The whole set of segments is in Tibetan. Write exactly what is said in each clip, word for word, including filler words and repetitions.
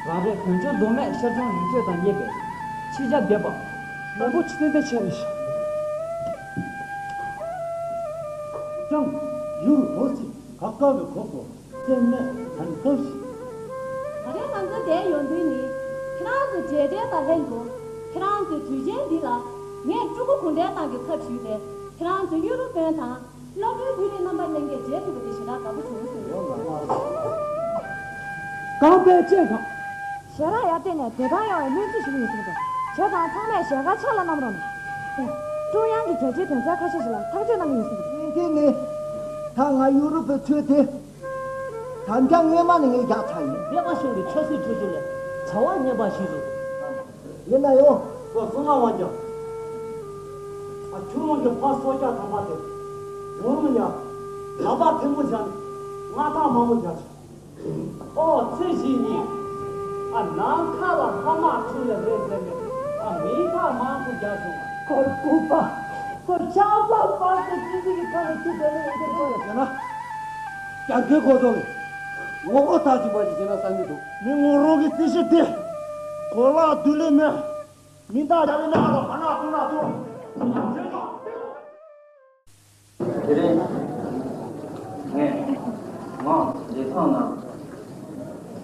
རང་རེ་བོད་ལྗོངས་མདོ་སྨད་ཤར་ལྗོངས་ཡུལ་ཤུལ་དང་བཅས་པའི་ཕྱི་རྒྱལ་སྡེ་པ། བློན་པོ་ཆེ་བསྟན་འཛིན་ཆེ་རེད། ཀྱང་ཡུལ་ཧོ་ཅི་ག་ཀ་བའི་གོ་གོ་སེམས་ནས་ཐན་ཐབས་ཤིག་ད་རེས་ང་ཚོ་འདིར་ཡོང་དུས་ནི་ཁྱེད་རང་ཚོའི་མཇལ་འཕྲད་དང་ལྷན་དུ་ཁྱེད་རང་ཚོའི་དུས་ཆེན་འདི་ལ་ངས་སྤྲུལ་སྐུ་གུང་ཁྲན་ཏང་གི་ཚབ་ཞུས་ཏེ་ཁྱེད་རང་ཚོ་ཡུ་རོབ་དཔོན་དང་། སློབ་གྲྭའི་དུས་ལས་རྣམ་པ་ལྷན་རྒྱས་མཇལ་ཐུབ་པ་དེ་ཞེ་དྲག་དགའ་པོ་བྱུང་སོང་། གང་ཕན་ཅན་གང་། ཞལ་རག་ཡར་བལྟས་ནས་བདེ་ཐང་ཡོང་བའི་བློ་འཛིན་ཞུ་གི་ཡིན་གསུངས་འདུག་བྱས་ཙང་ཚང་མས་ཞལ་དཀར་ཕྱག་ལ་བསྣམས་རོགས་གནང་། ཀྲུང་དབྱང་གི་གལ་ཆེའི་དོན་ཚན་ཁ་ཤས་ཤིག་ལ་ཐག་གཅོད་གནང་གི་ཡིན་གསུངས་འདུག་གླེང་གིན་ནི། ད་ང་ཡུ་རོབ་པའི་ཚུལ་དེ། དམ་བཅའ་སྔོན་མ་ནས་ངས་རྒྱག་ཚར་ཡིན། སྡེ་པ་གཞུང་གི་ཆབ་སྲིད་ཐོག་ཆུང་ལས་བྱ་བ་ངན་པ་ཞིག་རེད། ཡིན་ན་ཡང་། ཁོ་གསུང་ང་དབང་རྒྱལ། ཨ་ཁྱོད་རང་གི་ཕ་སྲོག་སྐྱབས་དམ་པ་དེ། ངོ་མི་ཉག་ལག་པ་ཐལ་མོ་བཞག་ནས་མངའ་ཐང་མང་པོ་རྒྱག་ཆོག་ཨོ་ཚེ་ཞིག་ཉིན། ཨ་ནམ་མཁའ་ལ་ལྷ་དམག་འཁྲུག་ལ་རེད་ཟེར་ནས་ཨ་མི་ཐང་མང་པོ་རྒྱག་སོང་། ཁོ་ལྐུགས་པ། ཁོ་ཆགས་པ་བར་དུ་ཅི་ཟིག་གི་ཁ་ལ་ཅི་བྱས་ནས་ཡོད་ཀྱི་ཁོ་ལ་ཟེར་ན། རྒྱ་མཚོའི་གོ་ཐོག་ནས་ངོ་ལྐོག་ཐག་གཅིག་པ་ཞིག་བྱས་ན་བསམ་གྱི་འདུག་མི་ངོ་རང་གི་རྩིས་གཞི་དེ་གོ་ལག་དུ་ལེན་མེད། མི་འདག་རྒྱ་བའི་ནང་ལ་ཧ་ན་ཧུ་ན་ཐུ། དེ་རིང་ངས་ངག་ལི་ཐང་ནང་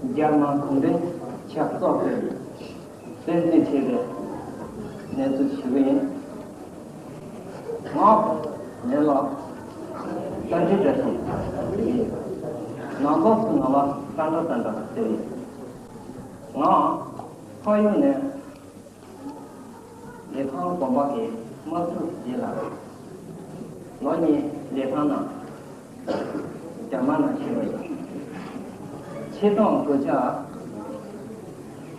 རྒྱ་དམར་གུང་ཁྲན་ཆབ་སྲིད་པས་བཙན་འཛུལ་བྱས་པའི་གནས་ཚུལ་ཞུ་གི་ཡིན། ངག་ལི་ལ་བཀའ་འདྲི་འདྲ་ཞིག་ཡིན། ནང་ཚོགས་སུ་ང་ལ་བཀའ་འདྲི་དང་འདྲ་ཟེར་ཡིན། ང་ཕ་ཡུལ་ནས། ལི་ཐང་དགོན་པ་གི་དམག་འཁྲུག་རྗེས་ལ། ལོ་གཉིས་ལི་ཐང་ནང་རྒྱ་དམར་ནང་ཞུགས་པ་ཡིན། ཆིག་སྟོང་དགུ་བརྒྱ་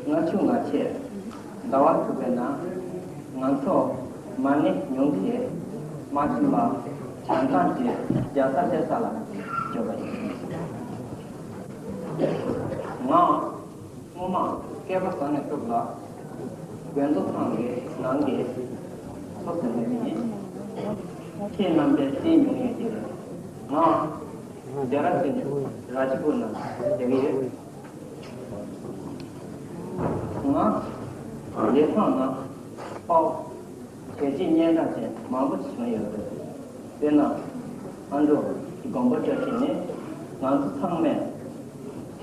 ལྔ་བཅུ་ང་བརྒྱད་ཟླ་བ་དྲུག་པའི་ནང་ང་ཚོ་མ་ཎི་ཉུང་ཤས་མ་ཆུང་བ་བྱང་ཐང་གི་རྒྱལ་ས་ལྷ་ས་ལ་བསྐྱོད་པ་ཡིན། ང་། སྔོན་མ་སྐལ་པ་བཟང་ནས་སྟོབས་ལ། དགོན་དུ་ཚང་གི་ནང་གི་སོ་ཟེར་ནས་ཡིན། ཁྱེད་རྣམ་པས་བལྟས་མྱོང་ཡོད་ཀྱི་རེད། ང་རྒྱ་ར་ཅན་ར་ཇི་པུར་ནང་བསྡད་ཀྱི་ཡོད། ང་ལི་ཐང་ནང་དཔའ་བོ་བྱས་རྗེས་སྙན་གྲགས་ཅན་མང་པོ་ཞིག་བྱུང་ཡོད་རེད། དཔེར་ན། ཨ་འབྲུག་དགོན་པ་བཀྲ་ཤིས་ནི་ང་ཚོ་ཚང་མས་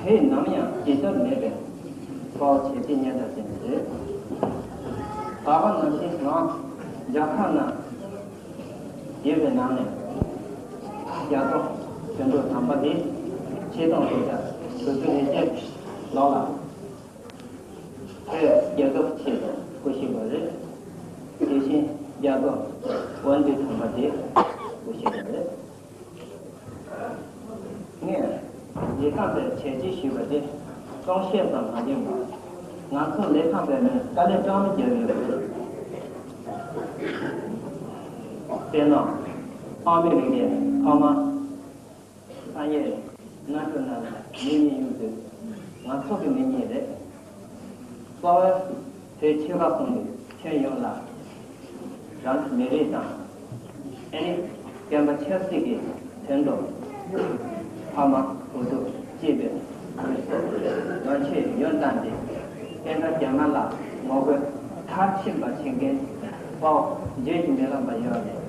དེས་ནམ་ཡང་བརྗེད་ཆོག་མེད་པའི་དཔའ་བོ་བྱས་རྗེས་སྙན་གྲགས་ཅན་རེད། ད་ག་ནང་བཞིན་ང་རྒྱ་གར་ན་ཡོད་པའི་ནང་ནས་རྒྱ་མཚོ་དོན་གྲུབ་དམ་པ་དེ་ཆིག་སྟོང་དགུ་བརྒྱ་དགུ་བཅུ་ལོ་ལ། བོད་རྒྱལ་ཁབ་ཆེད་དུ་སྐུ་གཤེགས་པ་རེད། དེ་བཞིན་རྒྱལ་པོ་དབང་འདུས་དམ་པ་དེ་སྐུ་གཤེགས་པ་རེད། ངས་ལི་ཐང་པའི་བྱས་རྗེས་ཞུས་པ་དེ་སྟོང་བཤད་ཙམ་མ་ཡིན་པར། ང་ཚོ་ལི་ཐང་པའི་མིར་དཀའ་ལས་སྤྲང་མོ་བརྒྱབ་ཡོད་པ་རེད། དཔེར་ན། ཨ་མི་རི་ཀའི་ཕ་མ། ས་ཡའི་གནའ་ཤུལ་ནང་ལ་མི་གཉིས་ཡོད་དུས། ང་ཚོ་གི་མི་གཉིས་རེད། གཙོ་བོ་བོད་ཆོལ་ཁ་གསུམ་གྱི་ཁྱོན་ཡོངས་ལ་རང་གི་མི་རིགས་དང་། ཨ་ནི་བསྟན་པ་ཆབ་སྲིད་ཀྱི་དོན་དུ་ཕ་མ་བུ་ཕྲུག་གཅེས་པའི་ལོ་ཆེས་ཡོན་བཏང་སྟེ་བསྟན་དགྲ་རྒྱ་དམར་ལ་ངོ་རྒོལ་མཐར་ཕྱིན་པ་བྱེད་མཁན་དཔའ་བོ་བརྗོད་ཀྱིས་མི་ལངས་པ་ཡོད་རེད།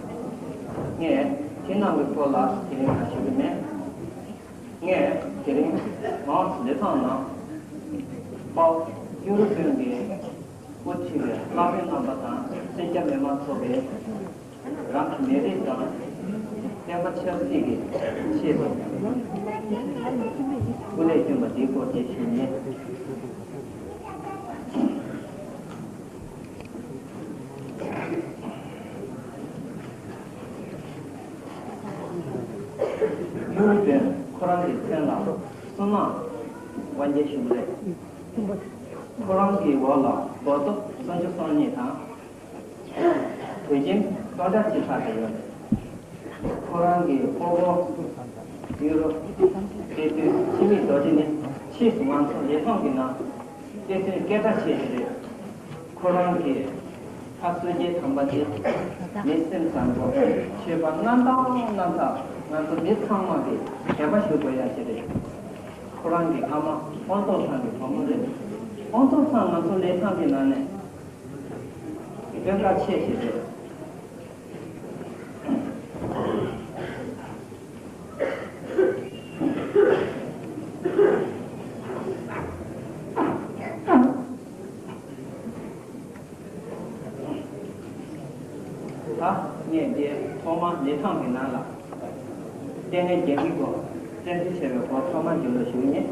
ངས་ཁྱེད་རྣམས་ཀྱི་སྐོར་ལ་དེ་རིང་ལ་ཞུ་གི་མེད། ངས་དེ་རིང་ང་ལི་ཐང་ནང་དཔའ་བོ་ཡུ་རོབ་དཔོན་གྱིས་དབུ་ཁྲིད་པའི་བླ་སྤྲུལ་རྣམ་པ་དང་སེར་སྐྱ་མི་མང་ཚོགས་པས་རང་གི་མི་རིགས་དང་བསྟན་པ་ཆབ་སྲིད་ཀྱི་ཆེད་དུ་སྐུ་ལས་བསྐྱོན་པ་འདིའི་སྐོར་དེ་ཞུ་ཉེན། ཡུ་རོབ་པས་ཁོ་རང་གི་མཚན་ལ་བསོད་ནམས་དབང་རྒྱལ་ཞུ་གི་རེད། ཁོ་རང་གི་འོག་ལ་རྦོད་གཏོང་སུམ་ཅུ་སོ་གཉིས་དང་། དུས་རྒྱུན་སྟོང་ཕྲག་གཅིག་ལྷག་ཙམ་ཡོད་རེད། ཁོ་རང་གི་ཕོ་བོ་ཡུ་རོབ་སྐྱེས་དུས་འཆི་མེད་རྡོ་རྗེ་ནི་ཕྱིས་སུ་ང་ཚོ་ལི་ཐང་གི་ནང་སྐྱེས་དུས་སྐད་གྲགས་ཆེ་ཞིག་རེད། ཁོ་རང་གིས་ལྷ་བསོད་རྒྱལ་དམ་པ་དེ་མི་སེམས་བཟང་པོ་ཆོས་པ་གནའ་དང་གནའ་ཐང་ང་ཚོ་མི་ཚང་མ་གིས་དད་པ་ཞུ་དགོས་ཡ་ཞིག་རེད། ཁོ་རང་གི་ཨ་མ་དབང་ཐོག་ཚང་གི་བུ་མོ་རེད། ཁོང་ཚོ་ཚང་ང་ཚོ་ལས་ཁང་གི་ནང་ནས་སྟོན་ཁ་ཆེ་ཞིག་རེད། ད་ངས་འདིར་ཐོག་མར་ལི་ཐང་གི་ནང་ལ་ལྟས་ངན་རྒྱག་གི་སྐོར་བཙན་འཛུལ་བྱས་པའི་སྐོར་ཐོག་མར་རྒྱུན་ལ་ཞུ་གི་ཡིན།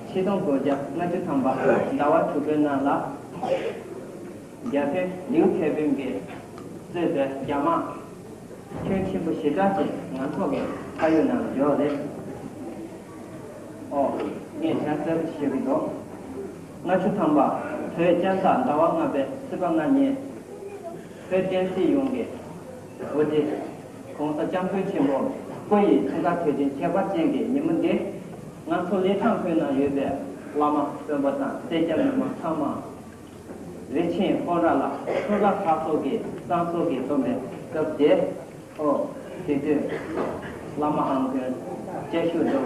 ཆིག་སྟོང་དགུ་བརྒྱ་ལྔ་བཅུ་ཐམ་པ་ཟླ་བ་དྲུག་པའི་ནང་ལ་རྒྱ་བོད་ལིའུ་ཐའེ་ཝུན་གྱིས་གཙོས་པའི་རྒྱ་དམག་ཁྱོན་ཆེན་པོ་ཞེ་དྲག་ཅིག་ང་ཚོ་གི་ཕ་ཡུལ་ནང་ལ་འབྱོར་བ་རེད། ཨོ། ངས་དྲན་གསལ་པོ་ཞུ་གི་འདུག་ལྔ་བཅུ་ཐམ་པ་བོད་རྒྱལ་ཟླ་བ་ལྔ་པའི་ཚེས་པ་ལྔ་ཉིན། བོད་བསྟན་སྲིད་ཡོངས་ཀྱི་དབུ་ཁྲིད་༸གོང་ས་༸སྐྱབས་མགོན་ཆེན་པོ་སྐུ་ཡི་འཁྲུངས་སྐར་དུས་ཆེན་ཁྱད་པར་ཅན་གྱི་ཉིན་མོ་འདི། ང་ཚོ་ལི་ཐང་ཁུལ་ན་ཡོད་པའི་བླ་མ་དཔོན་པོ་དང་སེར་སྐྱ་མི་མང་ཚང་མ། རི་ཆེན་ཁོང་ར་ལ་འཁྲུངས་སྐར་ཕག་ཚོགས་ཀྱི་བསང་གསོལ་གྱི་སྡོམ་པའི་སྐབས་དེ། ཨོ། དེ་དུས་བླ་མ་ཨམ་དགོན། སྐྱབས་ཞུ་འགྲོ་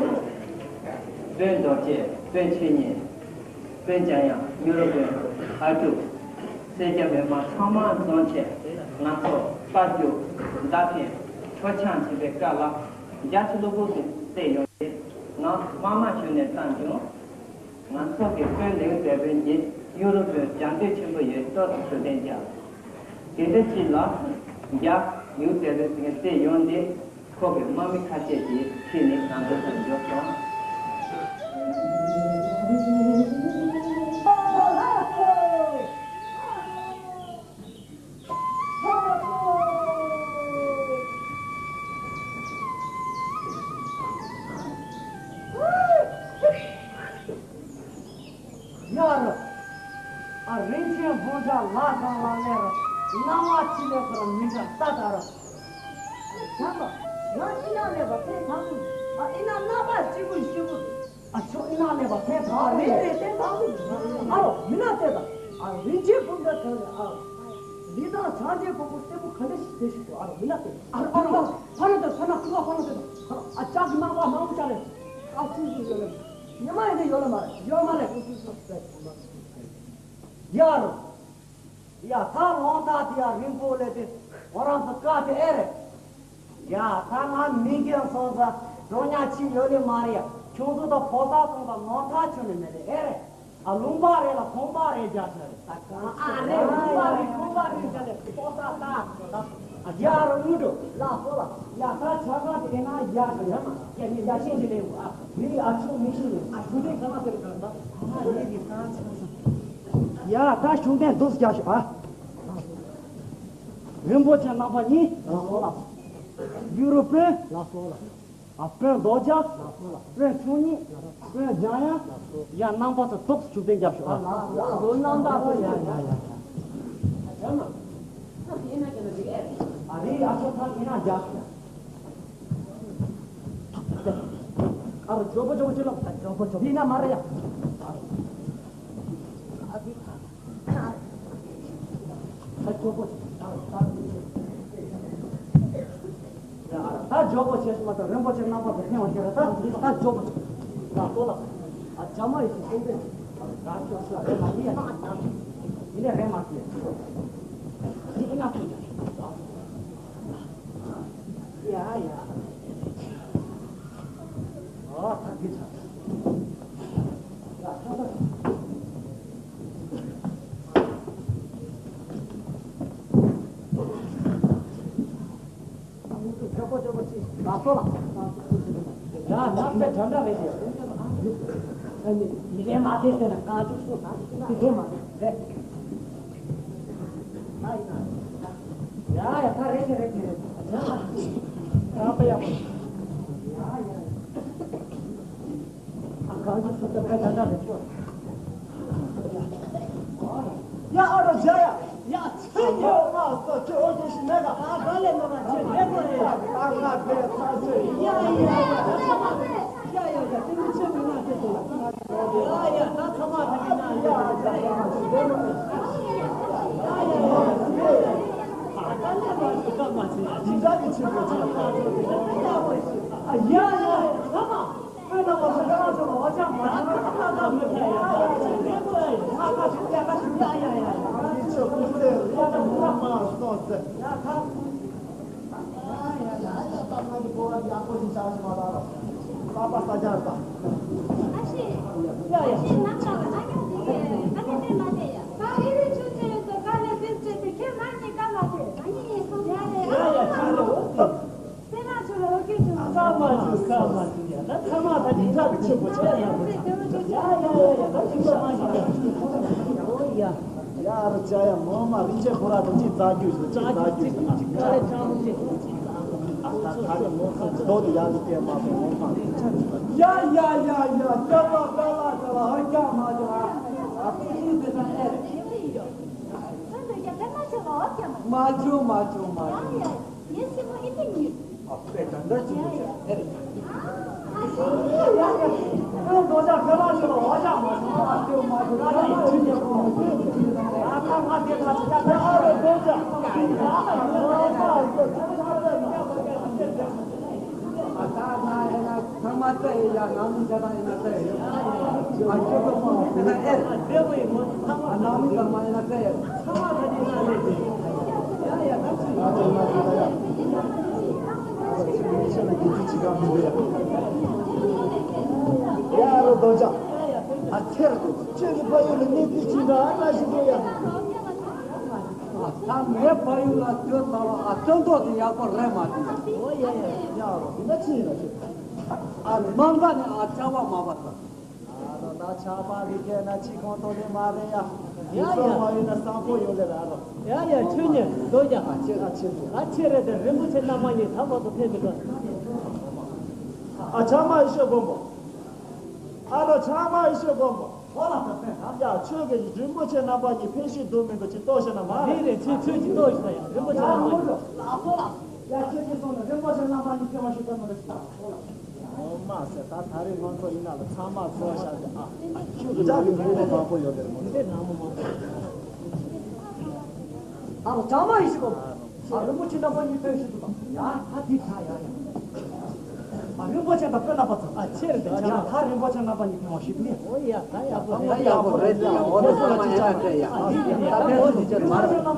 དཔོན་རྡོ་རྗེ། དཔོན་ཆོས་ཉིད། དཔོན་འཇམ་དབྱངས། གཡུ་རུ་དཔོན། ཨ་ཀྲུག་སེར་སྐྱ་མི་མང་ཚང་མ་འཛོམས་བྱས། ང་ཚོ་པར་རྒྱུག་མདའ་འཕེན། གྲོ་ཆང་བྱིན་པའི་སྐབས་ལ། རྒྱ་ཆེ་སློབ་ཕྲུག་ཚོས་བལྟས་ཡོང་དུས། ང་དམར་དམག་ཞུ་ནས་བཏང་བྱུང་། ང་ཚོ་གི་དཔོན་ལིའུ་ཐའེ་ཝུན་གྱིས་གཡུ་རུ་དཔོན་རྒྱང་འདེད་ཆེན་པོ་ཡོད་ཏོག་ཙམ་ཞུ་གཏན་བརྒྱབ། དེ་འདྲ་ཅིག་ལ་རྒྱ་ལིའུ་ཐའེ་ཝུན་ཟེར་མཁན་བལྟས་ཡོང་དུས། ཁོ་གི་དམག་མི་ཁ་ཤས་ཀྱིས་ཁྲིད་ནས་ང་ཚོ་ཚོར་འབྱོར་སོང་། ཡ་ར། ཨ་རིན་ཆེན་ཕོ་བྲང་ལ་གང་ལ་ལེ་ར། སྣང་བ་ཅི་ལེ་ཁོ་ར་མི་འདྲ་ལྟ་ད་ར། བྱམས་པ། ང་ཨི་ན་ལེ་བ་ཕན་ཐང་གི། ཨ་ཨི་ན་སྣང་བ་ཅི་གུ་ཤི་གུ། ཨ་ཆོ་ཨི་ན་ལེ་བ་ཕན་ཐང་གི། ཨ་རིན་ཆེན་ཕན་ཐང་གི། ཨ་རོ་མི་ན་ལྟ་ད། ཨ་རིན་ཆེན་ཕོ་བྲང་གང་ལེ་ཨ། ལི་ཐང་ཆང་ཆེན་ཕོ་བོ་སེ་བོ་ག་འདྲ་ཞིག་བསྡད་ཤིག་ཨ་རོ་མི་ན་ལྟ། ཨ་རོ་ཨ་རོ་ཕ་ན་ལྟ་ཕ་ན་ཁུ་བ་ཕ་ན་ལྟ། ཨ་ལྕགས་ཀྱི་སྣང་བ་མང་པོ་ཅག་ལེ། ཨ་ཆུ་ཆུ་ཡོད་ལེ། ཉི་མ་ཡིན་དུས་ཡོད་ལེ་མ་རེད། ཡོད་མ་ལེ། ཡ་རོ། ཡ་ད་ལོང་ད་དེ་ཡ་རིང་པོ་ལེ་དེ་ང་རང་ཚོ་དཀའ་དེ་ཨེ་རེད། ཡ་ད་ང་མི་རྒན་སོང་ཙང་འགྲོ་ཉག་ཅི་ཡོད་ལེ་མ་རེད། ཡ་ཁྱོད་ཚོ་ད་ཕོ་གསར་སོང་ཙང་ནོར་ཐག་ཆོད་ནི་མེད་ལེ་ཨེ་རེད། ཨ་ལུང་པ་རེད་ལ་ཁོང་པ་རེད་རྒྱག་ཤ་རེད། ད་གང་ཨ་རེད་ལུང་པ་རེད་ཁོང་པ་རེད་རྒྱག་ལེ་ཕོ་གསར་ད་ད། ཡ་ར་དངུལ་འགྲོ། ལགས་སོ་ལགས། ཡ་ད་ཆ་ག་དེ་ན་ཡ་ཡ་མ་ཡ་ནི་ཡ་ཤེས་ཀྱི་ལེ་ཨ། མི་ཨ་ཆུ་མི་ཤེས་ནི་ཨ་ཆུ་དེ་ག་ལ་ཟེར་ག་ད་ཨ་ཡེ་གི་ས་ཆ་ཡ་ད་གཞུང་དོན་འདུག་རྒྱག་ཤོག་ཨ། རིན་པོ་ཆེ་རྣམ་པ་གཉིས། ལགས་སོ་ལགས། གཡུ་རུ་དཔོན། ལགས་སོ་ལགས། ཨ་དཔོན་རྡོ་རྗེ། དཔོན་ཆོས་ཉིད། དཔོན་འཇམ་དབྱངས། ཡ་རྣམ་པ་ཚོ་ཏོག་ཙམ་ཤུགས་ལྡན་རྒྱབ་ཤོག་ཨ། ལགས་སོ་རྣམ་པ་ཚོ་ཡ་ཡ་ཡ་ཡ། ཨ་རེ་ཨ་ཆོ་ཐང་ཨེ་ན་རྒྱབ་ཤོག་ཨ་རོ་ཇོ་བོ་ཇོ་བོ་ཅི་ལོ། ཇོ་བོ་ཇོ་བོ། འདི་ན་མ་རེད་ཡ། ད་ཇོ་བོ་ཆེ། ད་ཇོ་བོ་ཆེ་ཞུ་མ་ད་རིན་པོ་ཆེ་རྣམ་པ་ཚོ་ཕན་བ་ཤེས་ར་ད་ད་ཇོ་བོ་ཆེ། ད་ལྟོ་ལ་ཨ་ཇ་མ་ཡི་ཤི་ཤོང་པས། ད་ཁྱོད་ཤི་རེ་མ་ཤི་ཡ། ཡིན་ནས་རེ་མ་ཤི་ཡ། འདི་ཨི་ན་ཐུག་ཡ། ཡ་ཡ། ཨ་ད་འདི་ཆ། ཡ་ཡ་ད་རེད་རེད་རེད་རེད། ཡ་ཡ། ཡ་ཨ་རོ་ཇ་ཡ། ཡ་ཚེ་ཉེ་བ་སོ་ཁྱོད་ཨོ་རྒྱན་ཞིག་མེད་ག་ཨ་ག་ལས་མ་ག་ཁྱོད་ལས་གོ་རེད། ཨ་ང་དེ་ཚ་ཚོད། ཡ་ཡ་ཡ་ད་ཚ་མ་རེད། ཡ་ཡ་ཡ་དེ་མི་ཆེ་མི་ན་དེ་དེ་ལ། ཡ་ཡ་ད་ཚ་མ་དེ་གི་ན་ཡ་ཡ་ཡ་ཡ་ཡ་ཡ། ཨ་ག་ལས་མ་སུ་ཀ་མ་ཚེ་ཡ་ཇི་འདྲ་གི་ཆེ་གོ་ཆེ། ཨ་ཡ་ཡ་ཚ་མ། ཁྱོད་རྣམ་པ་ཚོ་ཁ་ཚོ་ལ་བ་ཅག་མ་ཚང་ན་ཁ་ཁ་མི་ཁ་ཡ། སྐར་མ་བཅུ་སྐར་མ་བཅུ་ཡ། ད་ཚང་མ་ད་དེ་འདྲ་ཆེན་པོ་ཆགས་ཡག་པོ། ཡ་ཡ་ཡ་ཡ། ད་ཅི་ཙམ་མ་ཞིག་ཡ། ཨོ་ཡ། ཡ་རུ་ཅ་ཡ་མོ་མ་རིན་ཆེན་ཁོ་ར་དང་ཅི་རྩ་རྒྱུ་ཞིག་ཅི་རྩ་རྒྱུ་ཞིག་ཅི་ཀ་རེ་ཅང་ཅི་ཅི་ཅི། ཨ་ད་ད་རེ་མོ་ཚོ་རྡོ་དེ་ཡ་ལི་ཏེ་མ་པོ་མོ་མ་རིན་ཆེན། ཡ་ཡ་ཡ་ཡ། སྐྱ་པ་ཀ་ལ་ཀ་ལ་ཧ་ཀྱ་མ་ཀྱ། ཨ་ཁུ་ཤི་དེ་ད་ཨེ། མ་བྱུང་མ་བྱུང་མ་བྱུང་། ངའི་སེམས་པ་ཨེ་ཏི་ཉིད། ཨ་ཕས་ད་ལྟ་ཅི་ཐུབ་ཀྱང་ཨེ་རེད། ཨ་ཨ་ཤི། ཡ་ཡ། ཁྱོད་རྡོ་རྗེ་ཁ་ལག་ཅིག་ལ་འོ་ཅག་མ་བྱུང་། ཨ་ཁྱོད་མ་བྱུང་། ཨ་ཁྱོད་ཁྱི་ཉེ་པོ་མ་བྱུང་། ཨ་ཁ་ང་དེ་ཁ་ཅིག་ཡ་ཁ་ཨ་རོ་རྡོ་རྗེ། ཨ་ད་ང་ཡ་ན། ཚང་མ་བཙལ་ཡོད་ཡ། ནང་མི་ཇ་དང་ཡིན་ན་བཙལ་ཡོད། ཨ་ཁྱོད་ཚོ་མ་དེ་ན་ཨེ། ཨ་ནང་མི་ཚང་མ་ཡིན་ན་བཙལ་ཡོད། ཚང་མ་ད་དེ་ན་ཨེ། ཡ་ཡ་ད་ཅི་ཡ་རོ་རྡོ་རྗེ། ཨ་ཁྱེད་ར་ཁྱོད་ཀྱི་ཕ་ཡུལ་ལ་གནས་ཚུལ་ཅི་འདྲ་ཨ་ན་ཞིག་གོ་ཡ། ད་ངའི་ཕ་ཡུལ་ལ་དུས་ད་ལ་ཨ་སྟོན་ཐོག་དེ་ཡག་པོ་རེད་མ་དེ། ཡ་རོ་འདི་ན་ཅི་ཡིན་ན་ཁྱོད། ཨ་ནི་མང་ག་ནས་ཨ་ཆར་པ་མ་བབས་ད། ཨ་རོ་ད་ཆར་པ་འདི་གས་ན་ཅི་གང་ཐོག་ནས་མ་རེད་ཡ། ཡ་ཡ། འདི་ཚོ་མ་ཡིན་ན་བཟང་པོ་ཡོད་ལེ་ར་རོ། ཡ་ཡ། ཆོས་ཉིད་རྡོ་རྗེ། ཨ་ཆེ་ཨ་ཆེ། ཨ་ཆེ་རེད་དེ། རིན་པོ་ཆེ་རྣམ་པ་གཉིས་ད་བར་དུ་ཕེབས་མི་འདུག་ཨ་ཆག་མ་ཡེ་ཤེས་མགོན་པོ། ཨ་རོ་ཆག་མ་ཡེ་ཤེས་མགོན་པོ། ཁོ་ལ་ད་ཕན་ད། ཡ་ཆོས་ཀྱི་རིན་པོ་ཆེ་རྣམ་པ་གཉིས་ཕེབས་ཤིག་འདུག་མི་འདུག་ཅིག་ལྟོས་ཤིག་ན་མ་རེད། རེད་རེད། ཆོས་ཆོས་ཅིག་ལྟོས་ཤིག་ད། ཡ་རིན་པོ་ཆེ་རྣམ་པ་གཉིས། ལགས་སོ་ལགས་སོ། ཡ་ཁྱེད་ཀྱིས་གསུངས་ན་རིན་པོ་ཆེ་རྣམ་པ་གཉིས་ཕེབས་པ་ཞིག་ད་མི་འདུག་ཅིག་ད། ངོ་མ་ཟེར། ད་ད་རེས་ང་ཚོ་ཡིན་ན་ལ་ཚང་མ་ཚོ་ཤ་ཟེར། ཨ་ཁྱོད་ཀྱི་ཅག་གི་མི་ལ་མང་པོ་ཡོད་ལེ་རེད་མོ། འདི་ནང་མོ་མང་པོ། ཨ་རོ་ཆག་མ་ཡེ་ཤེས་མགོན་པོ། ཨ་རིན་པོ་ཆེ་རྣམ་པ་གཉིས་ཕེབས་ཤིག་འདུག་ད། ཡ་ད་འདི་ད་ཡ་ཡ། ཨ་རིན་པོ་ཆེ་དང་དཔོན་རྣམ་པ་ཚོ། ཨ་ཆེ་རེད་དེ། ཡ་ད་རིན་པོ་ཆེ་རྣམ་པ་གཉིས་ཕེབས་པ་ཞིག་ལེ། ཨོ་ཡ་ད་ཡག་པོ་རེད། ཡག་པོ་རེད་ཡ། འོ་ན་ཚོ་ལ་ཅི་ཆ་རེད་ཡ། ད་ཕེབས་སོང་ཅི་ཆ་མ་རེད།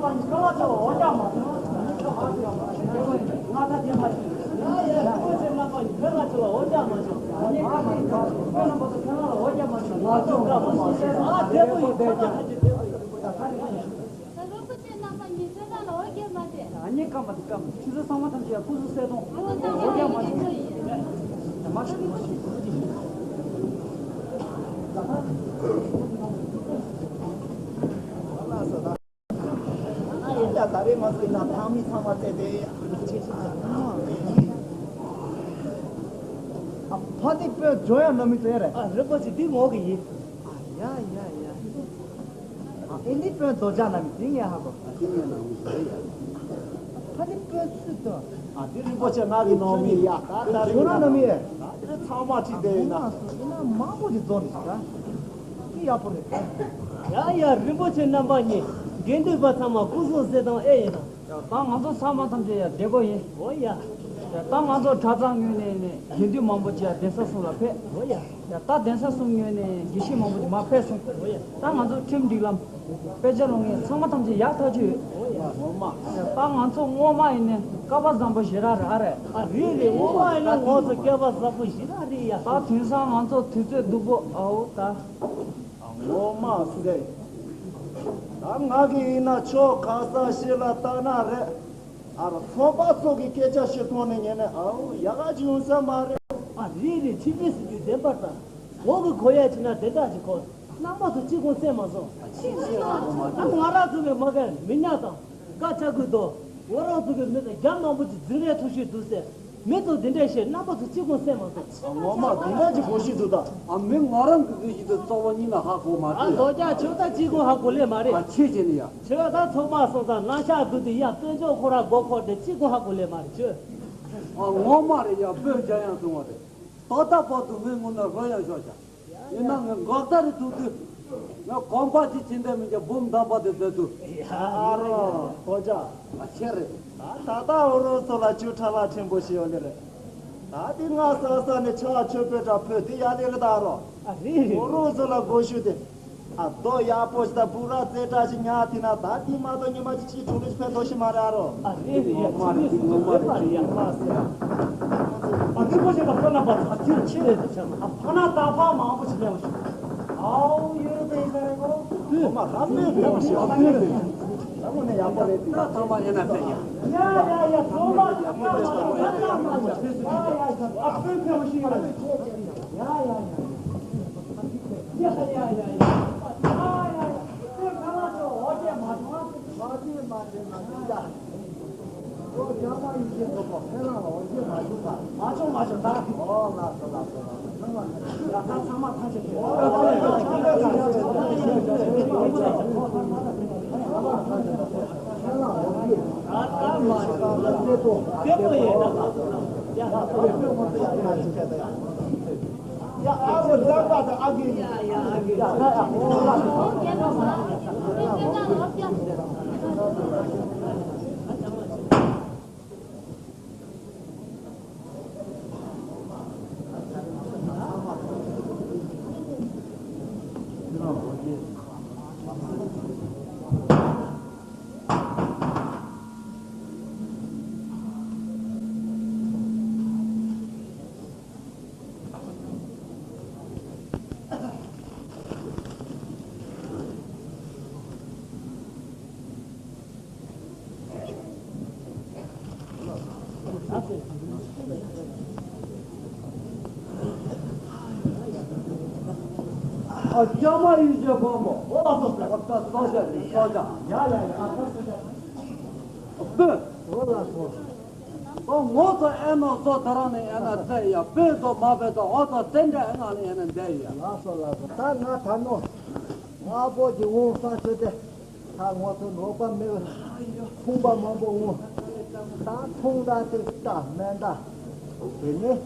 ཨ་ནི་སྐར་མ་དེ་སྐར་མ། ཆུ་ཚོད་ཚང་མ་ཐམས་ཅད་སྐུ་གཟུགས་གསལ་སྟོང་། འོ་རྒྱ་མ་ཆུ་ཚོད་ཡིན། མ་ཤི་མ་ཤི། ད་རེས་ང་ཚོ་ཡིན་ན་ཕ་མི་ཚང་མ་བཙལ་ཏེ། ཨ་ཕ་དེ་དཔོན་ཇོ་ཡང་ནང་མི་བཙལ་རེད། ཨ་རིན་པོ་ཆེ་འདི་ངོ་གི་ཡིན། ཨ་ཡ་ཡ་ཡ། ཨ་ཨེ་འདི་དཔོན་རྡོ་རྗེ་ནང་མི་དེ་ངས་ཧ་གོ། ཨ་དེ་ངས་ནང་མི་དེ་ཡ། ཨ་ཕ་དེ་དཔོན་སུ་དང་། ཨ་དེ་རིན་པོ་ཆེ་ང་གི་ནང་མི་ཡ། ད་ད་རིང་ཁྱོད་རང་ནང་མི་ཡ། ད་དེ་ཚང་མ་ཁྲིད་དེ་ཡིན་ན། ཨ་ཡིན་ན་མང་པོ་ཞིག་རྫོགས་ནས་ཤི་ད། དེ་ཡག་པོ་རེད། ཡ་ཡ། རིན་པོ་ཆེ་རྣམ་པ་གཉིས། དགེ་འདུན་པ་ཚང་མ་སྐུ་གཟུགས་གསལ་སྟངས་ཨེ་ཡིན་ན། ཡ་ད་ང་ཚོ་ཚང་མ་ཐམས་ཅད་ཡ་བདེ་པོ་ཡིན། འོ་ཡ། ཡ་ད་ང་ཚོ་གྲྭ་ཚང་ངོས་ནས་ནས་དགེ་འདུན་མང་པོ་ཅིག་ཡ་གདན་ས་གསུམ་ལ་ཕེབས། འོ་ཡ། ཡ་ད་གདན་ས་གསུམ་ངོས་ནས་དགེ་བཤེས་མང་པོ་ཅིག་མར་ཕེབས་སོང་། འོ་ཡ། ད་ང་ཚོ་ཁྲིམས་སྒྲིག་ལམ། དཔེ་ཆ་ཀློག་མཁན་ཚང་མ་ཐམས་ཅད་ཡག་ཐག་ཆོད་ཡོད། འོ་ཡ། ངོ་མ། ཡ་ད་ང་ཚོ་སྔོན་མ་ཡིན་ནའི་སྐལ་པ་བཟང་པོ་ཞེ་དྲག་རེད། ཨ་རེད་རེད། སྔོན་མ་ཡིན་ན་ང་ཚོ་སྐལ་པ་བཟང་པོ་ཞེ་དྲག་རེད་ཡ། ད་དེང་སང་ང་ཚོ་དུས་ཚོད་སྡུག་པོ་ཨའོ་ད། ངོ་མ་ཟེར། ད་ང་གི་ཡིན་ན་ཕྱོགས་ག་ས་ཞིག་ལ་ལྟ་ན་རེད། ཨ་རོ་ཚོང་པ་ཚོ་གི་སྐད་ཆ་ཞིག་གཏོང་ནས་ཉན་ནས་ཨའོ་ཡག་ག་ཅིག་ཡོང་ས་མ་རེད། ཨ་རེད་རེད། ཁྱེད་ཀྱིས་ཟེར་རྒྱུ་བདེན་པ་ད། ངོ་གི་གོ་ཡ་ཆེ་ན་དེ་འདྲ་ཞིག་གོ། རྣམ་པ་ཚོ་གཅིག་ཀུན་གསན་མ་སོང་། ཨ་ང་རང་ཚོ་གི་མ་གན་མི་ཉག་དང་། དཀའ་ཆག་གི་དོ། ང་རང་ཚོ་གི་མི་དང་རྒྱ་མང་པོ་ཅིག་འཛིང་རེས་ཐུག་ཤོས་འདུག་ཟེར། མི་ཚོ་འདི་འདྲས་བཤད། རྣམ་པ་ཚོ་གཅིག་ཀུན་གསན་མ་སོང་། ཨ་ངོ་མ་འདི་འདྲ་ཅིག་གོ་ཤོས་འདུག་ད། ཨ་མི་ང་རང་གི་གི་ཞིག་ཏུ་རྩ་བ་ཉིད་ལ་ཧ་གོ་མ་ཨ་ཐུབ། རྡོ་རྗེ་ཁྱོད་ད་གཅིག་ཀུན་ཧ་གོ་ལེ་མ་རེད། ཨ་ཆེ་ཆེ་ནི་ཡ། ཁྱོད་ད་ཚོགས་མ་སོང་ཙང་ནང་ཤག་དུ་དུ་ཡ་དཔོན་ཅོག་ཁོ་ར་མགོ་འཁོར་ཏེ་གཅིག་ཀུན་ཧ་གོ་ལེ་མ་རེད་ཁྱོད། ཨ་ངོ་མ་རེད་ཡ། དཔོན་འཇམ་དབྱངས་གསུང་བ་རེད། ད་ལྟ་བར་དུ་ངའི་ངོ་ན་རོ་ཡང་ཤོར་བྱ། ཡིན་ན་ངས་འགག་རྩ་རེ་ཐུག་དུས། ངས་གོམ་པ་གཅིག་ཕྱིན་དེ་མིན་གྱི་འབུམ་དམ་པ་དེ་བཟོས་དུས། ཨ་རོ་ཁོ་ཅག་ཨ་ཆེ་རེད། ད་ད་ལྟ་འུ་རུ་ཚོ་ལ་ཆུ་ཁྲ་ལ་ཕྲན་བུ་ཞིག་ཡོད་ལེ་རེད། ད་དེ་ང་ས་ས་ནས་ཆ་ཆོས་པའི་དྲ་ཕོད་དེ་ཡ་ལེ་རེད་ད་རོ། ཨ་རེད་རེད། འུ་རུ་ཚོ་ལ་གོ་ཤུ་དེ། ཨ། རྡོ་ཡག་པོ་ཞིག་དང་སྦུག་ར་རྩེ་གྲ་ཞིག་ཉར་ཐུབ་ན། ད་དེ་མ་གཏོགས་ཉི་མ་གཅིག་གཅིག་གྲོགས་རེ་ཕན་ཐོགས་ཤིག་མ་རེད་ཨ་རོ། ཨ་རེད་རེད་ཡ། ཅི་རེད་ཟེར་ན་རེད་པ་རེད་ཡ། མ་ཟེར། ཨ་རྒད་པོ་ཞིག་དང་ཕོ་ན་པ་ཚ་ཅིར་ཆེ་རེད་ད་ཆ། ཨ་ཕོ་ན་ད་ཕ་མང་པོ་ཞིག་ལེན་པ་ཞིག་ཨའོ་ཡོད་རེད་པས་ཡིན་ས་རེད་གོ། ཨོ་མ་ད་མེད་ཐལ་བ་ཞིག་ཨ་ཕོ་ན་ད་ཕ་མ་ཡིན་ན་པ་རེད་དེ། ད་ཐ་མ་ཡིན་ན་པས་ཡ། ཡ་ཡ་ཡ། ཚོང་པ་ཡ་ཡ་ཡ། ཨ་ཕོ་ཕན་པ་ཞིག་ཡོད་རེད། ཡ་ཡ་ཡ། ཨ། ལྕམ་མ་ཡུལ་གྱི་དཔོན་པོ། ཨོ་ལགས་སོ། ཨ། ད་སོང་ཤག་རེད། སོང་ཤག་ཡ་ཡ་ཡ། ཨ། ད་སོང་ཤག་དཔོན། ཨོ་ལགས་སོ། ཨོ་ངོ་ཚོ་ཨེ་ནོ་ཚོ་ད་རང་ནས་ཨེ་ན་བཙལ་ཡ། དཔོན་ཚོ་མ་དཔོན་ཚོ་ཨོ་ཚོ་དེ་འདྲ་ཨེ་ང་ལ་ཨེ་ན་འདས་ཡ། ལགས་སོ་ལགས་སོ། ད་ང་ད་ནོ་ང་པོ་གི་འོང་ས་ཚོད་དེ། ད་ངོ་ཚོ་ནོར་པ་མེད་པ་ཁུངས་པ་མང་པོ་འོང་། ད་ཁུངས་དག་དེ་ད་མེ་མདའ། དེ་ནས་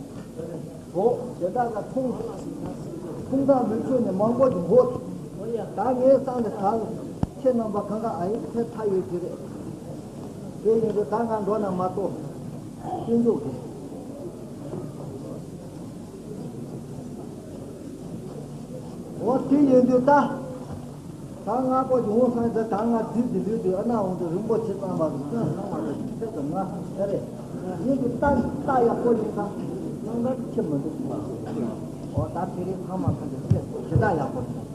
གྲོགས་དེ་དག་ལ་ཁུངས་ཁུངས་དག་མི་ཆོད་ནས་མང་པོ་ཞིག་འགོ། ད་ངའི་སང་ནས་ད་ཁྱེད་རྣམ་པ་གང་ག་ཨ་ཡིག་ཚད་མཐའ་ཡོད་ཀྱི་རེད། དེ་ཡིན་དུས་ད་ང་འགྲོ་ན་མ་གཏོགས་སྐྱིད་འཇུག་གི། འོ་དེ་ཡིན་དུས་ད། ད་ང་པོ་ཡོང་སང་ད་ད་ང་དུས་དེ་དུས་དུས་ཨ་ན་འོང་དུས་རིན་པོ་ཆེ་ཚང་མ་དུ་སྐྱོན་ཚང་མ་དུ་ཁྱེད་དུ་ང་ཨེ་རེད། ཡིན་དུས་ད་ད་ཡག་པོ་ཡིན་ད་སྣང་གར་ཁྱེད་མི་འདུག་འོ་ད་དེ་རིང་ཚང་མ་ཁྱེད་དུ་ཁྱེད་ཇི་ལྟར་ཡག་པོ་ཡིན།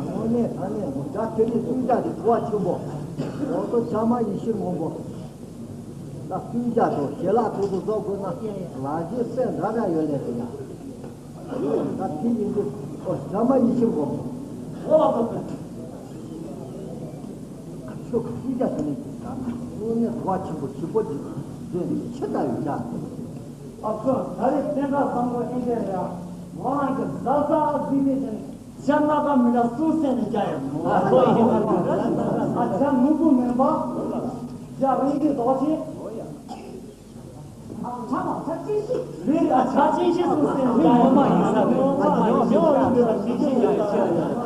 དངོས་གནས་ད་ནས་ངོ་ཅག་ཁྱེད་ནི་སུས་ཅག་གི་གྲུ་བ་ཆེན་པོ། ངོ་ཏོ་བྱ་མ་ཡེ་ཤེས་མགོན་པོ། ད་སུས་ཅག་དང་ཞལ་ལག་ཐུག་ཏུ་བཟོ་དགོས་ན་ལག་ཤེས་སེ་འདྲ་འདྲ་ཡོད་ལས་དེ་ཡ། ད་དེ་ཡིན་དུས་ཨོ་བྱ་མ་ཡེ་ཤེས་མགོན་པོ། ཨོ་ལགས་སོ། ཁྱོད་ཀྱི་སུས་ཅག་དེ་ནས་ཀྱི་ད་དངོས་གནས་གྲུ་བ་ཆེན་པོ་ཞིག་པོ་ཅིག་མཛོད་ནས་ཆེ་ལྟ་ཡོད་ཅག་ཨ་ཁོ་ད་རེས་བཙན་དྲག་བཟང་པོ་ཨེ་འདྲ་རེད་ཨ། ང་རང་གི་བཟའ་ཟ་ཨ་གཟིགས་པའི་ཆ་ནས་ཇ་སྣ་ཁ་མི་འདྲ་སུ་སེམས་ནས་རྒྱག་ཡོད་མོད། ཨ་ཇ་ནོར་བུ་མིན་པ། ཇ་རིན་གྱིས་རྡོག་ཆེ། ཨ་ཇ་ཆེན་ཤོས། རེད་ཨ། ཇ་ཆེན་ཤོས་སུ་སེམས་ནས་རྒྱག་ཡོད་མ་ཡིན་ས་རེད། ཨ་ཇ་ཡོད་ཡོད་ཡོད་ཆེན་ཤོས་རྒྱག་ཡོད་ཆེན་ཡོད།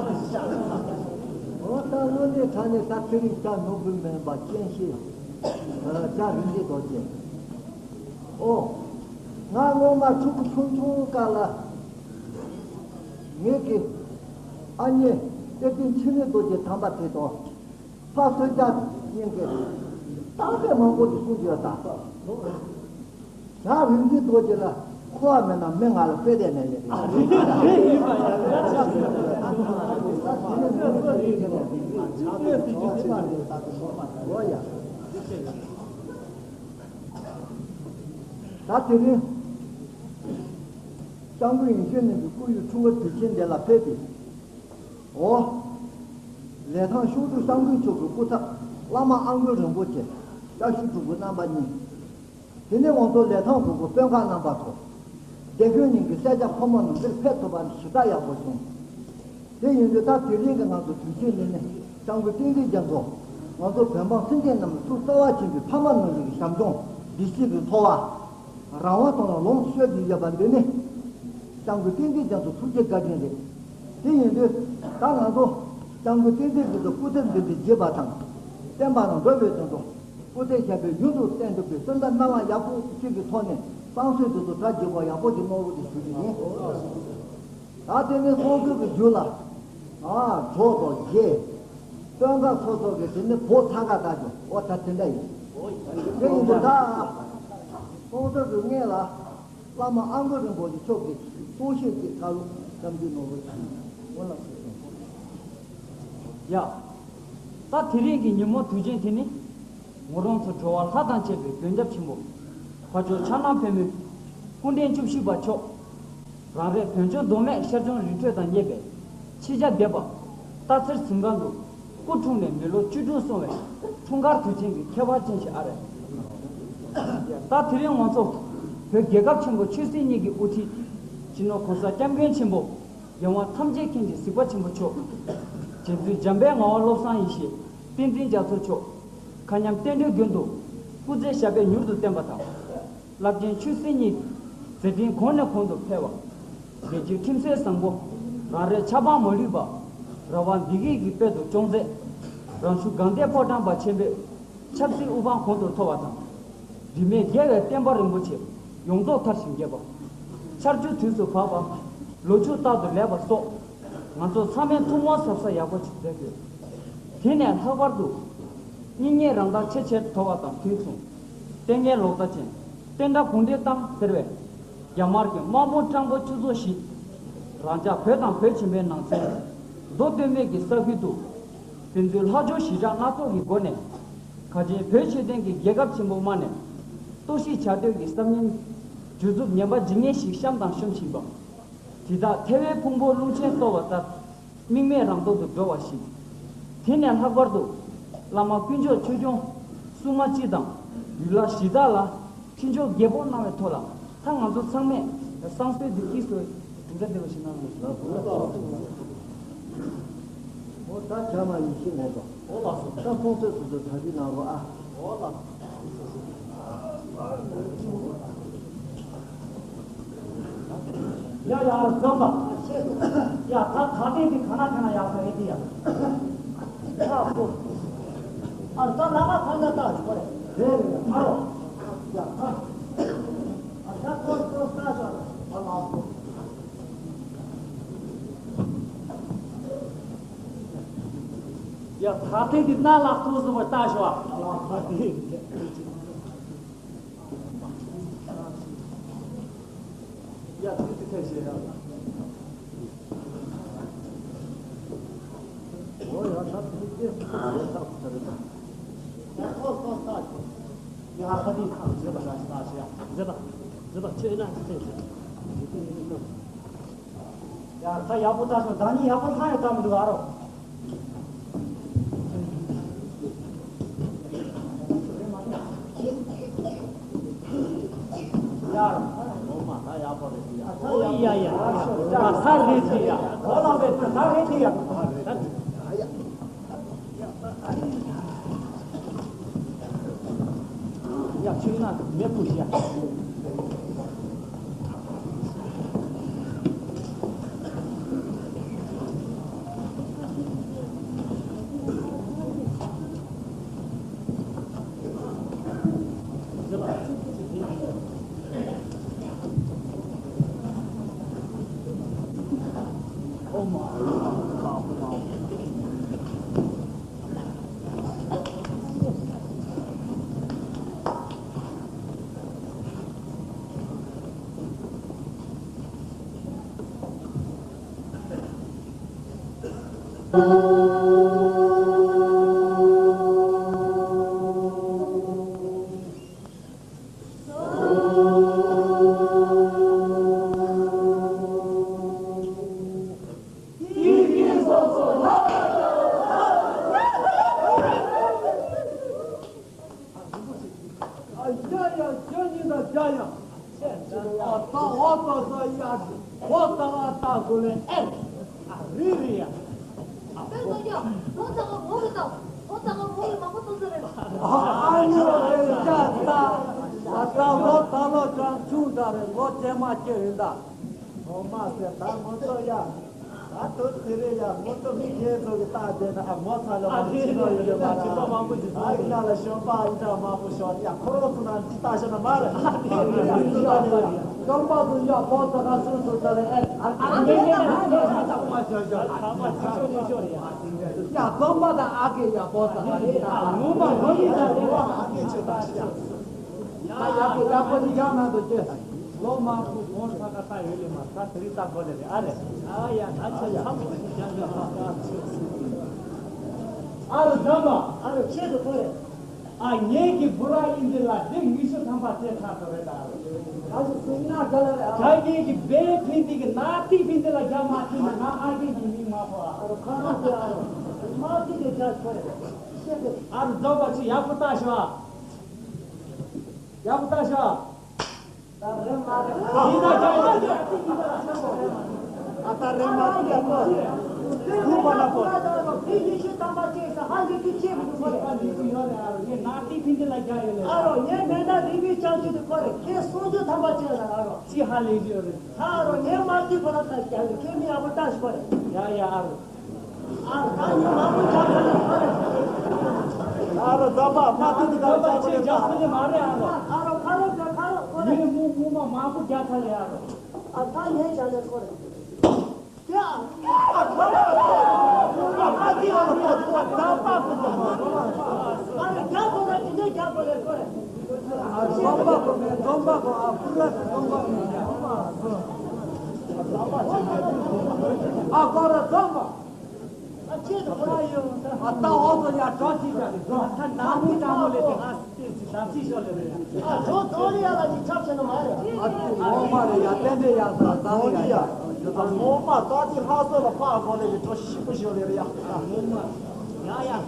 འོ་ད་དངོས་གནས་དྲང་གནས་ད་ཚེ་རིང་ཇ་ནོར་བུ་མིན་པ་ཅན་ཤེས། ཇ་རིན་གྱིས་རྡོག་ཆེ། ཨོ། ང་སྔོན་མ་ཕྲུ་གུ་ཆུང་ཆུང་སྐབས་ལ། ངེད་ཀྱི་ཨ་མྱེས་གཏེར་སྟོན་འཆི་མེད་རྡོ་རྗེ་དམ་པ་དེ་དང་། ཕ་གསོལ་ཇ་གཉིས་ཀྱི་རྟགས་གསལ་མང་པོ་དེ་གསུངས་ཡོད་ད། ཇ་རིན་གྱིས་རྡོག་ཆེ་ལ་མཁོ་བ་མེད་ན་མི་ང་ལ་དཔེ་དེ་མེད་ལེ། ཨོ་ཡ། ད་དེ་རིང་སྐྱབས་མགོན་ཡེ་ཤེས་གླིང་གི་སྐུ་ཡི་འཁྲུངས་སྐར་དུས་ཆེན་འདི་ལ་ཕེབས་ཏེ། འོ། ལི་ཐང་ཤོག་དྲུག་སྐྱབས་མགོན་མཆོག་གི་སྐུ་ཚབ་བླ་མ་ཨ་མགོན་རིན་པོ་ཆེ་སྐྱབས་ཤོག་དྲུག་གི་རྣམ་པ་གཉིས། དེ་ནས་ང་ཚོ་ལི་ཐང་གི་དཔོན་ཁག་རྣམ་པ་ཚོ། དགེ་སྐོས་གླིང་གི་སེར་སྐྱ་ཕོ་མོ་རྣམས་འདིར་ཕེབས་ཐུབ་པ་ནི་ཞེ་དྲག་ཡག་པོ་བྱུང་། དེ་ཡིན་དུས་ད་དེ་རིང་གི་ང་ཚོ་དུས་ཆེན་འདི་ནི་སྐྱབས་མགོན་བསྟན་འཛིན་རྒྱ་མཚོ་ང་ཚོ་བོད་འབངས་སེམས་ཅན་རྣམས་ལ་ཐུགས་གསོ་བ་ཆེན་པོའི་ཕ་མ་རྣམས་ཀྱི་ཞབས་འབྱོར་བདེ་སྐྱིད་ཀྱི་འཚོ་བ། རང་དབང་དང་ལོངས་སུ་སྤྱོད་ཀྱི་ཡོད་པ་འདི་ནི་སྐྱབས་མགོན་བསྟན་འཛིན་རྒྱ་མཚོ་ཐུགས་རྗེ་བཀའ་དྲིན་རེད། དེ་ཡིན་དུས་ད་ང་ཚོ་སྐྱབས་མགོན་བསྟན་འཛིན་རྒྱ་མཚོ་སྐུ་ཚེ་མདུན་དུ་བརྗེད་པ་དང་། བསྟན་པ་རང་འགྲོ་བའི་དོན་དུ་སྐུ་ཚེ་ཞབས་པད་ཡུན་དུ་བརྟན་ཐུབ་པའི་བསོད་ནམས་སྨོན་ལམ་ཡག་པོ་ཞིག་གི་ཐོག་ནས་བསང་གསོལ་དེ་ཚོ་གྲ་རྒྱས་པོ་ཡག་པོ་ཞིག་གནང་རོགས་ཞེས་ཞུ་རྒྱུ་ཡིན། ད་དེ་ནས་སྲོང་བཙན་གྱི་རྒྱུད་ལ་ཨ་གྲོགས་དང་རྗེ། སྟོན་ཁ་སོ་སོ་གི་དེ་ནི་བོ་ཚ་ཁ་ད་ཅུང་འོ་ད་དེ་འདྲ་ཡིན། དེ་ཡིན་དུས་ད་སྲོང་བཙན་གྱི་སྔས་ལ་བླ་མ་ཨ་མགོན་རིན་པོ་ཆེ་མཆོག་གིས་གསུང་བཤད་ཀྱི་བཀའ་སློབ་བསམ་ཚུལ་གནང་རོགས་ཞུ། འོ་ལགས་སོ། ཡ། ད་དེ་རིང་གི་ཉིན་མོ་དུས་ཆེན་དེ་ནི། ངོ་རོང་ཚོ་གྲོ་བ་ལྷ་དང་བཅས་པའི་མགོན་སྐྱབས་ཆེན་པོ། ཕ་ཇོ་ཕྱག་ན་པདྨོའི་སྐུ་ཕྲེང་བཅུ་བཞི་པ་མཆོག་རང་རེ་བོད་ལྗོངས་མདོ་སྨད་ཤར་ལྗོངས་རི་ཁྲོད་དང་གཉེར་བའི་ཆིབས་རྒྱ་སྡེ་པ་སྟག་འཚེར་གཟིམ་ཁང་དུ་སྐུ་འཁྲུངས་ནས་མི་ལོ་བཅུ་དྲུག་སོང་བའི་འཁྲུངས་སྐར་དུས་ཆེན་གྱི་ཁྱད་པར་ཅན་ཞིག་ཨ་རེད། ད་དེ་རིང་ང་ཚོ་བོད་རྒྱལ་ཁབ་ཆེན་པོ་ཆོས་སྲིད་གཉིས་ཀྱི་དབུ་ཁྲིད་སྤྱི་ནོར་༸གོང་ས་༸སྐྱབས་མགོན་ཆེན་པོ། རྒྱལ་དབང་ཐམས་ཅད་མཁྱེན་ཅིང་གཟིགས་པ་ཆེན་པོ་མཆོག་རྗེ་བཙུན་འཇམ་དཔལ་ངག་དབང་བློ་བཟང་ཡེ་ཤེས་བསྟན་འཛིན་རྒྱ་མཚོ་མཆོག་མཁའ་མཉམ་བསྟན་འགྲོའི་མགོན་དུ་སྐུ་ཚེ་ཞབས་པད་མྱུར་དུ་བརྟན་པ་དང་། རླབས་ཆེན་ཆོས་སྲིད་གཉིས་མཛད་འཕྲིན་གོང་ནས་གོང་དུ་འཕེལ་བ། རྒྱལ་གཅེས་ཁྲིམས་སྲོལ་བཟང་པོ་རང་རེའི་ཆབ་འབངས་མ་ལུས་པ། རང་དབང་བདེ་སྐྱིད་ཀྱི་དཔལ་དུ་སྐྱོང་མཛད། རང་གཞུང་དགའ་ལྡན་ཕོ་བྲང་པ་ཆེན་པོས་ཆབ་སྲིད་དབུ་འཕང་གོང་དུ་མཐོ་བ་དང་། དྲི་མེད་རྒྱལ་བའི་བསྟན་པ་རིན་པོ་ཆེ་ཡོངས་རྫོགས་མཐར་ཕྱིན་རྒྱས་པ། ཆར་ཆུ་དུས་སུ་བབས་པ། ལོ་ཕྱུགས་རྟག་ཏུ་ལེགས་པ་སོགས། ང་ཚོ་ཚང་མས་ཐུགས་སྨོན་ཟབ་ས་ཡག་པོ་ཅིག་མཛད་དགོས། དེ་ནས་ལྷག་པར་དུ། སྙིང་ཉེ་རང་ཐག་ཆེས་ཆེར་མཐོ་བ་དང་དུས་མཚུངས། ལྟས་ངན་ལོག་ལྟ་ཅན། བསྟན་དགྲ་གུང་བསྒྲིགས་བཏང་ཟེར་བའི། རྒྱ་དམར་གྱི་དམག་དཔུང་སྤྲང་པོ་བཅུ་ཚོ་བཞི། རང་ཅག་བོད་དང་བོད་ཆེན་པོའི་ནང་ཚན། མདོ་སྟོད་སྨད་ཀྱི་ས་ཁུལ་དུ། ཕན་ཚུན་ལྷག་སྦྱོར་ཞི་དྲག་སྣ་ཚོགས་ཀྱི་སྒོ་ནས། གལ་ཆེན་བོད་ཆོས་ལྡན་གྱི་རྒྱལ་ཁབ་ཆེན་པོ་དམག་ནས། གཏོར་བཤིག་བྱ་འདོད་ཀྱི་བསམ་ངན། རྒྱུ་རྫུ་ངན་པ་ཇི་སྙེད་ཞིག་བཤམས་དང་བཤམ་བཞིན་པ། དེ་དག་ཐལ་བའི་ཕུང་པོ་རླུང་ཆེན་གཏོར་བ་ལྟར། དམིགས་མེད་རང་སྟོབས་སུ་འགྲོ་བ་ཞིག་དེ་ནས་ལྷག་པར་དུ། བླ་མ་དཀོན་མཆོག་ཆོས་སྐྱོང་སྲུང་མ་སྤྱི་དང་། ཡུལ་ལྷ་གཞི་བདག་ལ། ཕྱི་འཇོག་རྒྱས་པོ་གནང་བའི་ཐོག་ལ། ད་ང་ཚོ་ཚང་མས་བསང་གསོལ་འདི་སྐྱིད་སོ། དེ་འདྲ་བདེ་བ་ཞིག་གནང་རོགས་ཞུ། འོ་ད་བྱ་མ་ཡིན་ཤེས་མེད་དོ། འོ་ལགས་སོ། ད་ཁོང་ཚོས་སོ་སོ་གྲ་སྒྲིག་གནང་རོགས་ཨ། འོ་ལགས། ཡ་ཡ་ཨ་རོ་འཛོམས་པ། ཡ་ད་ད་ལྟའི་འདི་ག་ན་ག་ན་ཡག་པོ་རེད་འདི་ཡ། ཨ་ཁོ། ཨ་རོ་ད་ལ་མ་ཚང་ན་ད་ཁོ་རེད། རེད་རེད་ཨ་རོ། ཡ་ད། ཨ་ད་ཁོ་ཁོ་ས་ཞོག་ཨ་ལ་ཁོ། ཡ་ད་ལྟའི་འདི་ན་ལག་ཐུག་སོང་བ་ལྟ་ཞོག་ཨ་ལ་ཁ་དེ། ཡ་ཚིག་ཚིག་ཐལ་ཞེས་ཡ། འོ་ཡ་ད་ཚིག་ཚིག་ཚིག་ཚིག་ཚིག་ཚིག་ཡ་ཁ་དེ་ཁ་ཟེར་བ་ལ་ས་ཞེས་ཟེར་བ་ཟེར་བ་ཆོས་ན་ཚིག་ཚིག་ཡ་ཁ་ཡག་པོ་ད་སོ་ད་ནི་ཡག་པོ་ལྷང་ཡོད་ད་མི་འདུག་ཨ་རོ། ཨ་ཡ་ཡ་ཁྱོད་གཉིས་ད་རྒྱ་ཡ། ཨ་ད་འོ་ད་ས་ཡ། འོ་ད་ཨ་ད་གོ་ལེ་ཨེ། རེད་རེད་ཡ། དཔེ་མ་ཡ། ལོ་ཙཱ་བ་མོ་གི་དང་། ལོ་ཙཱ་བ་མོ་གི་མང་པོ་ཐོན་ས་རེད། ཨ་ཨ་ཉོ་རེད་ཅག་ད། ད་ལོ་ད་ལོ་ཅང་ཆུང་ད་རེད། ལོ་ཇེ་མ་ཁྱེར་ཡིན་ད། ངོ་མ་ཟེར་ད་ངོ་ཚོ་ཡ། ད་དུ་དེ་རེད་ཡ། ངོ་ཚོ་མི་ཁྱེད་ཚོ་གི་ལྟ་བསྡད་ན་ཨ་ངོ་ཚ་ལ་མ་ཕྱི་ནོ་ཡོད་རེད་མ་ར། ཨ་ཡིན་ན་ལ་གཞོན་པ་ཨིན་ད་མང་པོ་ཤོག་ཡ། ཁོ་རོ་ཚོ་ན་འདི་ལྟ་ཤོག་ན་མ་རེད། ཨ་ནི་ཡིན་ད་ཡ། གཞོན་པ་ཚོ་ཡ་བོ་ཚ་ག་སུ་སུ་ད་རེད། ཨ་ཨ་ཨ་ནི་ཡིན་ད་ཡ། ཡ་རྫོང་པ་དང་ཨ་ཁེ་ཡ་བོ་ཚ་ག་རེད། ངོ་མ་ངོ་ཡིན་ད་རེད། ཨ་ཁེ་ཆོས་ད་ཤ། ད་ཡག་པོ་ཡག་པོ་ནི་ཡག་ན་འདུག་ཅེ། ལོ་མང་པོ་གོང་ས་ཁ་ལྟ་ཡོད་ལེ་མ་ད་དེ་རིང་ལྟ་དགོས་ལེ་རེད། ཨ་རེད། ཨ་ཡ་ད་ཆ་ཡག་པོ་ཞིག་ཀྱང་ཡོད་ཨ་རོ་ཛམ་པ། ཨ་རོ་ཆེད་དུ་ཁོ་རེད། ཨ་ངེད་ཀྱི་བུ་ར་ཨིན་དེ་ལ་འདི་ཉི་ཤུ་ཐམ་པ་རྩེ་ཚར་དོ་རེད་ད་རོ། ཨ་ཞིག་སུ་ཡིན་ན་དགའ་ལ་རེད་ཨ། ད་ངེད་ཀྱི་བེ་ཕིན་དེ་གི་ན་ཏི་ཕིན་དེ་ལ་རྒྱ་མ་ཐིན་ན་ང་ཨ་རྒན་གྱི་མིང་མ་ཕོ་ཨ། ཨ་རོ་ཁ་ན་དེ་ཨ་རོ་མ་ཏི་དེ་རྒྱ་ཁོ་རེད། ཤེས་དེ། ཨ་རོ་ཛམ་པ་ཆུ་ཡག་པོ་ལྟ་ཤོག་ཨ། ཡག་པོ་ལྟ་ཤོག་ཨ། ད་རེམ་མ་རེད། ཡིན་ན་ཀྱང་ཡིན་ན་ཀྱང་ཨ་ད་རེམ་མ་ཀྱང་ཀྱང་ཀོ། རུ་པ་ན་ཀོ། ཕི་ཡི་ཤི་དམ་པ་ཅེས་ས་ཧ་ལི་ཀི་ཅེས་མི་འདུག་ཁོ་རེད། ངས་ནག་ཏི་ཕིན་ཏི་ལ་རྒྱག་ཡོད་ལེ། ཨ་རོ་ངས་མེ་མདའ་རིང་པོའི་ལྕགས་ཀྱུ་དེ་ཁོ་རེད། ཁྱེད་སོང་རྒྱུ་དམ་པ་ཅེས་ལ་ཨ་རོ། ཅི་ཧ་ལས་ཡོད་རེད། ཨ་རོ་ངས་དམར་ཏི་ཁོ་ལ་ད་རྒྱག་ཡོད། ཁྱེད་མི་ཡག་པོ་ལྟ་ཞིག་ཁོ་རེད། ཡ་ཡ་ཨ་རོ། ཨ་རོ་ད་ཉི་མ་མོ་རྒྱག་ཁ་ལ་ཁོ་རེད། ཨ་རོ་ད་པ་དམར་ཏི་དེ་ད་རྒྱག་ཁོ་རེད། རྒྱག་ཁོ་རེད་མ་རེད་ཨ་རོ། ཨ་རོ་ཁ་རོ་ད་ཁ་རོ་ཁོ་རེད། ངས་མུ་མུ་མ་མང་པོ་རྒྱག་ཁ་ལ་ཨ་རོ། ཨ་ད་ངས་རྒྱག་ལེ་ཁོ་རེད། ཨ་ཏི་འོ་མ་རེད་ཡ། ཏན་ཏན་ཡ་ས་ཟ་ནི་ཡ། འོ་མ་ད་ཏི་ལྷ་ས་ལ་ཕག་གོ་ལེ་ཡི་གྲོ་ཞིབ་པོ་ཞོ་ལེ་རེད་ཡ། འོ་མ་ཡ་ཡ།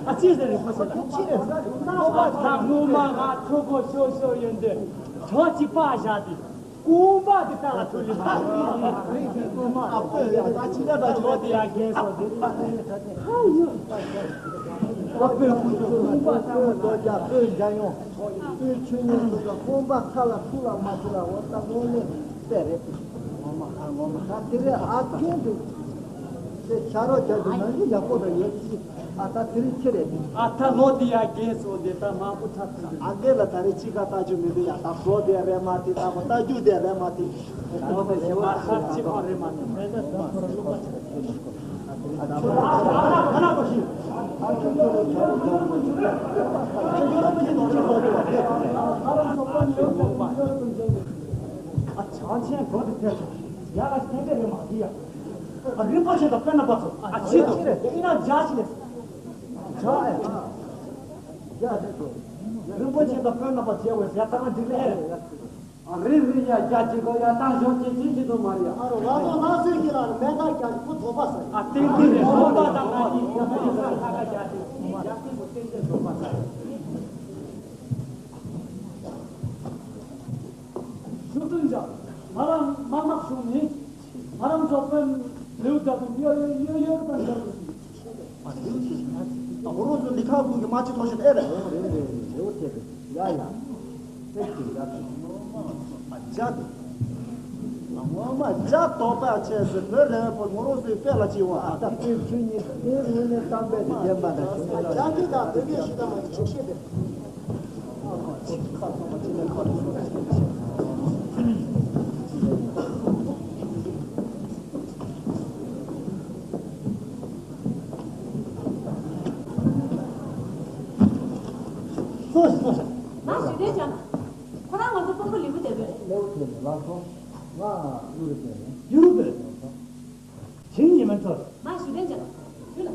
ཨ་ཅེ་ཟེར་རེད་ཁོ་ཟེར་ལ། ཅི་རེད་ཟེར་རེད། ད་སྔོན་མ་ང་ཁྲོ་པོ་ཤོར་ཤོར་ཡོད་འདི་གྲོགས་ཅིག་པ་བཞག་དེ་རྐང་པ་དེ་ལྟ་ལ་ཐུག་ལེ་མ་རེད། རིགས་ཀྱི་རྐང་པ་ཨ་ཕོ་ཡ་ད་ཅི་འདྲ་ད་ཆོག་དེ་ཡ་རྒན་སོ་དེ་ཨ་ཕོའི་ཁུ་ཚུར་རྐང་པ་ལྟ་བུ་རྡོ་རྒྱ་ཕོའི་འཇའ་ཡོང་ཕོའི་ཆོས་ཉིད་སོ་ད་རྐང་པ་ཁ་ལ་ཐུག་ལ་མ་ཐུག་ལ་འོ་ད་ངོ་མས་དཔེ་རེད། ངོ་མ་ཁ་ངོ་མ་ཁ་དེ་རེད་ཨ་ཁྱོད་དེ་དེ་བྱ་རོགས་བྱ་དེ་ནང་གི་ཡག་པོ་དང་ཡོད་ཅི། ཨ་ད་དེ་རིང་ཁྱེད་རེད། ཨ་ད་ལོ་དེ་ཡ་རྒན་སོ་དེ་ད་མང་པོ་ཐབས་ཐུབ་ཨ་རྒན་ལ་ད་རེས་ཅི་ག་ལྟ་རྒྱུ་མི་འདུག་ཡ། ད་བཟོ་དེ་རེད་མ་དེ་ད་གོ་ལྟ་རྒྱུ་དེ་རེད་མ་དེ། ལོ་དེ་ཞེ་མ་ཐབས་ཅི་གང་རེད་མ་དེ། ཨ་བྱང་ཆེན་གོ་དེ་ཐེབས་ཡ་ལ་སྟེང་དེ་རེད་མ་དེ་ཡ། ཨ་རིན་པོ་ཆེ་དང་དཔོན་རྣམ་པ་ཚོ་ཨ་ཅི་དང་ཨི་ན་རྒྱ་ཆེ་ལས། རྒྱ་ཨེ། རྒྱ་ཆེ་དང་། རིན་པོ་ཆེ་དང་དཔོན་རྣམ་པ་བྱས་བས་ཟེར་ཏང་འགྲིག་ལེ་ཨེ་རེད། ཨ་རིན་རིན་ཡ་རྒྱ་ཆེ་གོ་ཡ་ཏང་གཞོན་ཆེ་ཅི་ཅི་དུ་མ་རེད་ཨ། ཨ་རོ་ང་ཚོ་ང་ཚོའི་གི་ལ་མེ་ད་རྒྱ་ཆེ་ཁོ་ཐོག་པ་ས་ཨ་ཏིང་ཏིང་རེད་ཐོག་པ་དང་ང་གཉིས་རྒྱ་ཆེ་ས་ཁ་ཁ་རྒྱ་ཆེ་རྒྱ་ཆེ་ཁོ་ཏིང་ཏིང་ཐོག་པ་ས། ཞུ་དོན་བྱ། ང་རང་དམར་དམག་གཞུང་ནི། ང་རང་ཚོ་དཔོན་ལེའུ་རྒྱ་དང་གཡོ་གཡོ་གཡོ་དང་འདྲ་བ་ཞིག་ཨ་ཧོ་རོ་ཚོ་ལི་ཁ་ཁུག་གི་མ་ཅི་ཐོ་ཤོད་ཨེ་རེད། རེད་རེད་རེད་ལེའུ་དེ་རེད་ཡ་ཡ། ཐེག་ཅིག་ཡ་ཐེག་ངོ་མ་ཇ་དེ། ངོ་མ་ཇ་དོག་པ་ཆེ་ཟེར་བོད་རེ་བོད་ངོ་རོ་ཚོའི་དཔེ་ལ་ཅི་བ་ཨ་ད་དེ་ཆོས་ཉིད་དེ་དངོས་གནས་གཏམ་དཔེ་དེ་བདེན་པ་འདྲ་ཞིག་ཇ་དེ་དང་བོད་སྐད་ཤེས་དང་མ་ཅི་ཆོག་ཤེས་དེ། སོ་སོ་སོ། ང་ཞུ་དོན་བྱ། ཁོ་རང་ང་ཚོ་དཔོན་པོ་ལེའུ་དེ་བས། ལེའུ་དེ་ལ་སོ། ང་ཡུ་རུ་དེ་ནས། ཡུ་རུ་དེ། ཞིང་ཉི་མ་ཚོ། མ་ཞུ་ལན་ཅང་། ཞུ་ལ།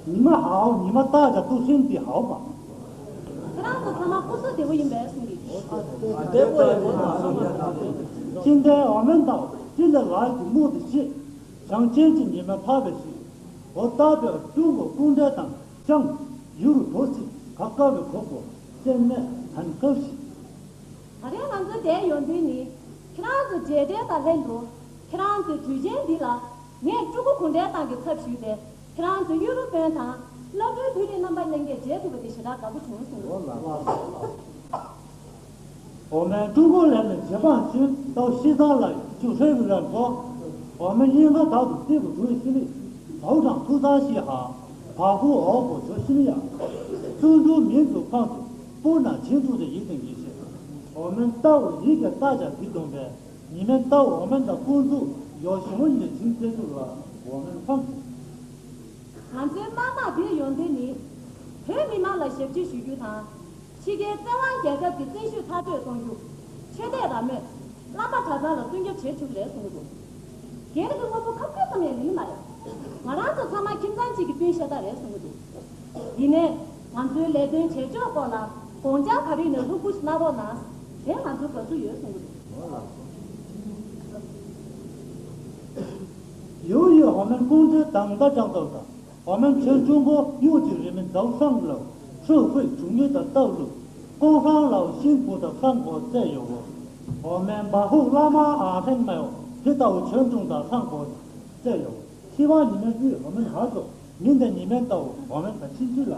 ཉི་མ་ཧའོ་ཉི་མ་ཏག་ཅག་ཏུ་ཤིན་ཏི་ཧའོ་མ། ཁྱེད་རང་ཚོ་ཚང་མ་སྐུ་གཟུགས་བདེ་པོ་ཡིན་པས་གསུང་གི། བདེ་པོ་ཡིན་པས་གསུང་གི། ཅི་འདྲའི་འོ་མན་དང་ཅི་ལ་ལ་གི་མུ་ཏི་ཤི། བྱང་ཆེན་གྱི་ཉི་མ་འཕགས་པའི་ཤི། འོ་ཏག་པའི་ཀྲུང་གོ་ཀུང་ཏའེ་དང་ཅང་ཡུ་རུ་ཐོ་སི་ག་ཀ་བའི་གོ་གོ་སེན་མེ་ཐན་ཀབ་ཤི། ད་རེས་ང་ཚོའི་འདིར་ཡོང་དུས་ནི་ཁྱེད་རང་ཚོ་མཇལ་འཕྲད་དང་ལྷན་དུ་ཁྱེད་རང་ཚོའི་དུས་ཆེན་འདི་ལ་ངས་ཀྲུང་གོ་གུང་ཁྲན་ཏང་གི་ཚབ་ཞུས་ཏེ་ཁྱེད་རང་ཚོ་ཡུ་རོབ་དཔོན་དང་བླ་སྤྲུལ་དུས་རིང་རྣམ་པ་ལྷན་རྒྱས་མཇལ་ཐུབ་པ་དེ་ཞེ་དྲག་དགའ་པོ་བྱུང་གསུངས། འོ་མའི་ཀྲུང་གོ་ལས་ནས་རྗེ་འབངས་ཆེན་ཏའོ་ཤི་ཚང་ལ་ཅུ་ཧྲེ་རུ་ར་གོ། འོ་མའི་ཉིན་ཁ་དག་ཏུ་སྟེ་བུ་རུའི་སི་ལི་བའུ་དང་ཐུག་ཚང་ཤི་ཧ་བ་ཧུ་འོ་གོ་ཇོ་ཤི་ལི་ཡ། ཙུང་ཙུང་མིན་ཙུ་ཁང་དུ་སྤུར་ན་ཆིན་ཙུ་དེ་ཡིད་དེ་ངེས་ཤེས། འོ་མའི་ཏའོ་ཡིད་ཀྱི་ལྟ་བྱ་དེ་སྟོན་པས། ཉི་མའི་རྟ་འོ་མ་དང་ཀུན་རྫོབ་ཡོ་ཞིང་ཉི་ཆིང་ཚེ་ཐུབ་ལ་འོ་མའི་ཕམ། ང་ཚོའི་དམར་དམག་འདིར་ཡོང་དོན་ནི། བོད་མི་མང་ལ་ཞབས་ཕྱི་ཞུ་རྒྱུ་དང་། ཕྱི་རྒྱལ་བཙན་དབང་རྒྱལ་ཁབ་ཀྱི་བཙན་ཤུགས་མཐར་སྐྲོད་གཏོང་རྒྱུ། ཆོས་དད་རང་མོས། བླ་མ་གྲྭ་ཚང་ལ་སྲུང་སྐྱོབ་བྱེད་ཐུབ་རེད་གསུངས་འདུག་སྒེར་གྱི་དངོས་པོ་ཁ་ཁུ་ཙམ་ཡང་ལེན་མ་རེད། ང་རང་ཚོ་ཚང་མ་ཁྱིམ་ཚང་གཅིག་གི་སྤུན་ཤ་སྟག་རེད་གསུངས་འདུག་ཡིན་ནའི། ང་ཚོའི་ལས་དོན་བྱེད་ཕྱོགས་སྐོར་ལ་དགོངས་འཆར་ག་རེ་ཡིན་ན་ལྷུག་པོ་ཞིག་གནང་རོགས་གནང་། དེ་ང་ཚོའི་དགའ་བསུ་ཡོད་གསུངས་འདུག་ཡུ་ཡུ་འོ་མན་ཀུང་ཙེ་དང་ད་ཅང་ཏོག་དང་འོ་མན་ཆོན་ཀྲུང་གོ་ཡུག་ཅིག་རི་མི་ཛའུ་ཧྲང་ལའོ་ཧྲུའུ་ཧུའེ་ཆུང་ངུ་དང་ཏའོ་ལུ་ཀོང་ཧྲང་ལའོ་ཤིང་བུ་དང་ཧྲང་གོ་ཙེ་ཡོ་འོ་མན་བ་ཧུ་བླ་མ་ཨ་ཧྲེང་མའོ་དེ་ཏའོ་ཆོན་ཀྲུང་དང་ཧྲང་གོ་ཙེ་ཡོ་འོ། ཤི་བ་ཉི་མའི་དབུས་འོ་མན་ཧ་སོ་མིན་ད་ཉི་མའི་ཏའོ་འོ་མན་ད་ཕྱིན་ཚུལ་ལ།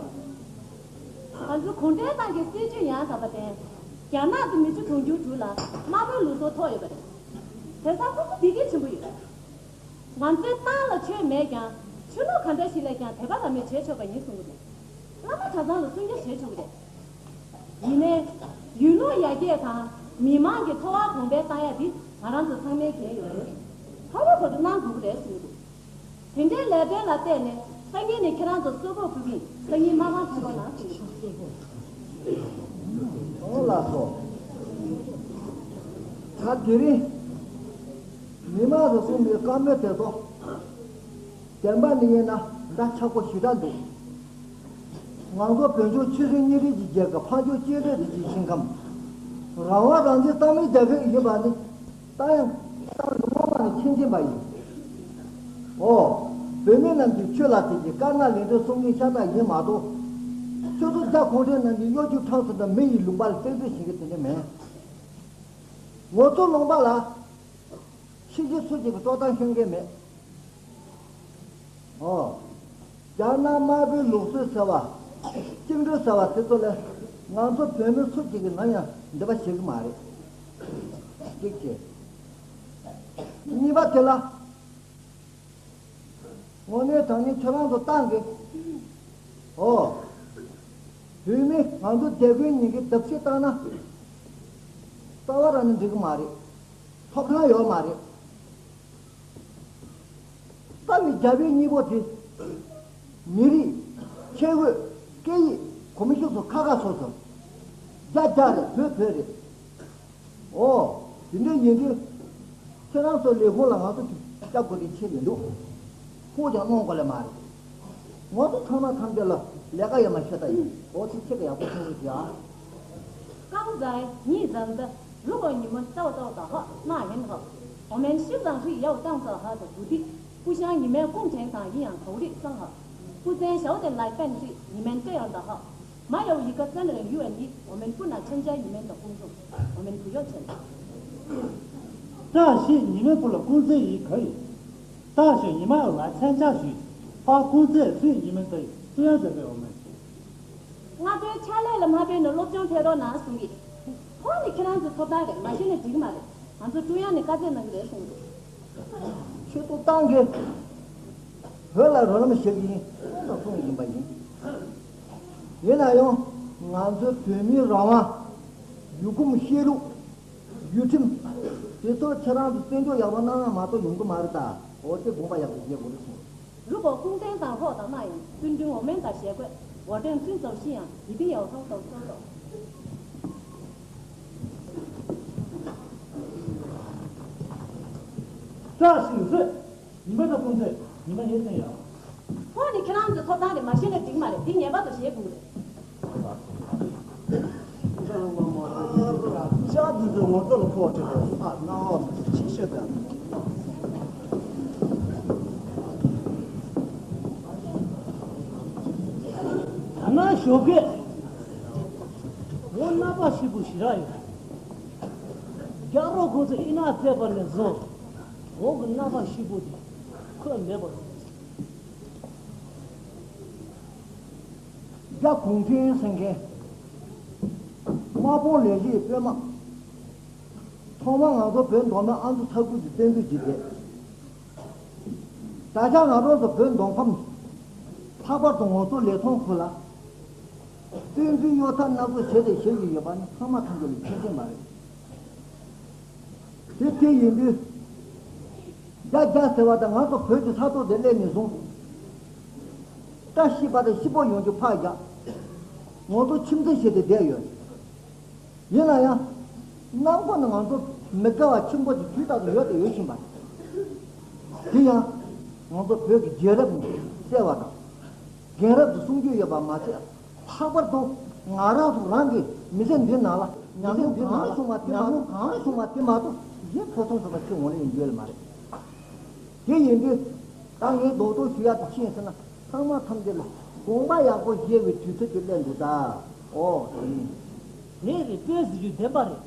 ང་ཚོ་གུང་ཁྲན་ཏང་གི་སྲིད་ཇུས་ཡང་དག་པ་དང་། རྒྱ་ནག་གི་མི་ཆོས་གྲོང་ཁྱེར་དྲུག་ལ་དམར་པོའི་ལུགས་སྲོལ་ཐོག་ཡོད་པ་རེད། དེང་སང་ཁོ་ཚོ་བདེ་སྐྱིད་ཆེན་པོ་ཡོད། ང་ཚོའི་ཏང་ལ་ཆོས་མེད་ཀྱང་ཆོས་ལུགས་ག་འདྲ་ཞིག་ལས་ཀྱང་དད་པ་རང་མོས་བྱེད་ཆོག་པ་ཡིན་གསུང་གི་འདུག་བླ་མ་གྲྭ་ཚང་ལ་སྲུང་སྐྱོབ་བྱེད་ཆོག་གི་རེད། ཡིན་ནའི། ཡུལ་ལུགས་ཡར་རྒྱས་དང་མི་མང་གི་འཚོ་བ་གོང་འཕེལ་གཏང་ཡ་འདི་ང་རང་ཚོ་ཚང་མའི་འགན་ཡོད་རེད། ཧ་ལོ་གོ་སྒྲིག་གནང་དགོས་ཀྱི་རེད་གསུངས་འདུག་དེ་འདྲའི་ལས་དོན་ལ་བརྟེན་ནས་སང་ཉིན་ནས་ཁྱེད་རང་ཚོ་གསོལ་ཕོགས་ཕུལ་གྱིན་སང་ཉིན་མ་ཕམ་ཐོན་རོགས་གནང་ཞུ། ཨོ་ལགས་སོ། ད་དེ་རིང་མི་མང་ཚོ་གསུངས་པའི་བཀའ་མོལ་དེ་ཚོ་བདེན་པ་ནི་ཡིན་ན་འདྲ་ཆགས་པོ་ཞེ་དྲག་འདུག་ང་ཚོ་བོད་ལྗོངས་ཆོལ་གསུམ་གཉིས་རིགས་ཀྱི་རྒྱལ་ཁབ། ཕ་ཡུལ་གཅིག་རིགས་རྒྱུད་ཀྱི་ཞིང་ཁམས། རང་དབང་རང་བཙན་རྩ་མེད་རྒྱག་མཁན་ཡིན་པ་ནི་ད་ཡང་ད་ལོ་མ་ནས་མཁྱེན་མཁྱེན་པ་ཡིན། ཨོ། བོད་མི་རྣམས་ཀྱིས་ཆོས་ལ་དད་ཀྱི་དཀར་ནག་ལས་འབྲས་གསུམ་གཉིས་ཤ་སྟག་ཡིན་མ་གཏོགས། ཆོས་ཚོགས་རྒྱ་གུང་ཁྲན་རྣམས་ཀྱིས་གཡོ་སྒྱུ་ཁྲམ་གསུམ་དང་མི་ཡི་ལུང་པ་ལ་བཙན་འཛུལ་བྱེད་མཁན་དེ་འདྲ་མེད། ངོ་ཚོ་ལུང་པ་ལ་ཕྱི་རྒྱལ་སུ་གཅིག་གིས་སྲོག་ཐར་ཤོར་མཁན་མེད། ཨོ། རྒྱ་ནག་དམར་པོའི་ལུགས་སྲོལ་ཟེར་བ། བཅིངས་འགྲོལ་ཟེར་བ་དེ་ཚོ་ལ་ང་ཚོ་བོད་མི་སུ་གཅིག་གིས་ནམ་ཡང་འདོད་པ་བྱེད་ཀྱི་མ་རེད། གཅིག་བྱས། གཉིས་པ་དེ་ལ། དངོས་གནས་དྲང་གནས་ཁྱོད་རང་ཚོ་ཏང་གི། ཨོ། བོད་མི་ང་ཚོ་དེ་དགོས་ཉིན་གྱི་བརྡབ་གསིག་བཏང་ན། རྩ་བ་རང་ནས་འགྲིག་གི་མ་རེད། ཐོབ་ཐང་ཡོད་མ་རེད། རྩ་བའི་རྒྱབ་ཡིག་གཉིས་པོ་དེ། མི་རིགས། ཆས་གོས། སྐད་ཡིག། གོམས་གཤིས་སོགས་ཁ་ཁ་སོ་སོ། རྒྱ་རྒྱ་རེད། བོད་བོད་རེད། ཨོ། དེ་འདྲ་ཡིན་དུས། ཁྱེད་རང་ཚོ་ལས་ཁུངས་ལ་ང་ཚོ་སྐྱབས་དགོས་དེ་ཆེ་མི་འདུག་ཁོས་ཀྱང་གནང་དགོས་ལེ་མ་རེད། ང་ཚོ་ཚང་མ་ཐམས་ཅད་ལ་ལས་ཀ་ཡོད་མ་ཤེས་ད་ཡིན། ཨོ་དེ་ཁྱེད་ཀྱི་ཡག་པོ་མཐོང་གི་ཡོད་ཨ། 刚才你讲的，如果你们照着的话，那很好。我们市长是要当着他的徒弟，不像你们共产党一样头里上好，不像小的来办事，你们这样的好，没有一个真人愿意，我们不能参加你们的工作，我们不要参加。 但是你们不能公正也可以，但是你们要来参加学习，把工资对你们的中央给我们。 ང་ཚོའི་ཕྱག་ལས་ལ་མ་ཕན་ན་སློབ་སྦྱོང་ཕན་རོགས་གནང་གསུང་གི། ཁོང་ནི་ཁྱེད་རང་ཚོའི་ཐོབ་ཐང་རེད། མ་ཤེས་ན་འགྲིག་མ་རེད། ང་ཚོ་ཀྲུང་དབྱང་ནས་བཀའ་སྩལ་གནང་གི་རེད་གསུང་གི། ཆོས་ཐོག་ཏང་གི་བོད་ལ་རོགས་རམ་བྱེད་ཀྱི་ཡིན་གསུངས་ཡིན་པ་ཡིན། ཡིན་ན་ཡང་ང་ཚོའི་བོད་མིའི་རང་དབང་། ཡུལ་གོམས་བཤད་ལུགས། ཡུལ་ཁྲིམས། དེ་ཚོ་ཁྱེད་རང་ཚོ་བཙན་བྱོལ་ཡག་པོ་གནང་ན་མ་གཏོགས་ཡོང་གི་མ་རེད་ད། འོ་དེ་དགོངས་པ་ཡག་པོ་བཞེས་དགོས་རེད་གསུངས། 如果公正党获得那样，尊重我们的协会，我们遵守信仰，一定要好好做到。 这是你们的工作，你们也这样。 ཁོང་ནི་ཁྱེད་རང་ཚོའི་ཐོབ་ཐང་རེད། མ་ཤེས་ན་འགྲིག་མ་རེད། འདི་ངེས་པར་དུ་བྱེད་དགོས་རེད། ལྕགས་འདི་ཚོའི་ངོ་ཚ་ལ་ཁོག་ཆེ་བའི་ཨ་སྣང་བ་ཆེ་ཤོས་དང་། ད་ན་ཞོགས་ཀས་འོ་རྣམ་པ་ཞིག་པོ་ཞིག་རག་ཡོད། རྒྱ་རོགས་ཁོ་ཚོ་ཨི་ན་ཕེབས་པ་ནས་བཟུང་འོ་གི་རྣམ་པ་ཞིག་པོ་དེ་ཁོས་མེད་པར། རྒྱ་གུང་ཁྲན་ཟེར་མཁན། དམག་དཔུང་ལས་བྱེད་པད་མ། ཐོག་མར་ང་ཚོ་བོད་མདོ་སྨད་ཨ་མདོ་ས་ཁུལ་གྱི་བཙན་འཛུལ་བྱས་ཏེ། ད་ཆ་ང་རང་ཚོ་བོད་མདོ་ཁམས་ལྷག་པར་དུ་ང་ཚོ་ལེགས་མཐོང་ཁུལ་ལ་བཙན་འཛུལ་གཡོ་ཐབས་སྣ་ཚོགས་བྱས་ཏེ་བྱེད་ཀྱི་ཡོད་པ་ནི་ཚང་མ་ཐམས་ཅད་ལ་མཁྱེན་མཁྱེན་པ་རེད། དེ་དེ་ཡིན་དུས། རྒྱ་རྒྱ་ཟེར་བ་དང་ང་ཚོ་བོད་ཀྱི་ས་ཐོག་དེ་སླེབས་ནས་བཟུང་། བཀྲ་ཤིས་པ་དང་སྐྱིད་པོ་ཡོང་རྒྱུ་ཕར་བཞག་ང་ཚོ་ཁྱིམ་མཚེས་བྱས་ཏེ་བསྡད་ཡོད། ཡིན་ན་ཡང་། གནམ་སྒོ་ནས་ང་ཚོ་མི་དགའ་བ་ཆེན་པོ་ཅིག་དུས་རྟག་ཏུ་ཡོད་དང་ཡོད་བཞིན་པ། དེ་ཡང་། ང་ཚོ་བོད་ཀྱི་རྒྱལ་རབས་གསལ་བ་དང་། རྒན་རབས་ཀྱི་གསུང་རྒྱུན་ཡོད་པ་མ་ཟད། ལྷག་པར་དུ་ང་རང་ཚོ་རང་གི་མི་ཚེ་འདི་ནང་ལ་ཉམས་མྱོང་གང་བྱུང་བ་དེ་མ་གཏོགས་གང་བྱུང་བ་དེ་མ་གཏོགས་གཞན་ཕུན་སུམ་ཚོགས་པ་ཅིག་འོང་ལེ་ཡོད་མ་རེད། དེ་ཡིན་དུས་ད་ངས་རྡོག་རྡོག་ཞུ་ཡག་དེ་ཅི་ཡིན་ཟེར་ན། ཚང་མ་ཐམས་ཅད་ལ་དགོངས་པ་ཡག་པོ་བཞེས་པའི་དུས་ཚོད་ཅིག་སླེབས་འདུག་ད། ཨོ་དེ་ཡིན། ངས་རེད། དཔེ་ཟེར་རྒྱུ་བདེན་པ་རེད།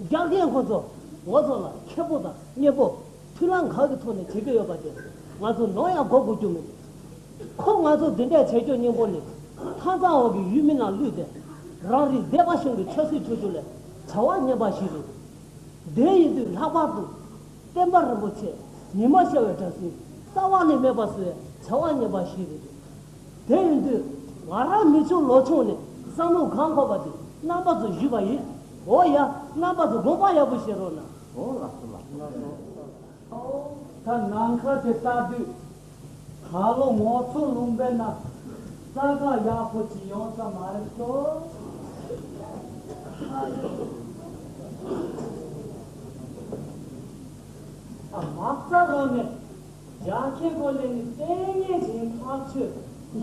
རྒྱག་མཁན་ཁོ་ཚོ་ང་ཚོ་ལ་ཁེ་པོ་དང་གཉེན་པོ་མཐུན་ལམ་ག་གི་ཐོག་ནས་བྱེད་ཀྱི་ཡོད་པ་དེ་ང་ཚོ་ནམ་ཡང་གོ་དགོས་རྒྱུ་མེད། ཁོ་ང་ཚོ་འདི་འདྲས་བྱེད་རྒྱུ་སྙིང་པོ་ནི་ཐང་ཚང་འོག་གི་ཡུལ་མི་རྣམས་བསླུས་ཏེ་རང་རིགས་སྡེ་པ་གཞུང་གི་ཆབ་སྲིད་ཚུགས་རྒྱུ་ལས་བྱ་བ་ངན་པ་ཞིག་རེད། དེ་ཡིན་དུས་ལྷག་པར་དུ་བསྟན་པ་རིན་པོ་ཆེ་ཉི་མ་ཤར་བའི་འདྲ་ཟིན་རྩ་བ་ནས་མེད་པ་བཟོ་བའི་བྱ་བ་ངན་པ་ཞིག་རེད། དེ་ཡིན་དུས་ང་རང་མི་ཆུང་ལོ་ཆུང་ནས་བསམ་བློ་གང་འཁོར་བ་དེ་རྣམ་པ་ཚོ་ཞུས་པ་ཡིན། འོ་ཡ། རྣམ་པ་ཚོ་དགོངས་པ་ཡག་པོ་བཞེས་རོགས་གནང་། འོ་ལགས་སོ་ལགས་སོ། ད་ནམ་མཁའ་དེ་ལྟ་དུས་ད་ལོ་ང་ཚོ་ལུང་པའི་ནང་རྩྭ་ཁ་ཡག་པོ་ཅིག་ཡོང་ས་མ་རེད་དོ། ཨ་མ་རྩ་རང་ནས་རྒྱ་ཁྱེད་ཁོ་ལས་ནི་ལྟས་ངན་ཞིག་ཐག་ཆོད།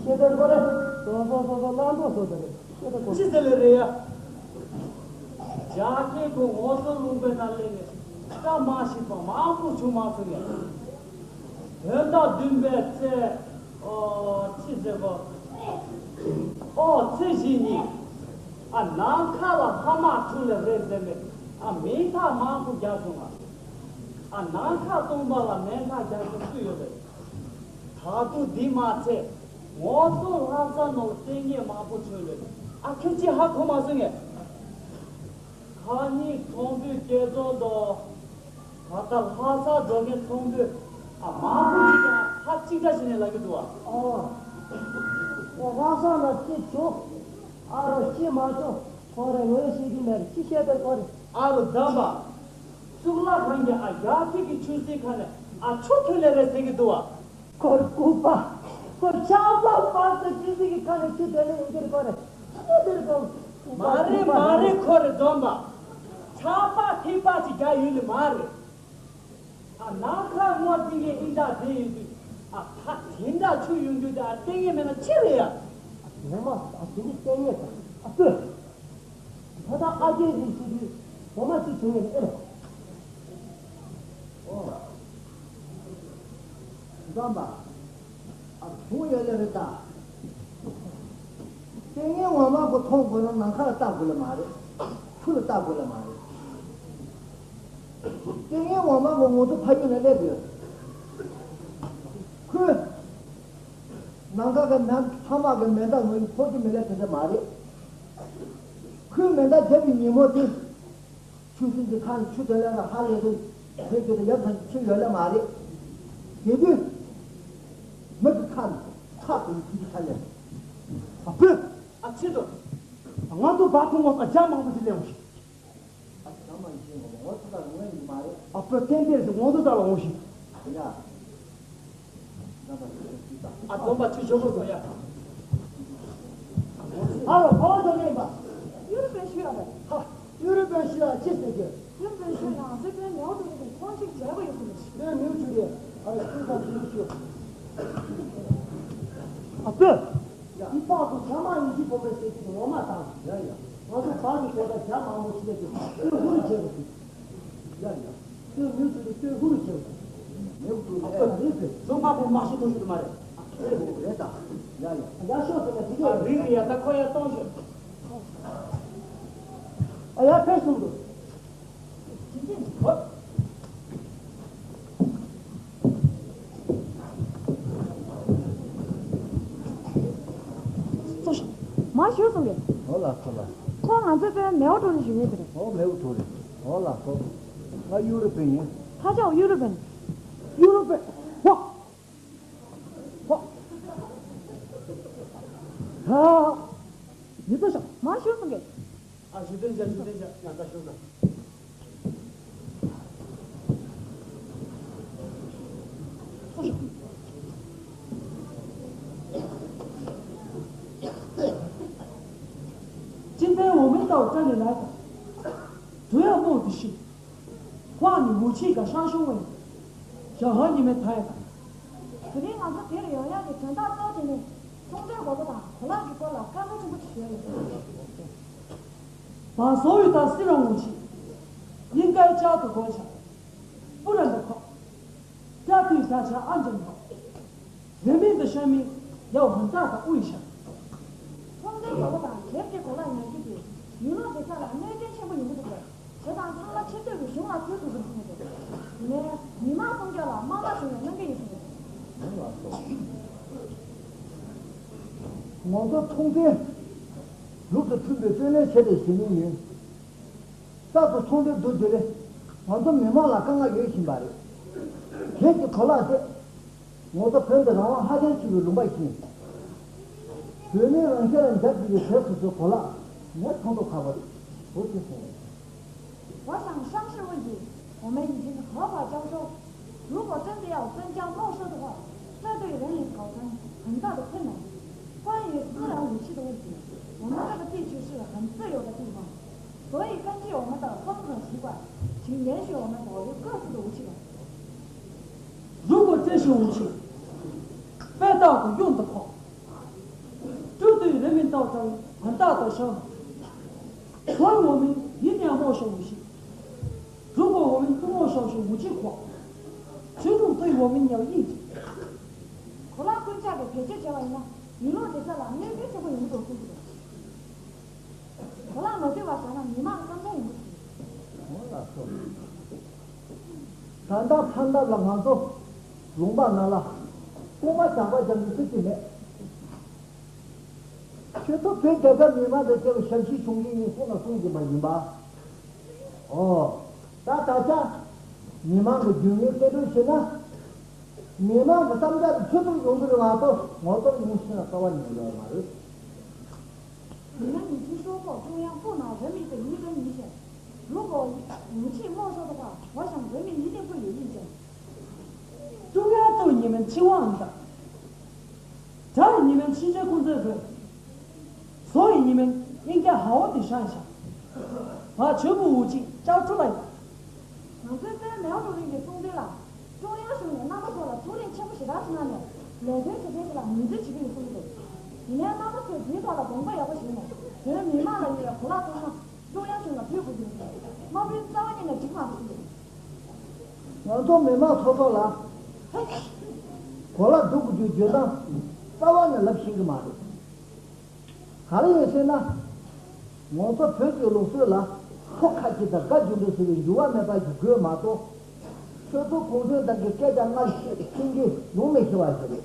ཤེས་ལྡན་ཁོ་རེ་སོ་སོ་སོ་སོ་བླང་དོ། ཅི་ཟེར་ལེ་རེད་ཡ། རྒྱ་སྐད་ཁོ་ངོ་སོ་ལུང་པའི་ནང་སླེབས་ནས་བཀྲ་མ་ཤིས་པ་མང་པོ་བྱུང་མ་སོང་ངས། བོད་ཟླ་བདུན་པའི་ཚེས་ཨོ་ཅི་ཟེར་གོ། ཨོ་ཚེས་བཞི་ཉིན་ཨ་ནམ་མཁའ་ལ་ལྷ་དམག་འཁྲུག་ལེ་རེད་ཟེར་ནས་ཨ་མིང་རྟགས་མང་པོ་རྒྱག་སོང་ང་། ཨ་ནམ་མཁའ་སྟོང་པ་ལ་མིང་རྟགས་རྒྱག་མཁན་སུ་ཡོད་རེད། ད་དུང་འདི་མ་ཚད་ངོ་སོ་ལྷ་ས་ནང་ལ་ལྟས་ངན་མང་པོ་བྱུང་ལེ། ཨ་ཁྱོད་ཅི་ཧ་གོ་མ་སོང་ངས། ཁ་ཉིན་ཚོང་དཔོན་སྐལ་རྫོང་དང་། ད་ལྟ་ལྷ་ས་འགྲོ་མཁན་ཚོང་དཔོན་ཨ་མང་པོ་ཅིག་ཀྱང་ཧ་གཅིག་འདྲ་ཞིག་ནས་ལབ་ཀྱི་འདུག་བ། ཨོ། ལྷ་ས་ལ་ཅི་བྱུང་། ཨ་རོ་ཅི་མ་བྱུང་ཁོ་རེ་ངོས་ཤེས་ཀྱི་མེད། ཅི་བཤད་པའི་ཁོ་རེ། ཨ་རོ་དམ་པ། གཙུག་ལག་ཁང་གི་ཨ་རྒྱ་ཕིག་གི་ཆུ་སྲིན་ཁ་ནས་ཨ་ཆུ་ཐོན་ལེ་རེད་ཟེར་གྱི་འདུག་བ། ཁོ་རེ་ལྐུགས་པ། ཁོ་ཆགས་པ་བར་དུ་ཅི་ཟིག་གི་ཁ་ནས་ཆུ་དེ་ནས་ཡིན་གྱི་རེད་ཁོ་རེ། ཅི་དེ་རེད་ཁོ། མ་རེད་མ་རེད་ཁོ་རེ་འཛོམས་པ། ཆགས་པ་ཐིགས་པ་ཅིག་རྒྱག་ཡོད་ནི་མ་རེད། ད་ནམ་མཁའ་སྔོ་ཐིང་ངེ་ཨིན་ད་དེ་ཡོད་དུས་ཨ་ད་དེ་འདྲ་ཆུ་ཡོང་རྒྱུ་དེ་ཨ་ལྟས་ངན་མེད་ན་ཅི་རེད་ཡ། ངོ་མ་ཨ་དེ་ནི་ལྟས་ངན་ད་ཨ་ལྟོས། ད་ལྟ་ཨ་རྒྱན་རིགས་ཞུ་དུས་འོ་མ་ཅིག་བྱུང་ཡོད་ན་ཨེ་རེད། ཨོ། འཛོམས་པ། ཨ་བྱུང་ཡོད་ལེ་རེད་ད། ལྟས་ངན་འོ་མ་གོ་མཐོང་དགོས་ན་ནམ་མཁའ་ལ་ལྟ་དགོས་ལེ་མ་རེད། ཆུ་ལ་ལྟ་དགོས་ལེ་མ་རེད། ལྟས་ངན་འོ་མ་གོ་ངོ་ཚོ་ཕ་ཡུལ་ནས་སླེབས་ཡོད། ཁོས། ནམ་མཁའ་གི་མེ་ལྷ་དམག་གི་མེ་མདའ་ངོས་ཕོག་གི་མེད་ལེ་དེ་འདྲ་མ་རེད། ཁོས་མེ་མདའ་བརྒྱབ་པའི་ཉིན་མོ་དེ། ཆུ་སྲིན་གྱི་ཁ་ནས་ཆུ་དེ་ལས་ལ་ཧ་ལས་དུས་དེ་དུས་ཡབ་ཚང་གི་ཆུ་ཡོད་ལེ་མ་རེད། དེ་དུས་མི་གི་ཁ་ནས་ཁྲག་དང་ཆུ་གི་ཁ་ལས། ཨ་ཕོ། ཨ་ཕྱི་དུ། ང་ཚོ་བ་ཁོང་ངོ་ཨ་ཇ་མང་པོ་ཞིག་ལེན་འོང་ཞིག་ཨ་ཇ་མང་ཞིག་ངོ་ངོ་ཚོ་ད་ངོ་ཡིན་མ་རེད། ཨ་ཕོ་ཏན་ཏན་ཞིག་ངོ་ཚོ་ད་ལ་འོང་ཞིག་ཡ། ཨ་དགོན་པ་ཆུ་ཞོ་པོ་བཟོ་ཡ། ཨ་ལ་ཕ་བ་དོ་ནས་པ། གཡུ་རུ་པན་ཞུ་ཡ་རེད། ཧ། གཡུ་རུ་པན་ཞུ་ཡ་ཅི་ཟེར་གི། གཡུ་རུ་པན་ཞུ་ཡ་ང་ཚོའི་པན་མེའོ་ཏུ་རི་གི་ཁོང་ཅིག་བྱས་པ་ཡོད་གི་མི་ཤི། པན་མེའོ་ཏུ་རི་ཨ་རེ་ཤུ་ཁ་ཤུ་ཤུ། ཨ་ཏོ། ཡ། འདི་ཕག་ཏུ་ཇ་མ་ཡིན་གྱི་བོ་པན་ཟེར་གྱི་ངོ་མ་དང་། ཡ་ཡ། ང་ཚོ་བར་གྱི་གོ་ད་ཇ་མང་པོ་ཞིག་ལས་ཀྱི་ཏུ་ཧུ་རུ་བྱས་པ་ཞིག་ཡ་ཡ། ཁྱོད་མི་ཚོ་དེ་ཁྱོད་ཧུར་བྱེད། མེའོ་ཏུ་རི་ཨེ་རེད་ཟེར། ལོ་མང་པོ་མ་ཤི་ཐུབ་ཤི་མ་རེད། ཨ་ཁྱོད་རེད་ད། ཡ་ཡ། ཡ་ཤོག་ཟེར་ན་དེ་གས་རེད། རིག་རེད་ཡ། ད་ཁོ་ཡ་གཏོང་ཤོག་ཨ་ཡ་ཕེབས་སོང་འདུག་ཧོ། མ་ཞུ་སོང་གི། ཨོ་ལགས་སོ་ལགས། ཁོ་ང་ཚོའི་པན་མེའོ་ཏུ་རི་ཞུ་མཁན་དེ་རེད། ཨོ་མེའོ་ཏུ་རི། ཨོ་ལགས་སོ། ང་གཡུ་རུ་པན་ཡིན། ཧ་ཅང་གཡུ་རུ་པན། གཡུ་རུ་པན། ཧོ། ཧོ། ཧ། ཡིད་དུ་ཤོག་མ་ཞུ་སོང་གི། ཨ་ཞུ་དོན་བྱ་ཞུ་དོན་བྱ་ཡང་ད་ཞུ་དང་། ཅི་ཕན་འོ་མའི་ལྟ་བུ་བཀྲ་ལས་ལ་དང་། དུ་ཡང་རྨོངས་ཏེ་ཤི། ཁོང་ནི་མུ་ཆེ་ག་ཤང་ཤོང་བས། ཞང་ཧ་ཉི་མའི་མཐའ་ཡ་དང་། དེ་རིང་ང་ཚོ་དེར་ཡོང་ཡག་གི་དོན་དག་གཙོ་དེ་ནི། ཚོང་དོན་དགོས་པ་དང་གོ་ལག་གི་སྐོར་ལ་བཀའ་མོལ་ཆེན་པོ་ཞིག་ཞུ་ཡ་ཡིན། བ་སོ་ཡུ་དང་སི་ར་ངོ་ཆི། ཡིན་ཀའི་ཅག་ཏུ་གོ་ཆ། པུ་ར་འདི་ཁོ། ཀྱ་ཏུའི་ས་ཆ་ཨ་འཇམ་ཁོ། རེ་མིན་དུ་ཤ་མིན་ཡའོ་ཧན་ཏ་དང་དབུས་ཤ། ཚོང་དོན་དགོས་པ་དང་གེབ་ཀྱི་གོ་ལག་ཉར་རྒྱུ་དེ་ཡུལ་ལུང་དེ་ཚ་ལ་གནོད་སྐྱོན་ཆེན་པོ་ཡོང་གི་འདུག་པས། བྱས་ཙང་ཚང་མ་ཆེ་བསྟོད་ཀྱིས་གཞུང་ལ་ཕུལ་དགོས་ཟེར་གསུངས་ཡོད་པས། ཡིན་ནའི་མི་མང་སྲུང་སྐྱོབ་ལ་དམག་མ་བྱུང་བའི་གནང་གི་ཡོད་ཟེར། ང་ཚོ་ཚོང་དོན་ལུགས་དང་མཐུན་པའི་བརྩོན་ལེན་བྱས་ཏེ་ཞུ་མུས་ཡིན། གསར་དུ་ཚོང་དོན་བསྡུ་རྒྱུ་ལས་ང་ཚོ་མི་མང་ལ་དཀའ་ངལ་ཡོད་བཞིན་པ་རེད། གེགས་ཀྱི་གོ་ལག་སྟེ། ང་ཚོ་བོད་འདི་རང་དབང་ཧ་ཅང་ཆེ་བའི་ལུང་པ་ཡིན། བོད་མིའི་རང་ཤེད་ལ་འཇབ་ཀྱི་ཡོད་བོད་སོ་སོའི་གོ་ལག་ངས་མཐོང་ཐོག་ཁ་པོ་རེད། འོ་ཅི་སོང་། 我想上市问题，我们已经合法销售。如果真的要增加没收的话，这对人民造成很大的困难。关于私人武器的问题，我们这个地区是很自由的地方，所以根据我们的风俗习惯，请允许我们保留各自的武器吧。如果这些武器被盗的用的话，这对人民道章，很大的伤。所以我们一定要默守武信。如果我们不默守武信的话，群众对我们有意见。 གོ་ལག་ཀུན་ཆག་གི་བེད་སྤྱོད་བྱས་པ་ཡིན་ན་མི་ལུགས་འདི་ཚོ་ལ་གནོད་སྐྱོན་ཆེན་པོ་ཡོང་གི་འདུག་གསུངས་ཀྱི་འདུག་གོ་ལག་མ་ལྟོས་པ་བཞག་ན་མི་མང་ལ་བསམ་ཚུལ་ཡོང་གི་འདུག །འོ་ལགས་སོ། ད་ལྟ་ཕན་ཐབས་ལ་ང་ཚོ་ལུང་པ་ནང་ལ་རྐུན་མ་ཇག་པ་རྒྱག་མི་སུ་གཅིག་མེད། ཁྱོད་ཚོ་བོད་རྒྱལ་ཁབ་མི་མང་དང་བཅས་པའི་ཞབས་ཕྱི་ཞུ་མཁན་ཡིན་གསུངས་ལ་གསུངས་ཀྱི་མ་ཡིན་པ། ཨོ། ད་ད་ཆ་མི་མང་གི་རྒྱུས་མངའ་གཏད་གྲོས་བྱས་ན། མི་མང་གི་བསམ་འཆར་དེ་ཆོས་ཐོག་ཡོང་གི་རེད་མ་གཏོགས་ངོ་ཐོག་ཡོང་ཤེས་ན་རྩ་བ་ཉིད་ཡོད་མ་རེད། 你们已经说过中央不能人民的一分一钱，如果武器没收的话，我想人民一定会有意见。 中央对你们期望很大，这是你们七十公分分，所以你们应该好好地想一想，把全部武器交出来吧。 ང་ཚོའི་དཔོན་མེའོ་ཀྲུའུ་རིན་གྱིས་གསུངས་དོན་ལ། ཀྲུང་དབྱང་གཞུང་ནས་རྣམ་པ་ཚོ་ལ་ཐུགས་རེ་ཆེན་པོ་ཞེ་དྲག་བྱེད་གནང་ནས་ལས་དོན་བྱེད་མཁན་ཞིག་ལ་ངོས་འཛིན་བྱེད་ཀྱི་ཡོད་གསུངས་འདུག །ཡིན་ནའི་རྣམ་པ་ཚོས་འདིའི་ཐོག་ལ་དགོངས་པ་ཡག་པོ་བཞེས་ནས་བོད་མི་མང་ལ་ཡོད་པའི་གོ་ལག་ཚང་མ་ཀྲུང་དབྱང་གཞུང་ལ་ཕུལ་དགོས་ཀྱི་ཡོད་ཟེར། དམག་དཔོན་རྩ་བ་ཉིད་ནས་འགྲིག་མ་འདུག་གསུངས་འདུག །ང་ཚོ་མི་མང་ཚོ་ཚོ་ལ་གོ་ལག་སྡུག་གི་རྒྱུ་བརྗོད་སྟངས་རྩ་བ་ནས་ལབ་ཤེས་ཀྱི་མ་རེད། ག་རེ་ཡིན་ཟེར་ན། ང་ཚོ་བོད་ཀྱི་ལུགས་སྲོལ་ལ་ཕོ་ཁ་ཅིག་དང་དགའ་རྒྱུ་འདུག་ཟེར་བའི་འགྱུར་བ་མེད་པ་ཞིག་དགོས་མ་གཏོགས། ཆོས་ཚོགས་གུང་སེང་དག་གི་སྐད་ཆ་སྔར་བཞིན་ཤེས་ཀྱི་ཡོང་མི་ཤེས་པ་ཞིག་རེད།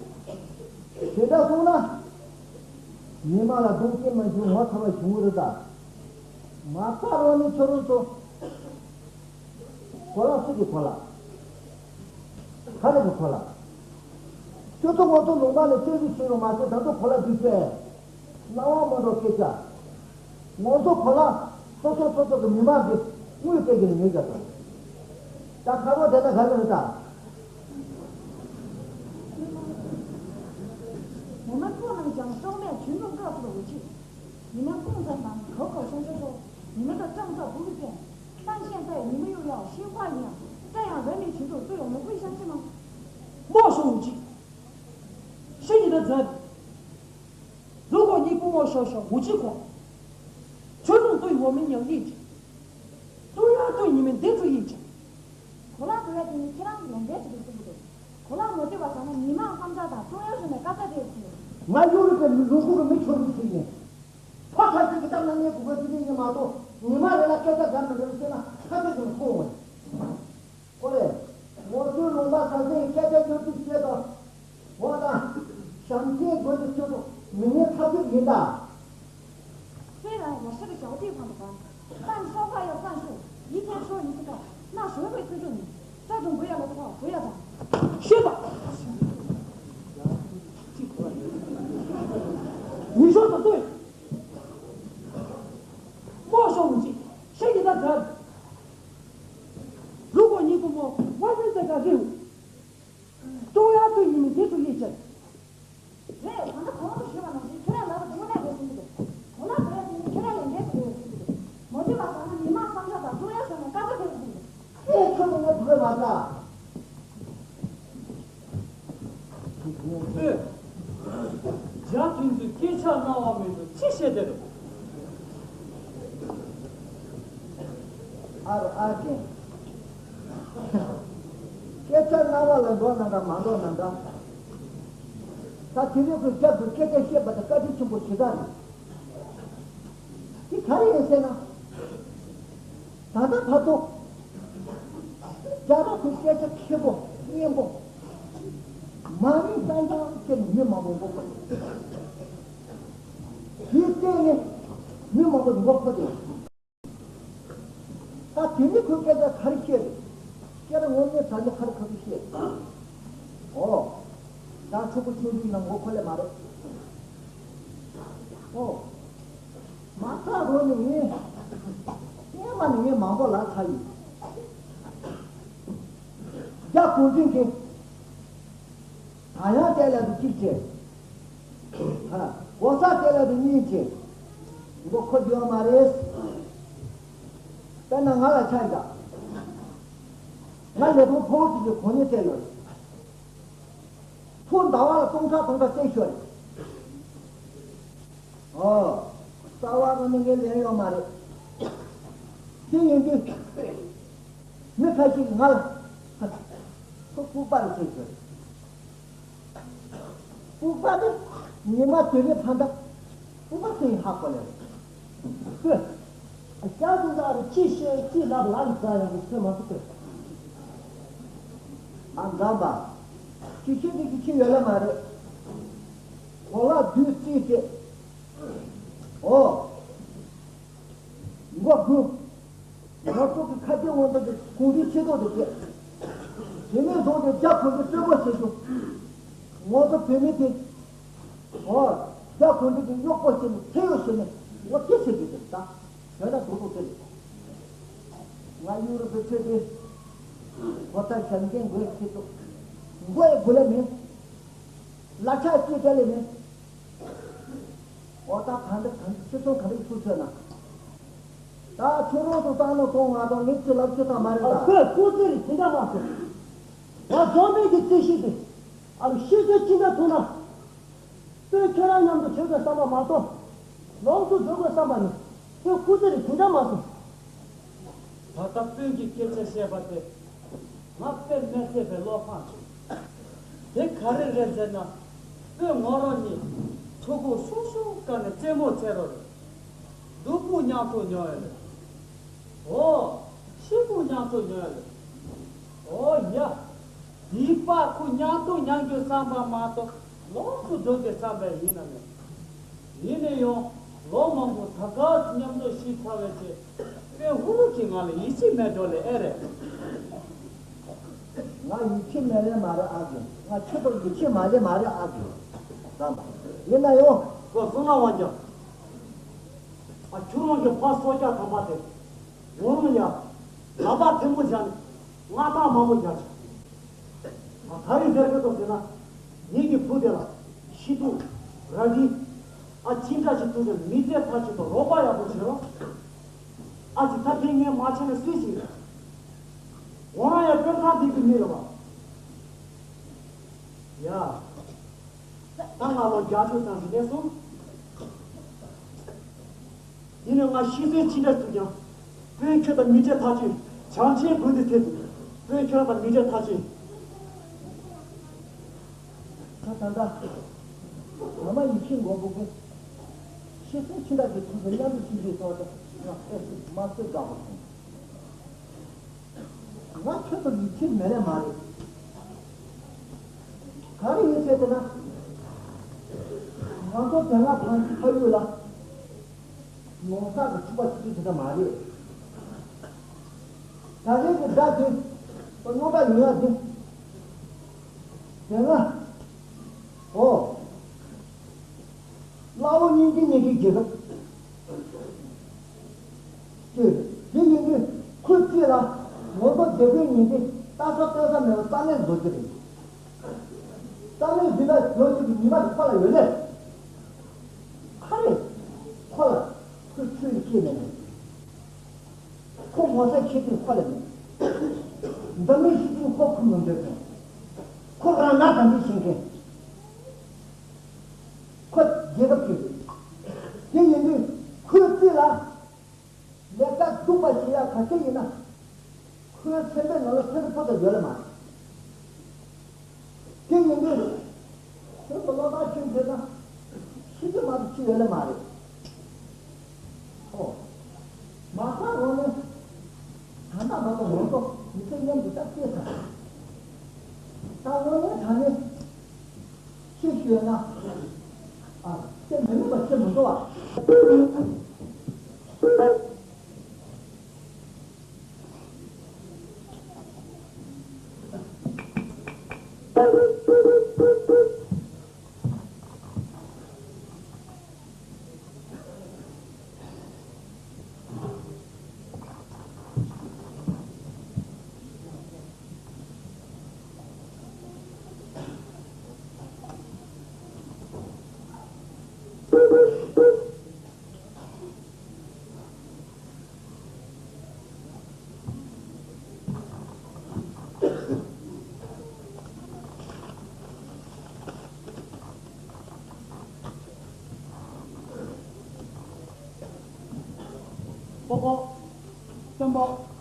དེ་འདྲ་སོང་ན། མི་མང་ལ་གདོང་གཅིག་མ་བྱུང་ངོ་ཚ་བ་བྱུང་གི་རེད་ད། མ་རྩ་རང་ནས་ཁྱོད་རང་ཚོ། གོ་ལག་སུ་གི་གོ་ལག་ག་རེ་གི་གོ་ལག་ཁྱོད་ཚོ་ང་ཚོ་ལུང་པ་ནས་བཙན་འཛུལ་བྱས་ཡོང་མ་ཟད་ད་དུང་གོ་ལག་འདི་བཙལ། སྣང་བ་མ་འགྲོ་སྐད་ཆ། ང་ཚོ་གོ་ལག་སོ་སོ་སོ་སོ་གི་མི་མང་གི་དངུལ་སྤྲད་ཀྱི་ནས་ཉོས་ཀྱང་ད། ད་ཁ་བོ་དེ་ད་ག་རེ་རེད་ད།我们不能将消灭群众各自的武器。你们共产党口口声声说你们的政策不会变，但现在你们又要新换一样，这样人民群众对我们会相信吗？没收武器，是你的责任。 如果你不没收武器款，群众对我们有意见，中央对你们提出意见。 གོ་ལག་དགོས་ཡ་དེ་ནི་ཁྱེད་རང་གི་ལས་འགན་ཞིག་ཏུ་བརྩི་གི་འདུག་གོ་ལག་མ་སྤྲད་པ་ཙམ་ན་མི་མང་བསམ་འཆར་དང་ཀྲུང་དབྱང་གཞུང་ནས་བཀའ་རྒྱ་སྤྲད་ཟིན་འདུག་ང་ཡུ་རོབ་པའི་ལུང་ཁུག་གི་མི་ཆུང་ཞིག་ཡིན། ཕ་ཁ་ཅིག་གི་གཏམ་ན་ངས་གོ་བ་ཅི་ཡིན་མ་གཏོགས་ཉི་མ་རེ་ལ་སྐད་ཆ་འདྲ་མི་འདྲ་བཤད་ན་ཁ་ཚིག་ཙམ་ཁོང་ངོ་། ཁོ་རེ། ངོ་ཚོའི་ལུང་པ་ས་སེང་སྐད་ཆ་སྐྱོར་དུས་བཤད་དང་། འོ་ད། བྱམས་བརྩེའི་སྒོ་ནས་ཁྱོད་ཚོ་མི་ངན་ཐག་གཅོད་ཡིན་ད། 虽然我是个小地方的官，但说话要算数，一天说一次话，那谁会尊重你？这种不要了的话，不要讲。是的。你说的对。没收武器，是你的责任。如果你不摸，我们这个任务，中央对你们提出意见。 རེད། ད་ལྟ་གོང་དུ་ཞུས་པ་ནང་བཞིན་ཁྱོད་རང་ལབ་པ་དངོས་གནས་རེད་གསུང་གི་འདུག་གོ་ལག་དེ་ཡང་དེ་ནི་ཁྱོད་རང་ལས་འགན་ཞིག་རེད་གསུང་གི་འདུག་མ་བྱུང་བ་ཙམ་ན་མི་མང་བསམ་འཆར་དང་ཀྲུང་དབྱང་གཞུང་ནས་བཀའ་རྒྱ་ཕེབས་གསུང་གི་འདུག་ཨེ་ཁྱོད་ཀྱིས་ངའི་བུ་ལ་མ་ལྟ། ཨོ། རྒྱ་ཕན་ཚུན་སྐད་ཆ་རྣ་བ་མེད་དུ་ཅི་བཤད་བསྡད་འདུག་ཨ་རོ་ཨ་ཀེ། སྐད་ཆ་རྣ་བ་ལ་འགྲོ་ན་འདྲ་མ་འགྲོ་ན་འདྲ། ད་དེ་རིང་ཁོས་རྒྱབ་ཏུ་སྐད་ཆ་བཤད་པ་དེ་བཀའ་དྲིན་ཆེན་པོ་ཞེ་དྲག་རེད། དེ་ག་རེ་ཡིན་ཟེར་ན། ད་ལྟ་བར་དུ། རྒྱ་ནག་གི་སྐད་ཆ་མཁས་པོ་སྙན་པོ། མ་ཎི་བསམ་བཏང་བྱས་ནས་མི་མང་པོ་མགོ་འཁོར་ཏེ། དེའི་སྟེང་ནས་མི་མང་པོ་མགོ་འཁོར་ཏེ། ད་དེ་ནི་ཁོས་སྐད་ཆ་ག་རེ་བཤད་རེད། སྐད་ཆ་ངོ་མས་ད་ནི་ག་རེ་ག་རེ་བཤད་རེད། ཨོ། ད་ཕྲུ་གུ་ཆུང་ཆུང་ནང་མགོ་འཁོར་ལེ་མ་རེད། ཨོ། མ་རྩ་རོ་ནི་ངས། སྔོན་མ་ནི་ངས་མང་པོ་ལབ་ཚར་ཡིན། རྒྱ་གུང་ཁྲན་གྱིས། ད་ཡང་དེ་ལ་དུ་གཅིག་བྱས། ཧ། གོ་ས་དེ་ལ་དུ་གཉིས་བྱས། མགོ་འཁོར་རྒྱུ་ཡོད་མ་རེད། དཔེར་ན་ང་ལ་ཆ་བཞག་ང་ལས་ཁུངས་ཕོ་བོ་གཅིག་གི་གོ་གནས་སྤྲད་ཡོད་རེད། ཕོ་ཟླ་བ་ལ་སྟོང་ཕྲག་སྟོང་ཕྲག་སྤྲད་ཤོར་རེད། ཨོ། རྩ་བ་ནས་ངས་ལེན་ཡོད་མ་རེད། དེ་ཡིན་དུས། མི་ཁ་ཅིག་ང་ལ། ཁོ་ལྐུགས་པ་རེད་ཟེར་གྱི་རེད། ལྐུགས་པ་དེ་ཉི་མ་དེ་རིང་ཕན་ཐོགས་ལྐུགས་པ་དེ་ཡིན་ཧ་གོ་ལེ། ལྐུགས། ཨ། ཅག་དེ་ཚོ་ཨ་རུ་ཅི་བཤད་ཅི་ལབ་ལབ་ཟ་ཡང་གི་ཚོད་མ་ཐུབ་པས། ཨ། འཛམ་པ། ཅི་བཤད་དེ་ཅི་བཤད་ཡོད་ལ་མ་རེད། གོ་ལ་བདུད་རྩིས་ཏེ། ཨོ། མགོ་དགུ། ང་ཚོ་གི་ཁ་སྐད་དབང་ཐང་གི་གོང་བུའི་ཆེ་ཐོག་ཏུ་སྐད། དེ་ནས་བཟུང་སྟེ་རྒྱ་གོང་གི་སྤྲོད་པོ་བྱེད་རྒྱུ། ང་ཚོ་བོད་མི་དེ། ཨོ། རྒྱ་གོང་གི་གཡོག་པོ་བྱས་ནས་ཐེ་ཡོག་བྱས་ནས་ངོ་དེ་བྱེད་རྒྱུ་དེ་ད། བོད་ལ་སྡུག་ཏུ་སྟེར། ང་ཡུ་རོབ་ཏུ་ཕེབས་ཏེ། ཁོ་ཐག་ཞལ་འགན་འགོས་ཁྱེད་ཚོ། མགོ་ཡི་དགུ་ལས་མེད། ལ་ཆགས་སྐྱེས་དེ་ལས་མེད། ཨོ་ད་གང་འདྲ་གང་འདྲ་ཁྱེད་ཚོ་གང་འདྲ་ཚུར་ཚོད་ན། ད་ཁྱོད་རང་ཚོ་བཏང་ནོ་གཏོང་ང་དང་ངེད་ཚོས་ལབ་ཁྱོད་ཚང་མ་རེད་ད། ཨ། ཁོས་སྐུ་ཚེ་རིང་དེ་འདྲ་མ་སོང་། ང་རྫོང་དཔོན་གྱི་རྩིས་གཞི་དེ། ཨ་རུ་ཤི་ཚོད་ཅི་འདྲ་ཐུག་ན། དཔོན་ཁྱོད་རང་མཉམ་དུ་བྱེད་དགོས་བསམ་པ་མ་གཏོགས། ལོགས་སུ་འགྲོ་དགོས་བསམ་པ་ནི། ཁྱོད་སྐུ་ཚེ་རིང་དེ་འདྲ་མ་སོང་། ད་ལྟ་དཔོན་གྱིས་སྐད་ཆ་བཤད་པ་དེ་ང་དཔེ་མི་སྲིད་པའི་བློ་ཕམ་བྱུང་། དེ་ག་རེ་རེད་ཟེར་ན། དཔོན་ངོ་རང་ཉིད་ཕྲུ་གུ་སུ་སུ་སྐབས་ནས་རྩེད་མོ་རྩེ་རོགས་རེད། སྡུག་པོ་མྱངས་ཐོག་མྱོང་ཡོད་རེད། ཨོ། ཤི་པོ་མྱངས་ཐོག་མྱོང་ཡོད་རེད། ཨོ་ཡ། དེའི་པ་ཁོ་མྱངས་ཐོག་མྱངས་རྒྱུ་བསམ་པ་མ་གཏོགས་ལོགས་སུ་འགྲོ་རྒྱུ་བསམ་པ་ཡིན་ན་མེད། ཡིན་ན་ཡང་ལོ་མང་པོ་ད་ག་མཉམ་དུ་ཤི་ཚར་བའི་ཚེ། དཔོན་ཧུ་རུ་གིས་ང་ལ་ཡིད་ཆེས་མེད་འགྲོ་ལེ་ཨེ་རེད། ང་ཡིད་ཆེས་མེད་ལེ་མ་རེད་ཨ་ཟེར། ང་ཁྱོད་ཚོར་ཡིད་ཆེས་མ་ལེ་མ་རེད་ཨ་ཟེར། ཙམ། ཡིན་ན་ཡང་། ཁོ་གསུང་ན་དབང་རྒྱལ། ཨ། ཁྱོད་རང་གི་ཕ་སྲོག་ཆགས་དམ་པ་དེ། ཡོང་རུང་ཡ། ལག་པ་མཐེ་མོ་བཞག་ནས་མངའ་ཐང་མང་པོ་རྒྱག་ཅིག་ད་རེས་ཟེར་གི་འདུག་ཟེར་ན། ངེད་ཀྱི་བུ་དེ་ལ་ཤི་སྡུག་ར་འདི། ཨ། ཅི་འདྲ་ཞིག་ཐུག་ཀྱང་མི་ཚེ་མཐའ་གཅིག་ཏུ་རོགས་པ་ཡག་པོ་བྱེད་རོགས། ཨ་ཙི། ད་དེ་ངས་མ་བྱས་ན་སུས་བྱེད། ཁོ་རང་ཡང་དཔོན་ཁང་འདི་གི་མི་རེད་པ། ཡ། ད་ང་ལོ་བརྒྱད་ཅུ་ཙམ་ཞིག་སླེབས་སོང་། ཡིན་ནའང་ང་ཤི་གསོན་ཅི་འདྲ་ཐུག་ཀྱང་། དཔོན་ཁྱོད་དང་མི་འབྲལ་ཐག་ཆོད། བྱམས་ཆེན་དགོན་འདི་ཐད་དུ། དཔོན་ཁྱོད་རང་དང་མི་འབྲལ་ཐག་ཆོད། ད་ད་ད། ང་མ་ཡིད་ཆེས་མགོ་སྦུག་གི། ཤི་གསོན་ཅི་འདྲ་ཞིག་ཐུག་ཀྱང་མཉམ་དུ་ཤི་རྒྱུའི་སོང་ཙང་ང་ཁོ་ཚོ་མ་བསད་དགའ་པོ་བྱུང་། ང་ཁྱོད་ཚོར་ཡིད་ཆེས་མེད་ལེ་མ་རེད། ག་རེ་ཡིན་ཟེར་ན། ང་ཚོ་དེ་སྔ་ཕ་ཕ་ཡུལ་ལ། ནོར་བསགས་ཀྱི་ཕྱུག་པ་ཆུ་ཚོད་དེ་འདྲ་མ་རེད། ད་རེས་ཀྱི་དགྲ་དེ། རྙོག་དྲ་ཡོང་ཡ་དེ། དེ་སྔ། ཨོ། སླ་བོ་སྙིང་རྗེ་ཉེ་ཁའི་རྒྱལ་ཁབ་ཀྱི། དེ་ཡིན་དུས་ཁོས་ཅི་ལ། ངོ་ཚ་རྒྱལ་པོའི་ཉིན་དེ་ལྟ་ས་ལྟོས་ས་མེད་པར་རྩ་མེད་བཟོ་རྒྱུ་རེད། རྩ་མེད་བཟོས་ན་ཡོད་རྒྱུ་གི་ཉི་མ་དེ་ཁོ་ལ་ཡོད་ལེ། ག་རེ། ཁོ་ལ། ཁོའི་ཆོས་ལ་སྐྱེས་མེད་ནས། ཁོ་ངོ་ཚ་ཁྱེད་ཀྱིས་ཁོ་ལ་མེད། འཛམ་གླིང་སྤྱི་ཚོགས་ཁོ་ཁུར་མི་འདོད་ཀྱང་། ཁོ་རང་ང་དང་འདི་བྱེད་མཁན། ཁོ་རྒྱལ་ཁབ་ཀྱི་རེད། དེ་ཡིན་དུས་ཁོའི་རྩིས་ལ། ལས་ཀ་སྡུག་པ་བྱེད་ཡ་ག་ཚད་ཡིན་ན། ཁོའི་སེམས་པའི་ནང་ལ་ཚེ་རིང་པོ་ཙམ་ཡོད་ལེ་མ་རེད། དེ་ཡིན་དུས། ཁྱོད་ཚོ་བློ་ཐག་ཆོད་མཁན་ན། ཤི་རྒྱུ་མ་གཏོགས་ཅི་ཡོད་ལེ་མ་རེད། ཨོ། མ་ཁ་རོགས་ནས། ད་ལྟ་མ་གཏོགས་ངོ་ཐོག་མི་ཚེ་མཉམ་དུ་ད་སྐྱེལ་ཚར། ད་དངོས་གནས་དྲང་གནས་ཅི་ཞུས་ན། ཨ། ཁྱེད་མི་ནུས་པ་ཁྱེད་མི་འགྲོ་བ། པོ། བཙན་པོ། བཙན་པོ།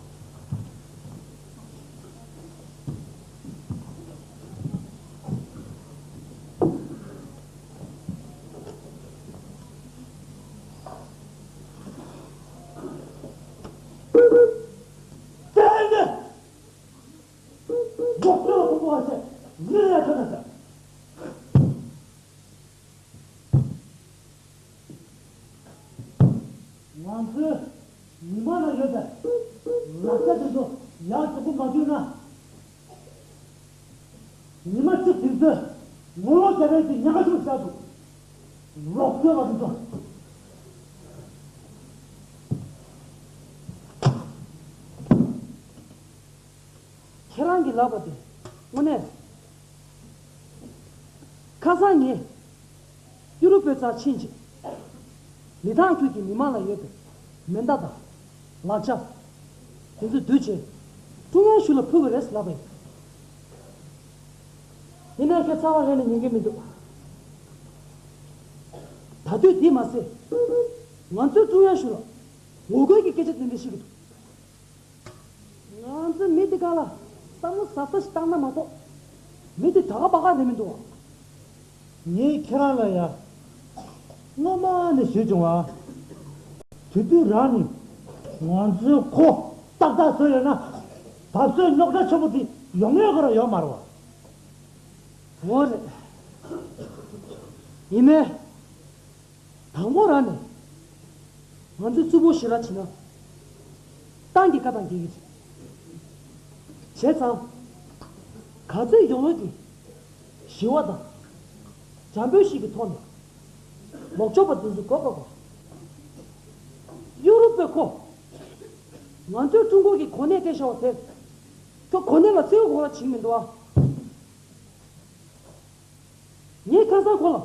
ང་ཚོས་མི་མང་ལ་ཡོད་པའི་ལག་ཆ་དེ་ཚོ་ཡར་འཇོག་གི་མ་བྱུང་ན། ཉི་མ་གཅིག་དེ་ཚོས་ངོ་ལོག་རྒྱག་མཁན་དེ་ཉེན་ཁ་ཆེན་པོ་ཆགས་འདུག་ལོག་སྤྱོད་པ་དེ་ཚོ། ཁྱེད་རང་གི་ལབ་པ་དེ་དངོས་གནས། ཁ་སང་ངས་ཡུ་རོབ་པའི་རྩར་ཕྱིན་རྗེས། ལི་ཐང་ཁུལ་གྱི་མི་མང་ལ་ཡོད་པའི་མེ་མདའ་དང་ལག་ཆ་དེ་ཚོ་བསྡུས་བྱས་ཀྲུང་དབྱང་ཞུ་ལ་ཕུལ་བ་རེད་ལབ་པ་ཡིན། ཡིན་ནའི་ཁྱེད་རྩ་བ་རེ་ནས་ཉན་གྱི་མི་འདུག་ད་དུས་འདི་མ་ཟད། ང་ཚོས་ཀྲུང་དབྱང་ཞུ་ལ་ངོ་རྒོལ་གྱི་སྐད་ཆ་དེ་འདྲ་བཤད་ཀྱི་འདུག་ང་ཚོའི་མི་འདི་ག་ལ་བསམ་བློ་ཟབ་ས་ཞིག་བཏང་ན་མ་གཏོགས། མི་འདི་ད་ག་པ་ག་རེད་མི་འདུག་བ། ངས་ཁྱེད་རང་ལ་ཡ། སྔོན་མ་ནས་ཞུས་བྱུང་བ། དེ་དུས་རང་ནས་ང་ཚོའི་ཁོ་ཏག་ཏག་བཟོས་ཡོད་ན། ད་གཟོད་རྙོག་དྲ་ཆེན་པོ་དེ་ཡོང་ཡོད་ཀྱི་རེད་ཡོད་མ་རེད་བ། འོ་རེད། ཡིན་ནའི། དང་པོ་རང་ནས་ང་ཚོས་རྩུབ་པོ་ཞེ་དྲག་བྱེད་ན། ཏང་གི་བཀའ་དང་འགལ་གྱི་རེད། བྱས་ཙང་། ག་ཚོད་ཡོང་ལོས་ཀྱི་ཞི་བ་དང་། འཇམ་པོའི་ཞིག་གི་ཐོག་ནས་ལོག་ཕྱོགས་པ་དེ་ཚོ་མགོ་བཀག་དགོས། ཡུ་རོབ་པའི་ཁོ། ང་ཚོས་ཀྲུང་གོ་གི་གོ་གནས་སྤྲད་བཞག་པ་དེ། ཁོ་གོ་གནས་ལ་བརྩི་བ་གོ་ལ་བྱིན་མི་འདུག་ཨ། ངས་ཁ་སང་ཁོ་ལ།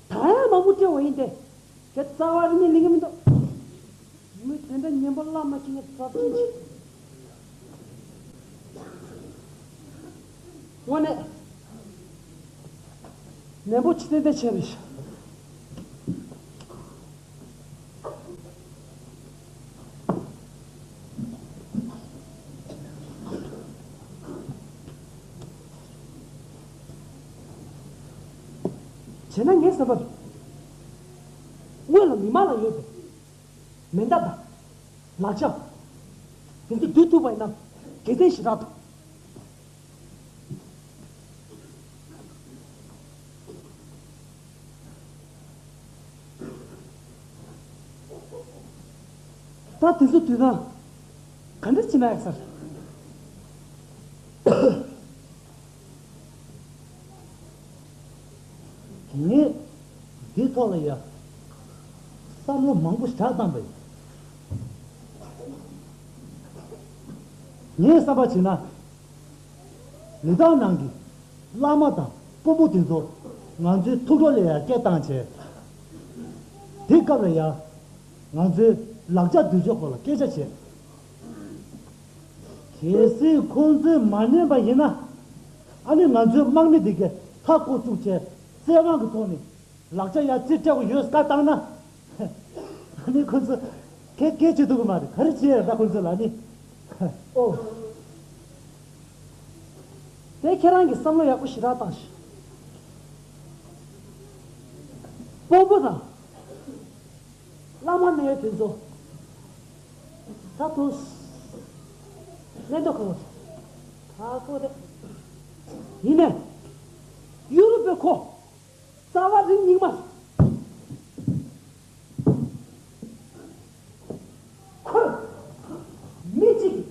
ད་ཡང་མང་པོ་སྤྲད་པ་ཡིན་ཏེ། ཁྱེད་རྩ་བ་རིང་ནས་ལེན་གི་མི་འདུག་མི་དེ་འདྲ་ངན་པ་བླ་མ་ཁྱེད་ཉིད་ཚབས་ཆེན་ཆེ། དངོས་གནས། ནན་པོ་ཅི་ཏན་ཏན་བྱས་རེད། བྱས་ན་ངའི་བསམ་པར། སྔོན་ལ་མི་མང་ལ་ཡོད་པའི་མེ་མདའ་དང་ལག་ཆ་དེ་ཚོ་བསྡུ་ཐུབ་པ་ཡིན་ན་དགེ་མཚན་ཞེ་དྲག་འདུག་ད་དེ་ཚོ་དུས་ན་ག་འདྲ་བྱེད་ན་ཡག་ས་རེད། ངས་འདིའི་ཐོག་ལ་ཡ་བསམ་བློ་མང་པོ་ཞིག་བཏང་པ་ཡིན། ངས་བསམ་པ་བྱས་ན། ལི་ཐང་ནང་གི་བླ་མ་དང་དཔོན་པོ་དེ་ཚོ་ང་ཚོའི་ཐུགས་ཁྲོ་ལ་ཡ་སྐད་བཏང་བྱས། དེ་སྐབས་ལ་ཡ་ང་ཚོའི་ལག་ཆ་བསྡུ་རྒྱུའི་སྐོར་ལ་སྐད་ཆ་བྱས། གལ་སྲིད་ཁོང་ཚོས་མ་ཉན་པ་ཡིན་ན། ཨ་ནི་ང་ཚོའི་དམག་མི་དེ་གས་མཐའ་སྐོར་བཙུགས་བྱས་བཙན་དབང་གི་ཐོག་ནས། ལག་ཆ་ཡ་རྩིས་སྤྲད་དགོས་ཡོད་བཀའ་བཏང་ན། ཨ་ནི་ཁོ་ཚོ་གས་སྐད་བྱེད་ཐུབ་ཀྱི་མ་རེད། ག་རེ་བྱེད་ཡ་རེད་ད་ཁོ་ཚོ་ལ་ནི། ཨོ། དེ་ཁྱེད་རང་གིས་བསམ་བློ་ཡག་པོ་ཞེ་དྲག་བཏང་ཞིག་དཔོན་པོ་དང་། བླ་མ་མེད་དེ་ཚོ། ད་དུང་། གནས་མདོ་གང་། ད་ཁོ་རེད། ཡིན་ནས། ཡུ་རོབ་པའི་ཁོ། རྩ་བ་རིང་སྙིང་མ། ཁོས། མི་གཅིག་གིས།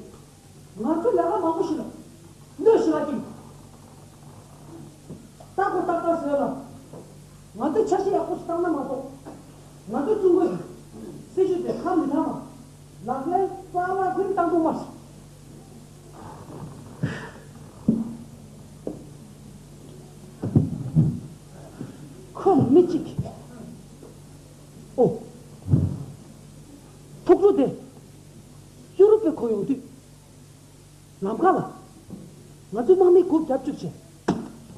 ང་ཚོ་ལས་ཀ་མང་པོ་ཞིག་ལ། གནོད་ཞིག་ལ་ཀྱིན། ཏག་ཏག་ཏག་ཏག་ཟེར་ལ། ང་ཚོས་འཆར་གཞི་ཡག་པོ་ཞིག་བཏང་ན་མ་གཏོགས། ང་ཚོ་ཀྲུང་གོའི་སྲིད་ཇུས་དེ་ཁ་མི་ཐང་བ། ལག་ལེན་རྩ་བ་རིང་བཏང་ཐུབ་མ་རེད། ཁོ་མི་གཅིག་གིས། ཨོ། ཐུགས་སྤྲོ་དེ། ཡུ་རོབ་པའི་ཁོ་ཡོང་དུས། ལམ་ཁ་ལ། ང་ཚོའི་དམག་མི་དགུ་བརྒྱབ་བཅུག་བྱས།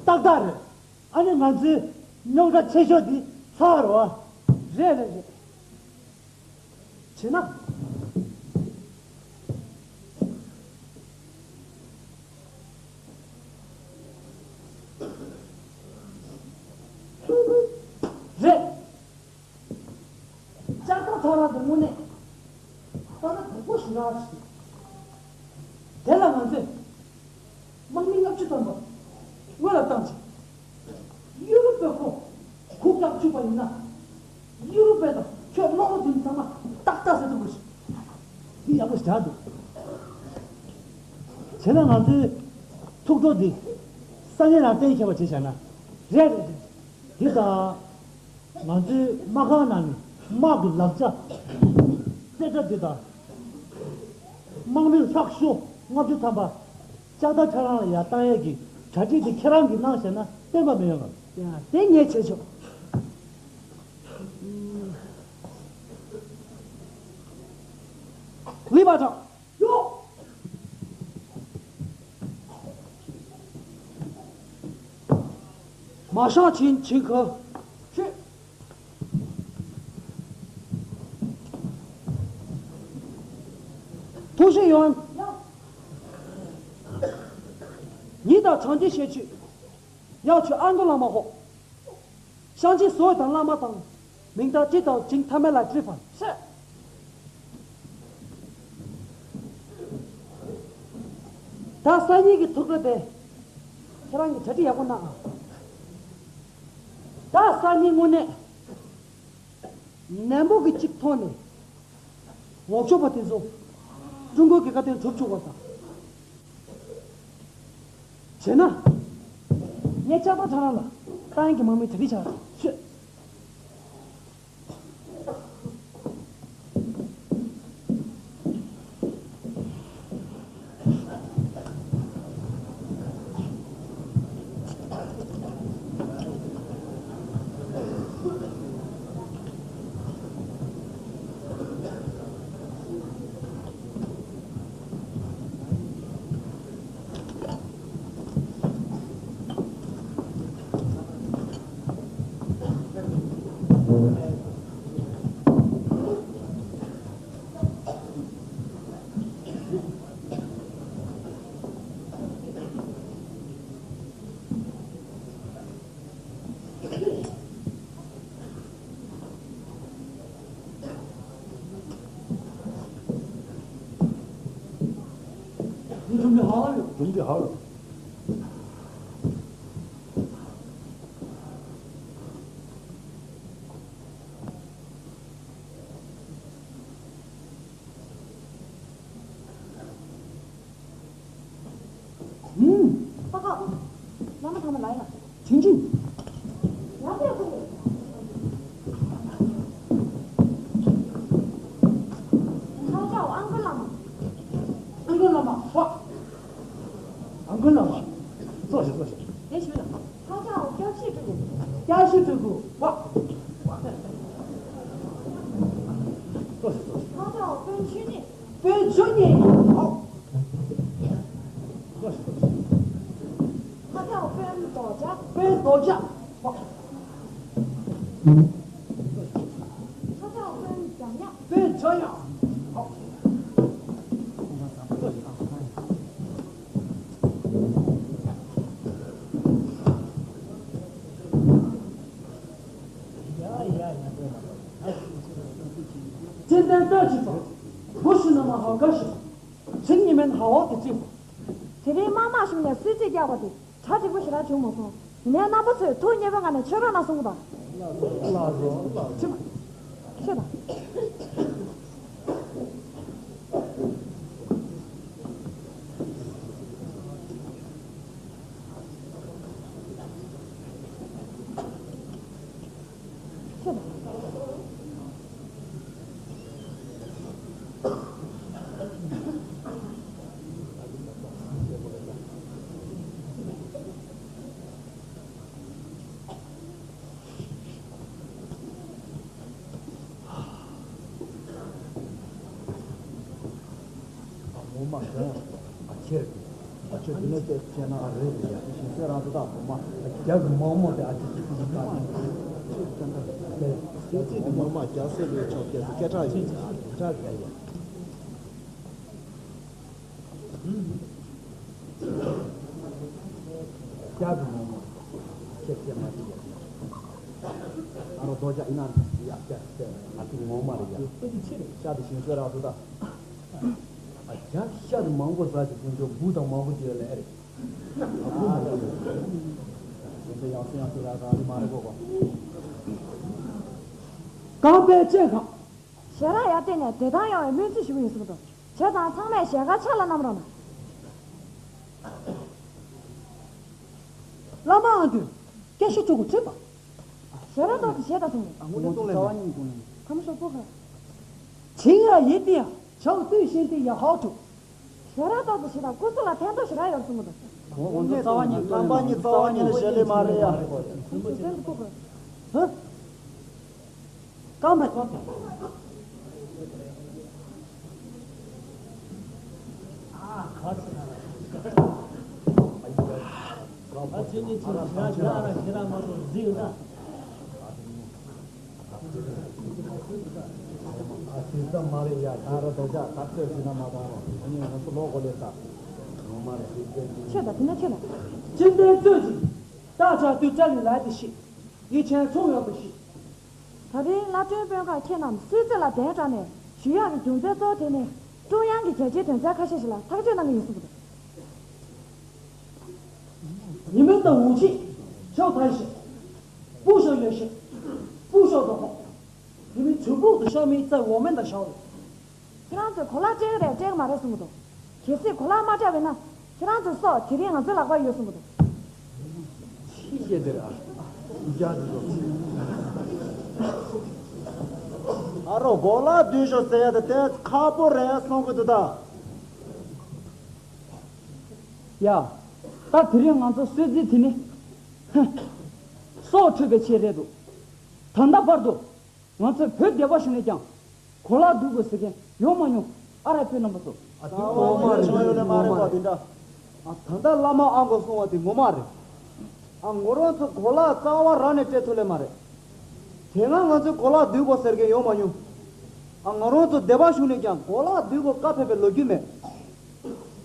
ཏག་ཏག་རེད། ཨ་ནི་ང་ཚོའི་རྙོག་དྲ་ཆེ་ཤོས་འདི་ཚར་བ། རེད་རེད་རེད། བྱས་ན། ཁ་ར་དེ་དངོས་གནས་ལྟ་ན་དགའ་པོ་ཞེ་དྲག་ཞིག་དེ་ལ་ང་ཚོས་དམག་མི་ལྔ་བཅུ་ཐམ་པ་སྔོན་ལ་བཏང་ཞིང་། ཡུ་རོབ་པའི་ཁོ་གུག་རྒྱག་བཅུག་པ་ཡིན་ན། ཡུ་རོབ་པའི་དང་ཁྱོད་དམག་རོགས་དེ་ཚང་མ་ཏག་ཏག་ཟེར་ཐུབ་པ་ཞིག་འདི་ཡག་པོ་ཞེ་དྲག་འདུག་བྱས་ན་ང་ཚོའི་ཐུགས་སྤྲོ་འདི་སང་ཉིན་རང་གཏན་འཁེལ་བ་བྱས་བཞག་ན། རེད་རེད་རེད། འདི་དང་། ང་ཚོའི་དམག་ཁང་ནང་ནས་དམག་གི་ལག་ཆ། རྩེ་གྲ་འདི་དང་། དམག་མི་ལྷག་ཤོས་ལྔ་བཅུ་ཐམ་པ། ལྕགས་རྟ་ཁྲ་རང་ལ་ཡར་བཏང་ཡས་ཀྱི་གྲ་སྒྲིག་འདི་ཁྱེད་རང་གིས་གནང་བཞག་ན་ཕན་པ་མི་ཡོང་ངམ། ཡ་དེ་ངས་བྱས་ཆོག་ལི་པ་ཁྲང་། ཡོ། མ་ཤང་ཆིན་ཆིན་ཁོ། ཤི། ཐུགས་ཤེས་ཡོང་། ཉི་དང་བྱང་གི་ཤེས་ཆུ། ཡག་ཆུ་ཨན་གོ་བླ་མ་ཧོ། ཤང་ཆེན་བཟོ་དང་བླ་མ་དང་། མིང་བཏགས་ཅི་དང་ཅིང་ཐ་མེ་ལ་ཀྲི་ཧྥན་ཤེ། ད་སང་ཉིན་གྱི་ཐུགས་སྤྲོ་དེ། ཁྱེད་རང་གིས་གྲ་སྒྲིག་ཡག་པོ་གནང་ཨ། ད་སང་ཉིན་དངོས་གནས། ནན་པོ་གི་གཅིག་ཐོག་ནས། འོག་ཕྱོགས་པ་དེ་ཚོ། ཀྲུང་གོའི་རྒྱལ་ཁ་དེ་གྲུབ་བཅུག་པ་དང་། བྱས་ན། ངས་ལྕགས་རྟ་ཁྲ་རང་ལ་ཏང་ཡོན་གྱི་དམག་མི་གྲ་སྒྲིག་བྱ་ཤོད། ཨུམ། པ་ཀ་བླ་མ་ཐང་མ་ལ་ཡ། ཆིན་ཆིན། ཡ་ཡ་ཁུ། ཁ་ཆའོ་ཨང་ཀི་བླ་མ། ཨང་ཀི་བླ་མ་ཧོ། ཨང་ཀི་བླ་མ། ཙོ་ཞིག་ཙོ་ཞིག་དེ་ཞུ་ལ། ཁ་ཆའོ་སྐྱབས་ཤིག་ཀྲུ་གུ། སྐྱབས་ཤིག་ཀྲུ་གུ་ཧོ། ཙོ་ཞིག་ཙོ་ཞིག་ཁ་ཆའོ་དཔོན་ཆོས་ཉིད། དཔོན་ཆོས་ཉིད། ཧོ། ཁ་ཆའོ་དཔོན་རྡོ་རྗེ། དཔོན་རྡོ་རྗེ། ཧོ། ཁ་ཆའོ་དཔོན་འཇམ་དབྱངས། དཔོན་འཇམ་དབྱངས། ཧོ། ཙན་དན་ཏོག་ཅིག་ཙོགས། བུ་ཤི་ན་མ་ཧོ་ག་ཤི། ཚིག་ཉི་མེན་ཧ་ཝ་དེ་ཙིག་དེ་རིང་དམག་དམག་ཞུམ་ནས་གསོལ་ཚིགས་བཀྱག་པ་དེ་གྲ་འགྲིག་པོ་ཞེ་དྲག་བྱུང་མ་སོང་། ཡིན་ནའི་རྣམ་པ་ཚོས་ཐུགས་མཉེས་པོའི་ངང་ནས་ཆོས་རོགས་གནང་གསུང་གི་དང་། ལགས་སོ་ལགས་སོ། ཁྱེད་མ། ཁྱེད་དང་། ངོ་མ་དོན་ཨ་ཁྱེར་གི་ཨ་ཆོས་འདི་ནས་བཤད་བཤད་ན་ཨ་རེད་རེད་ཡ། ཞིང་སྲོལ་རང་ཚོ་དང་ངོ་མ་རྒྱ་གི་མང་མོ་དེ་ཨ་ཅེ་ཅི་ཅི་ཅི་ད་ད་དེ་དེ་ཅི་དེ་ངོ་མ་རྒྱ་སྲོལ་ལས་ཆོག་སྐད་ཆ་སྐད་གྲགས་ཡོད་ཡ། སྐད་གྲགས་རྒྱ་ཡ། རྒྱ་གི་མང་མོ་ཁྱེད་ཁྱེད་མ་ཅི་ཡ། ཨ་རོ་རྡོ་རྗེ་ཨི་ན་ཡ་སྐད་སྐད་ང་ ངོ་མ་རེད་ཡ། ཤ་དེ་ཞིམ་ཤོས་རག་འདུག་ད། ཨ་རྒྱ་ཤ་དེ་མང་པོ་ཟ་ཞིག་ཁོང་ཚོ་འབུ་དང་མང་པོ་དེ་ལས་རེད། ཨ་འབུ་མང་པོ་ཡོད་རེད། དེ་ཚོ་ཡང་སེ་ཡང་སེ་རག་ག་ཨ་རི་མ་རེད་གོ་གོ། རྐང་པའི་ལྕེ་ཁ། ཞལ་རག་ཡར་བཏེགས་ནས་བདེ་ཐང་ཡོང་བའི་སྨོན་ཚིག་ཞུ་གི་ཡིན་གསུངས་འདུག་བྱས་ཙང་ཚང་མས་ཞལ་དཀར་ཕྱག་ལ་བསྣམས་རོགས་གནང་། བླ་མ་ཨ་འདུས། སྐད་ཤོད་ཆོག་གོ་ཁྲིད་པ། ཞལ་རག་ཏོག་ཙམ་བཞེས་དང་གསུངས་འདུག་ཨ་ངོ་ནས་གཏོང་ལེ་མེད། ཁམས་ཤོག་པོ་ཁ། 情啊一定要，成对心的也好处。 ཞལ་རག་ཏོག་ཙམ་བཞེས་དང་སྐུ་གཟུགས་ལ་ཕན་ཐོགས་ཞེ་དྲག་ཡོད་གསུངས་འདུག་ཁོང་ཚོ་རྩ་བ་ཉིད་རྐང་པ་གཉིས་རྩ་བ་ཉིད་ལ་ཞལ་ལས་མ་རེད་ཡ། ཁམས་ཤོག་པོ་ཁ། ཧ། རྐང་པ་རྐང་པ། ཨ་ཙི་ཙམ་མ་རེད་ཡ། ད་ར་རྡོ་རྒྱག་ཐག་ཆོད་ཟིན་ན་མ་གཏོང་རོགས། ཨ་ནི་ང་ཚོ་ལོག་གོ་ལེ་ད། ངོ་མ་རེད་ཟིན་ཏེ། ཆོད་ད་དེ་ན་ཆོད་ད། 今天这集大家对这里来的是一件重要的事。 ད་རིང་བླ་སྤྲུལ་དཔོན་ཁག་ཁྱེད་རྣམས་སུད་སི་ལ་གདན་དྲངས་ནས་ཞུ་ཡག་གི་རྒྱུ་མཚན་གཙོ་བོ་དེ་ནི་ཀྲུང་དབྱང་གི་རྒྱལ་སྤྱིའི་དོན་ཚན་ཁ་ཤས་ཤིག་ལ་ཐག་གཅོད་གནང་གི་ཡིན་གསུངས་འདུག 你们的武器、小弹药、不朽原石、不朽的话，你们全部都消灭在我们的手里。 ཁྱེད་རང་ཚོས་གོ་ལག་སྤྲད་ཀྱི་རེད་སྤྲད་ཀྱི་མ་རེད་གསུང་གི་འདུག་གལ་སྲིད་གོ་ལག་མ་སྤྲད་པ་ཡིན་ན་ཁྱེད་རང་ཚོའི་སྲོག་དེ་རིང་ང་ཚོའི་ལག་པར་ཡོད་གསུང་གི་འདུག་ཕྱི་རྒྱལ་དེ་ར་ཕྱི་རྒྱལ་དེ་ཚོ། ཨ་རོ་གོ་ལག་བསྡུས་ཤོག་ཟེར་ཡ་དེ་དེ་ཁག་པོ་རེད་གསུང་གི་འདུག་ད། ཡ། ད་དེ་རིང་ང་ཚོ་གསོལ་ཚིགས་དེ་ནི། ཧ། སྲོག་འཕྲོག་པའི་ཆེད་རེད་འདུག་ད་ལྟ་བར་དུ། ང་ཚོས་བོད་སྡེ་པ་གཞུང་ནས་ཀྱང་གོ་ལག་བསྡུ་དགོས་ཟེར་མཁན་ཡོང་མ་མྱོང་། ཨ་ར་དཔོན་རྣམ་པ་ཚོ། ཨ་དེ་ངོ་མ་རེད། ཆང་ཡོད་ལེ་མ་རེད་པ་དེ་འདྲ། ཨ་ད་ལྟ་བླ་མ་ཨ་མགོ་གསུང་བ་དེ་ངོ་མ་རེད། ཨ་ང་རང་ཚོ་གོ་ལག་རྩ་བ་རང་ནས་སྤྲད་ཐུབ་ལེ་མ་རེད། དེ་སྔ་ང་ཚོས་གོ་ལག་བསྡུ་དགོས་ཟེར་མཁན་ཡོང་མ་མྱོང་། ཨ་ང་རང་ཚོ་སྡེ་པ་གཞུང་ནས་ཀྱང་གོ་ལག་བསྡུ་དགོས་བཀའ་ཕེབས་པའི་ལོ་རྒྱུས་མེད།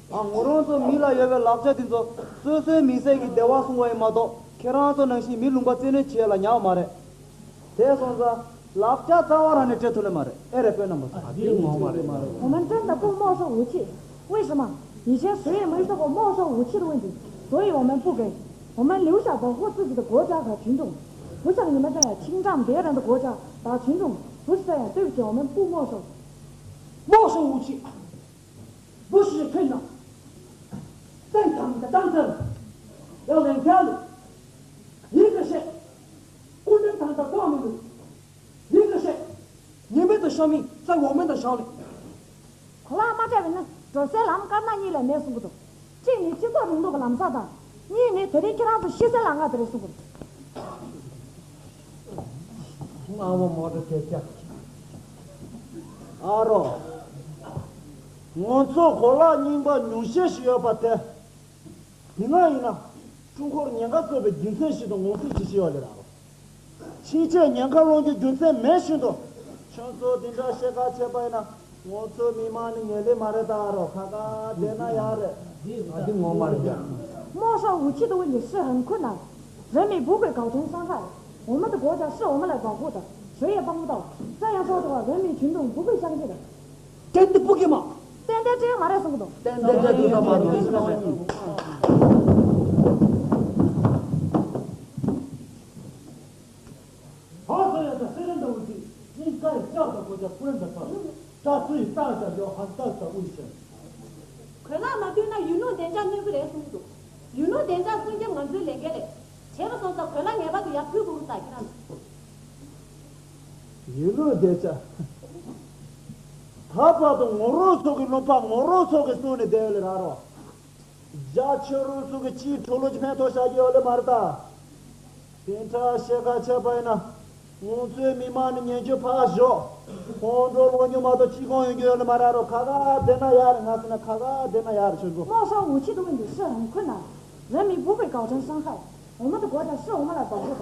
ཨ་ང་རང་ཚོ་མི་ལ་ཡོད་པའི་ལག་ཆ་དེ་ཚོ་སོ་སོའི་མི་ཚེ་གི་བདེ་བ་སྲུང་བ་ཡིན་མ་གཏོགས་ཁྱེད་རང་ཚོ་ནང་བཞིན་མི་ལུང་པ་བཙན་གནོན་བྱེད་ཡ་ལ་ཉར་བ་མ་རེད། དེ་སོང་ཙང་ལག་ཆ་རྩ་བ་རང་ནས་སྤྲད་ཐུབ་ལེ་མ་རེད། ཨེ་རེད་དཔོན་རྣམ་པ་ཚོ། ཨ་དེ་ངོ་མ་རེད། 我们真的不没收武器，为什么？以前谁也没说过没收武器的问题，所以我们不给。我们留下保护自己的国家和群众，不像你们这样侵占别人的国家和群众，不是这样。对不起，我们不没收。没收武器。 不许碰了。在党的当中，要冷掉了。一个是共产党的光明，一个是你们的生命在我们的手里。 གོ་ལག་མ་སྤྲད་པ་ཡིན་ན་འགྲོ་སའི་ལམ་དཀར་ནག་གཉིས་ལས་མེད་གསུང་གི་འདུག་གཅིག་ནི་སྤྱི་ཚོགས་རིང་ལུགས་ཀྱི་ལམ་སང་དང་། གཉིས་ནི་དེ་རིང་ཁྱེད་རང་ཚོ་ཤི་སའི་ལམ་ཁ་དེ་རེད་གསུང་གི་འདུག་སྔ་མོ་མོ་ཊ་སྐད་ཆ། ཨ་རོ། ང་ཚོ་གོ་ལག་རྙིང་པ་ཉུང་ཤས་ཤིག་ཡོད་པ་དེ། དེ་སྔ་ཡིན་ན་ཀྲུང་གོར་ཉེན་ཁ་བཟོ་བའི་རྒྱུ་མཚན་ཞིག་ཏུ་ངོས་འཛིན་བྱེད་བཞིན་ཡོད་ལེ་ར། ཕྱིན་ཆད་ཉེན་ཁ་སློང་རྒྱུའི་རྒྱུ་མཚན་མེད་བཞིན་དུ། ཁྱོད་ཚོ་འདི་འདྲ་བཤད་ཁ་བྱས་པ་ཡིན་ན། ང་ཚོའི་མི་མང་ནི་ངེས་ལེ་མ་རེད་ད་རོ། ཁ་ཁ་བསྡད་ན་ཡག་རེད། ཨ་འདི་ངོ་མ་རེད་ཡ། 没收武器的问题是很困难，人民不会造成伤害。我们的国家是我们来保护的，谁也帮不到。这样说的话，人民群众不会相信的。真的不给吗？ ཏན་ཏན་སྤྲད་མ་རེད་གསུང་གི་འདུག་ཏན་ཏན་སྤྲད་ཐུབ་ས་མ་འདུག 好，所以说，虽然都是应该教导国家夫人的话，但是大家要很大的危险。 གོས་ལག་མ་བསྡུས་ན་ཡུལ་ལུང་བདེ་འཇགས་གནོད་ཀྱི་རེད་གསུངས་འདུག་ཡུལ་ལུང་བདེ་འཇགས་སྲུང་སྐྱོབ་ང་ཚོའི་ལས་འགན་རེད། བྱས་པ་སོང་ཙང་གོས་ལག་ངེས་པར་དུ་ཡར་ཕུལ་དགོས་ཀྱི་རེད་ད་ཁྱེད་རང་ཚོ། ཡུལ་ལུང་བདེ་འཇགས། ད་བར་དུ་ངོ་རོགས་ཚོ་གི་ལུང་པ་ངོ་རོགས་ཚོ་གི་སྲུང་ནས་བསྡད་ཡོད་ལེ་ར་རོ། རྒྱ་ཆེ་རུ་སུ་གི་ཕྱིའི་འཕྲོ་ལོ་ཅི་ཕན་ཐོགས་བྱ་རྒྱུ་ཡོད་ལེ་མ་རེད་ད། དེ་འདྲ་བཤད་ཁ་བྱས་པ་ཡིན་ན། ང་ཚོའི་མི་མང་ནི་ཉན་རྒྱུ་ཕར་ཞོག་ཁོང་ཁྲོ་ལངས་རྒྱུ་མ་གཏོགས་ཅི་གང་ཡོང་རྒྱུ་ཡོད་ལེ་མ་རེད་རོ། ཁ་ཁ་བསྡད་ན་ཡག་རེད། ང་ཟེར་ན་ཁ་ཁ་བསྡད་ན་ཡག་རེད་ཁྱོད་ཚོ། 没收武器的问题是很困难，人民不会造成伤害，我们的国家是我们来保护的，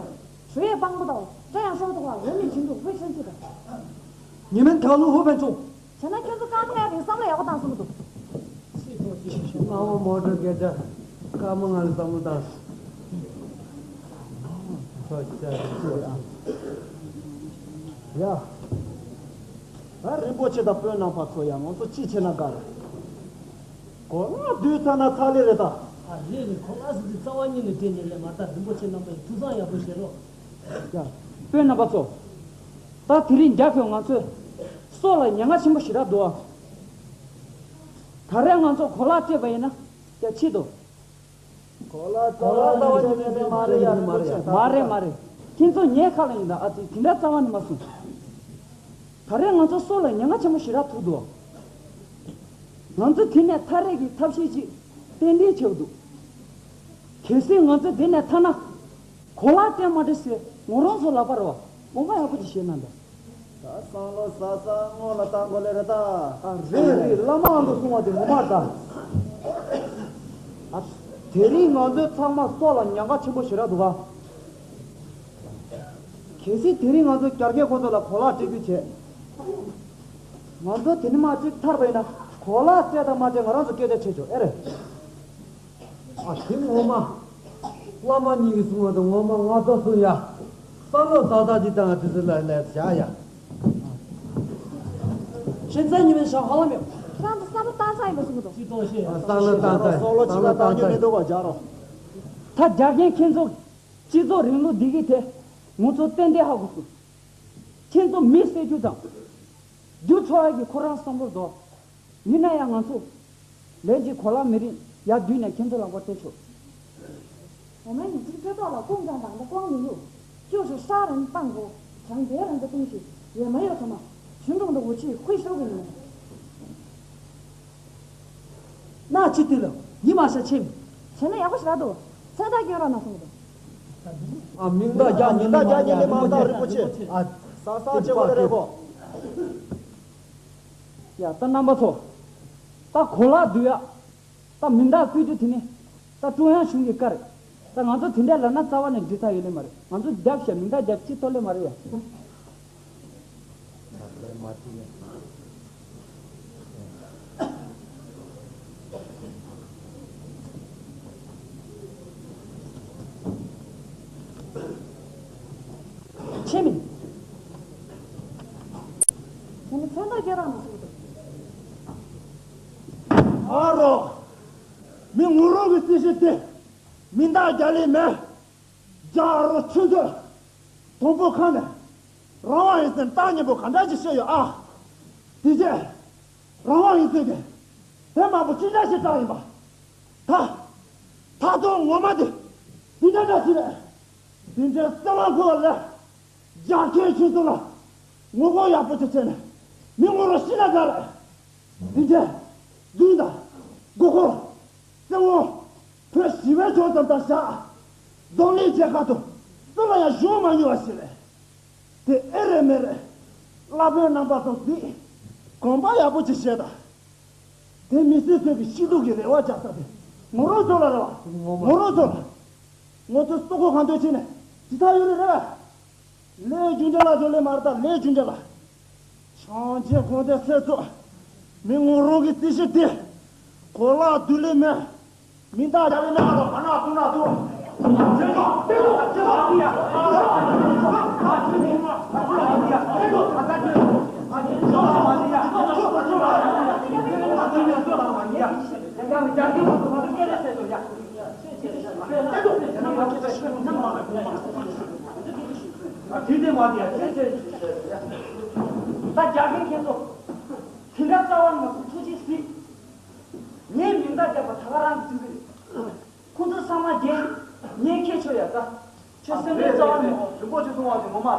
谁也帮不到。这样说的话，人民群众会生气的。你们套路后面冲。 བྱས་ན་ཁྱོད་ཚོ་སྐར་མ་ལྔའི་རིང་བསམ་བློ་ཡག་པོ་བཏང་གསུང་གི་འདུག་སྔ་མོ་མོ་ཊ་སྐད་ཆ། སྐར་མ་ལྔ་ལ་བསམ་བློ་བཏང་། ཡ། པོ་ཆེ་དང་དཔོན་རྣམ་པ་ཚོ་ཡང་ང་ཚོ་ཅི་བྱེད་ན་དགའ་རེད། གོ་ལ་བསྡུས་ཚར་ན་ཚར་ལེ་རེད་ད། ཨ་རེད་རེད། གོ་ལ་ཟེར་དུས་རྩ་བ་ཉིད་ནས་དྲན་ཉེ་ལེ་མ་ད། རིན་པོ་ཆེ་རྣམ་པ་ཡིས་ཐུགས་བསམ་ཡག་པོ་བཞེས་རོགས། ཡ། དཔོན་རྣམ་པ་ཚོ། ད་དེ་རིང་རྒྱ་ཁྱོད་ང་ཚོའི་སྲོག་ལ་ཉེན་ཁ་ཆེན་པོ་ཞེ་དྲག་འདུག་ཨ། ད་རེས་ང་ཚོ་གོ་ལ་སྤྲད་པ་ཡིན་ན་ཡ་ཆེད་དུ། གོ་ལ་རྩ་བ་ཉིད་ནས་མ་རེད་ཡ། མ་རེད་མ་རེད། ཁྱེད་ཚོ་ངའི་ཁ་ལ་ཡིན་ད། ཨ་ཙི་དེ་འདྲ་རྩ་བ་ནས་མ་གསུངས། ད་རེས་ང་ཚོ་སྲོག་ལ་ཉེན་ཁ་ཆེན་པོ་ཞེ་དྲག་ཐུག་འདུག། ང་ཚོ་དེ་ནས་ཐར་རེས་ཀྱི་ཐབས་ཤེས་ཅིག་ཏན་ཏན་བྱེད་དགོས་འདུག། གལ་སྲིད་ང་ཚོ་དེ་ནས་ཐར་ན། གོ་ལ་སྤྲད་མ་སྤྲད་ཟེར་ངོ་རང་ཚོ་ལག་པ་རེད་བ། ངོ་མ་ཡག་པོ་ཅིག་བཤད་ན་འདྲ། ད་བསམ་བློ་ཟ་ས་སྔོན་ལ་བཏང་དགོས་ལེ་རེད་ད། ཨ་རེད་རེད། བླ་མ་ཨ་མདོ་གསུང་བ་དེ་ངོ་མ་རེད་ད། ཨ། དེ་རིང་ང་ཚོའི་ཚང་མ་སྲོག་ལ་ཉེན་ཁ་ཆེན་པོ་ཞེ་དྲག་འདུག་ག། གལ་སྲིད་དེ་རིང་ང་ཚོ་རྒྱ་སྐད་ཁོང་ཚོ་ལ་གོ་ལ་སྤྲད་རྒྱུ་བྱས། ང་ཚོ་དེ་ནི་མ་གཅིག་ཐར་པ་ཡིན་ན་གོ་ལ་སྤྲད་དང་མ་སྤྲད་ང་རང་ཚོ་སྐད་ཆ་བྱེད་ཆོག་ཨེ་རེད། ཨ་དེ་ངོ་མ། བླ་མ་གཉིས་ཀྱིས་གསུངས་པ་དང་ངོ་མ་ང་ཚོ་གསུང་ཡ། བསམ་བློ་ཏག་ཏག་ཅིག་བཏང་དུས་ཚོད་ལ་ལས་བྱ་ཡ། ཁྱེད་ཚོ་གཉིས་མིན་ཞག་ཧ་ལམ་ཡོད། ཁྱེད་རང་ཚོ་བསམ་བློ་བཏང་ས་ཡིན་པ་གསུང་གི་འདུག། ཅི་གཏོང་ཤེས། བསམ་བློ་བཏང་ས་ཡིན། བསམ་བློ་ཅི་ལ་བཏང་རྒྱུ་མི་འདུག་པ་རྒྱག་རོགས། ད་རྒྱ་རྒན་ཁྱེད་ཚོ། སྤྱི་ཚོགས་རིང་ལུགས་འདི་གི་ཐད་ངོ་ཚོ་ཏན་ཏན་ཧ་གོ་སོང་། ཁྱེད་ཚོ་མི་བསད་རྒྱུ་དང་། རྒྱུ་འཕྲོག་ཡག་གི་ཁོ་རང་བསམ་བློ་འདུག། ཡིན་ན་ཡང་ང་ཚོ་ལན་གཅིག་གོ་ལ་མེ་རི་ཡར་བསྡུས་ནས་ཁྱེད་ཚོ་ལག་པར་སྤྲད་ཆོག། འོ་མའི་ཉི་ཚིག་ཐོས་ཐོག་ལ་ཀུང་ཀྲང་དང་ད་ཀོང་མི་ཡོད། ཅོ་ཞུ་ཧྲ་རན་པང་གོ། བྱང་དེ་རང་གི་ཏུང་ཞིག་ཡེ་མ་ཡོད་ཐོ་མ། ཞུན་ཀྲུང་དུ་འུ་ཆི་ཧུའི་ཧྲོ་གི་ཡིན། ན་ཅི་ཏི་ལ་ཉི་མ་ཤ་ཆེམ། བྱས་ན་ཡག་པོ་ཞིག་རག་འདུག། མཚན་རྟགས་སྐྱོན་རོགས་གནང་གསུངས་འདུག། ཨ་མིང་རྟགས་རྒྱག་ཉིན་མིང་རྟགས་རྒྱག་ཉིན་ལས་མང་དག་རིན་པོ་ཆེ། ཨ་ས་ས་ཆེ་བ་ལ་རེད་གོ། ཡ་ད་རྣམ་པ་ཚོ། ད་གོ་ལག་བསྡུ་ཡག། ད་མིང་རྟགས་བཀོད་རྒྱུ་དེ་ནི། ད་ཀྲུང་དབྱང་གཞུང་གི་བཀའ་རེད། ད་ང་ཚོ་དེ་འདྲ་ལབ་ན་རྩ་བ་ནས་འགྲིག་ཐག་ཡོད་ལེ་མ་རེད། ང་ཚོ་རྒྱབ་ཤ་མིང་རྟགས་རྒྱབ་ཅི་ཐོབ་ལེ་མ་རེད་ཡ། ཆེ་མིན། ཁྱེད་ནི་མཚན་རྟགས་སྐྱོན་རོགས་གནང་གསུངས་འདུག། ཨ་རོ། མི་ངུ་རོགས་ཀྱི་རྩིས་གཞི་དེ། མིང་རྟགས་རྒྱག་ལེ་མེད། རྒྱག་རོགས་ཆུ་མཛོད། དང་པོ་ཁ་ནས། རང་དབང་ཡིན་ཟེར་རྟགས་སྙན་པོ་ག་འདྲ་ཞིག་བཤད་ཡོད་ཨ། དེ་རྗེས། རང་དབང་ཡིན་ཟེར་གི། དེ་མང་པོ་ཅི་འདྲ་ཞིག་བཏང་ཡིན་པ། ད། ད་དུང་ངོ་མ་དེ། འདི་འདྲ་འདྲ་ཞིག་རེད། དེ་འདྲའི་སེམས་དབང་འཁོར་བ་ལས། རྒྱག་མཁན་ཁྱོད་ཚོ་ལ། ངོ་རྒོལ་ཡག་པོ་ཅིག་བྱས་ནས། མི་ངོ་རོ་ཤི་ན་དགའ་རེད། འདི་འདྲའི། བདུན་དང་། མགོ་སྐོར། བཙན་དབང་། བོད་ཞི་བའི་ཕྱོགས་ཙམ་དང་བཞག། འཛམ་གླིང་རྒྱལ་ཁབ་ཏུ་སུ་ལ་ཡང་བྱུང་མ་མྱོང་བ་ཞིག་རེད། དེ་ཨེ་རེད་མེད་རེད། བླ་དཔོན་རྣམ་པ་ཚོ་གཟིགས། གོམ་པ་ཡག་པོ་ཅིག་བྱས་དང་། དེ་མི་སེར་ཚོ་གི་སྐྱིད་སྡུག་གི་རེ་བ་རྒྱག་ས་དེ་ངོ་རང་ཚོ་ལ་རེད་བ། ངོ་མ། ངོ་རང་ཚོ་ལ། ང་ཚོ་སོ་གོ་གང་འདོད་བྱས་ནས་ཇི་ལྟར་ཡོད་རེད་རེད་བ། ལས་རྒྱུ་འབྲས་ལ་འཇོག་ལས་མ་རེད་ད་ལས་རྒྱུ་འབྲས་ལ། བྱང་ཆེན་གོང་དེ་སེ་ཚོ། མི་ངོ་རང་གི་རྩིས་གཞི་དེ། གོ་ལག་བསྡུ་ལེ་མེད། མི་འདའ་རྒྱ་ལེ་ན་རོ་ཨ་ན་ཏུ་ན་ཏུ། ད་རྒྱ་སྐད་མཁན་ཚོ། དེ་འདྲ་རྩ་བ་ནས་མ་གསུང་ཐུགས་རྗེ་གཟིགས། ངས་མིང་རྟགས་བརྒྱབ་པ་ད་ག་རང་གི་ཚིག་རེད། ཁོ་ཚོ་ཚང་མ་རྒན། ངས་ཁྱེད་ཆོ་ཡ་ད། ཁྱོད་སེམས་པའི་རྩ་བ་ནས་མ་གོ། རིན་པོ་ཆེ་གསུང་བ་ཞིག་ངོ་མ།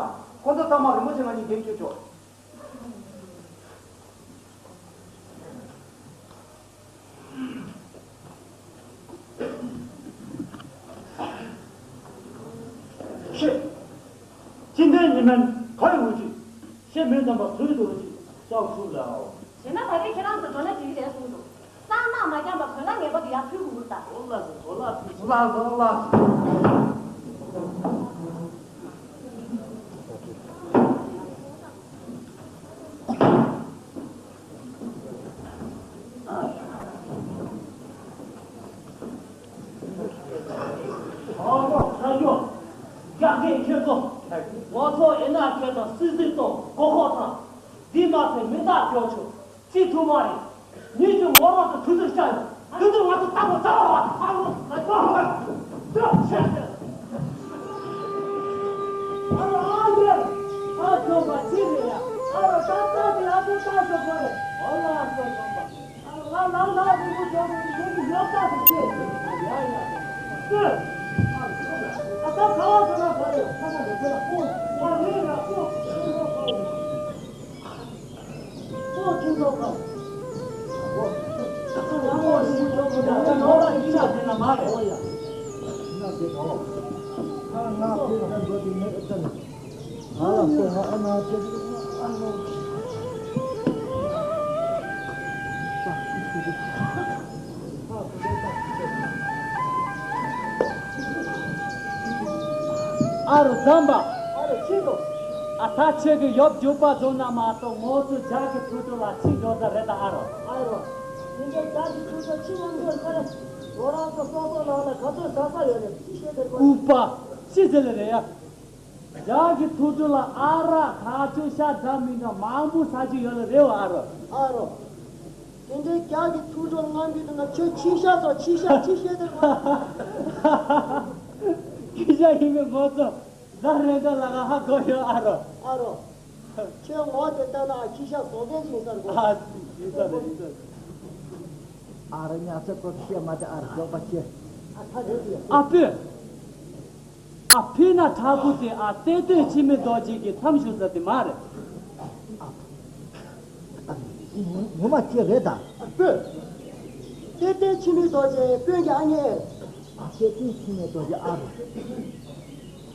ཁོ་ཚོ་ཚང་མ་རིན་པོ་ཆེ་ང་གཉིས་རྒན་ཁྱེད་ཆོ། ཤེས། ཅི་འདྲའི་ཉི་མན་ག་ཡི་འུ་ཅི། ཤེས་མེད་དམ་པ་སུའི་འདུ་འུ་ཅི། ལྕགས་ཕུར་ལའོ། བྱས་ན་ད་རེས་ཁྱེད་རང་ཚོ་འགྲོ་ན་འགྲིག་གི་རེད་གསུངས་འདུག། གསང་སྔགས་མ་འགྱངས་པར་གོས་ལྭ་ངེས་པར་དུ་ཡར་ཕུལ་དགོས་ཀྱི་རེད་ད། ལགས་སོ་ལགས་སོ་ལགས་སོ། ཨ་མ་ཁ་ཡོད། རྒྱ་སྐད་ཁྱེད་ཚོ། ང་ཚོ་ཨེ་ན་ཁྱེད་དང་སྲིད་སྲིད་དང་གོ་ཁོག་དང་། འདི་མ་ ཟེར་མི་རྟག་ཁྱོད་ཆོ་ཅི་ཐུབ་མ་རེད། ཉིད་ཀྱི་ངོ་ལོག་ཏུ་དུས་ཚོད་བསྐྱལ་ཡོད། དུས་ཚོད་ང་ཚོ་ལྟ་བུ་ལྟ་བ་ལ་ཨ་ལོ་ང་ཚོ་ལ་ཅོག་ཆེ། ཨ་ལོ་ཨ་ཡེ། ཨ་ཚོ་པ་ཅི་རེད་ཡ། ཨ་ལོ་ཏག་ཏག་དེ་ཨ་ཚོ་ཏག་ཏག་གོ་རེད། ཨ་ལོ་ཨ་ཚོ་ཚོ་པ། ཨ་ལོ་ང་ལ་ལ་རིང་པོ་བྱས་ནས་ཡོད་ཀྱི་ཡོད་ལྟ་དུ་ཆེ། ཡ་ཡ། ཨ་ཚོ་ཁ་བ་ཚོ་ན་ག་རེ་ཁ་ས་ལ་ཁ་ལ་ཁོ་ཁོ་རེད་ལ་ཁོ། ཨ་རོ་ཛམ་པ། ཨ་རོ་ཆི་དོ། ཨ་ད་ཁྱེད་ཀྱི་ཡོབ་རྒྱུག་པ་བཟོ་ན་མ་གཏོགས་ངོ་ཚོ་རྒྱ་གི་ཐུགས་སྤྲོ་ལ་ཆི་འཇོག་ས་རེད་ད་ཨ་རོ། ཨ་རོ། དེ་འདྲའི་རྒྱ་གི་ཐུགས་སྤྲོ་ཆི་ཡང་འདོད་ཁ་རེད། ཁོ་རང་ཚོ་སོ་སོ་ནང་ལ་ག་ཚོད་ཟ་ས་ཡོད་རེད་ཅི་ཤེས་དེ་ཁོ། ཨུ་པ། ཅི་ཟེར་ལེ་རེད་ཡ། རྒྱ་གི་ཐུགས་སྤྲོ་ལ་ཨ་རག་ཁ་ཆུ་ཤ་འདྲ་མི་འདྲ་མང་པོ་ཟ་རྒྱུ་ཡོད་ལེ་རེད་བ་ཨ་རོ། ཨ་རོ། དེ་འདྲའི་རྒྱ་གི་ཐུགས་སྤྲོ་ལ་ང་འདི་དང་ང་ཁྱོད་ཁྱི་ཤ་ཟ་ཁྱི་ཤ་ཁྱི་ཤ་དེ་ཁོ། ཁྱི་ཤ་ཡིན་པའི་ངོ་ཚོ་ཟ་རེ་འདྲ་ལ་ང་ཧ་གོ་ཡོད་ཨ་རོ། ཨ་རོ། ཁྱོད་ངོ་དེ་ལྟ་ན་ཁྱི་ཤ་བཟོ་མཁན་ཞིག་ཡིན་ས་རེད་གོ། ཨ་ཡིན་ས་རེད་ཡིན་ས་རེད། ཨ་རོ་ཉག་ཚ་ཀོ་ཤ་མ་དེ་ཨ་རོ་ཞོགས་པ་ཁྱེད། ཨ་ཐ་རེད་དེ། ཨ་ཕོ། ཨ་ཕི་ན་དྲག་པོ་དེ་ཨ་གཏེར་སྟོན་འཆི་མེད་རྡོ་རྗེ་གི་མཚམས་ཞུགས་ས་དེ་མ་རེད། ཨ་ངོ་མ་ཁྱེད་རེད་ད། ཨ་ཕོ། གཏེར་སྟོན་འཆི་མེད་རྡོ་རྗེ་དཔོན་གྱི་ཨ་མྱེས། ཨ་གཏེར་སྟོན་འཆི་མེད་རྡོ་རྗེ་ཨ་རེད།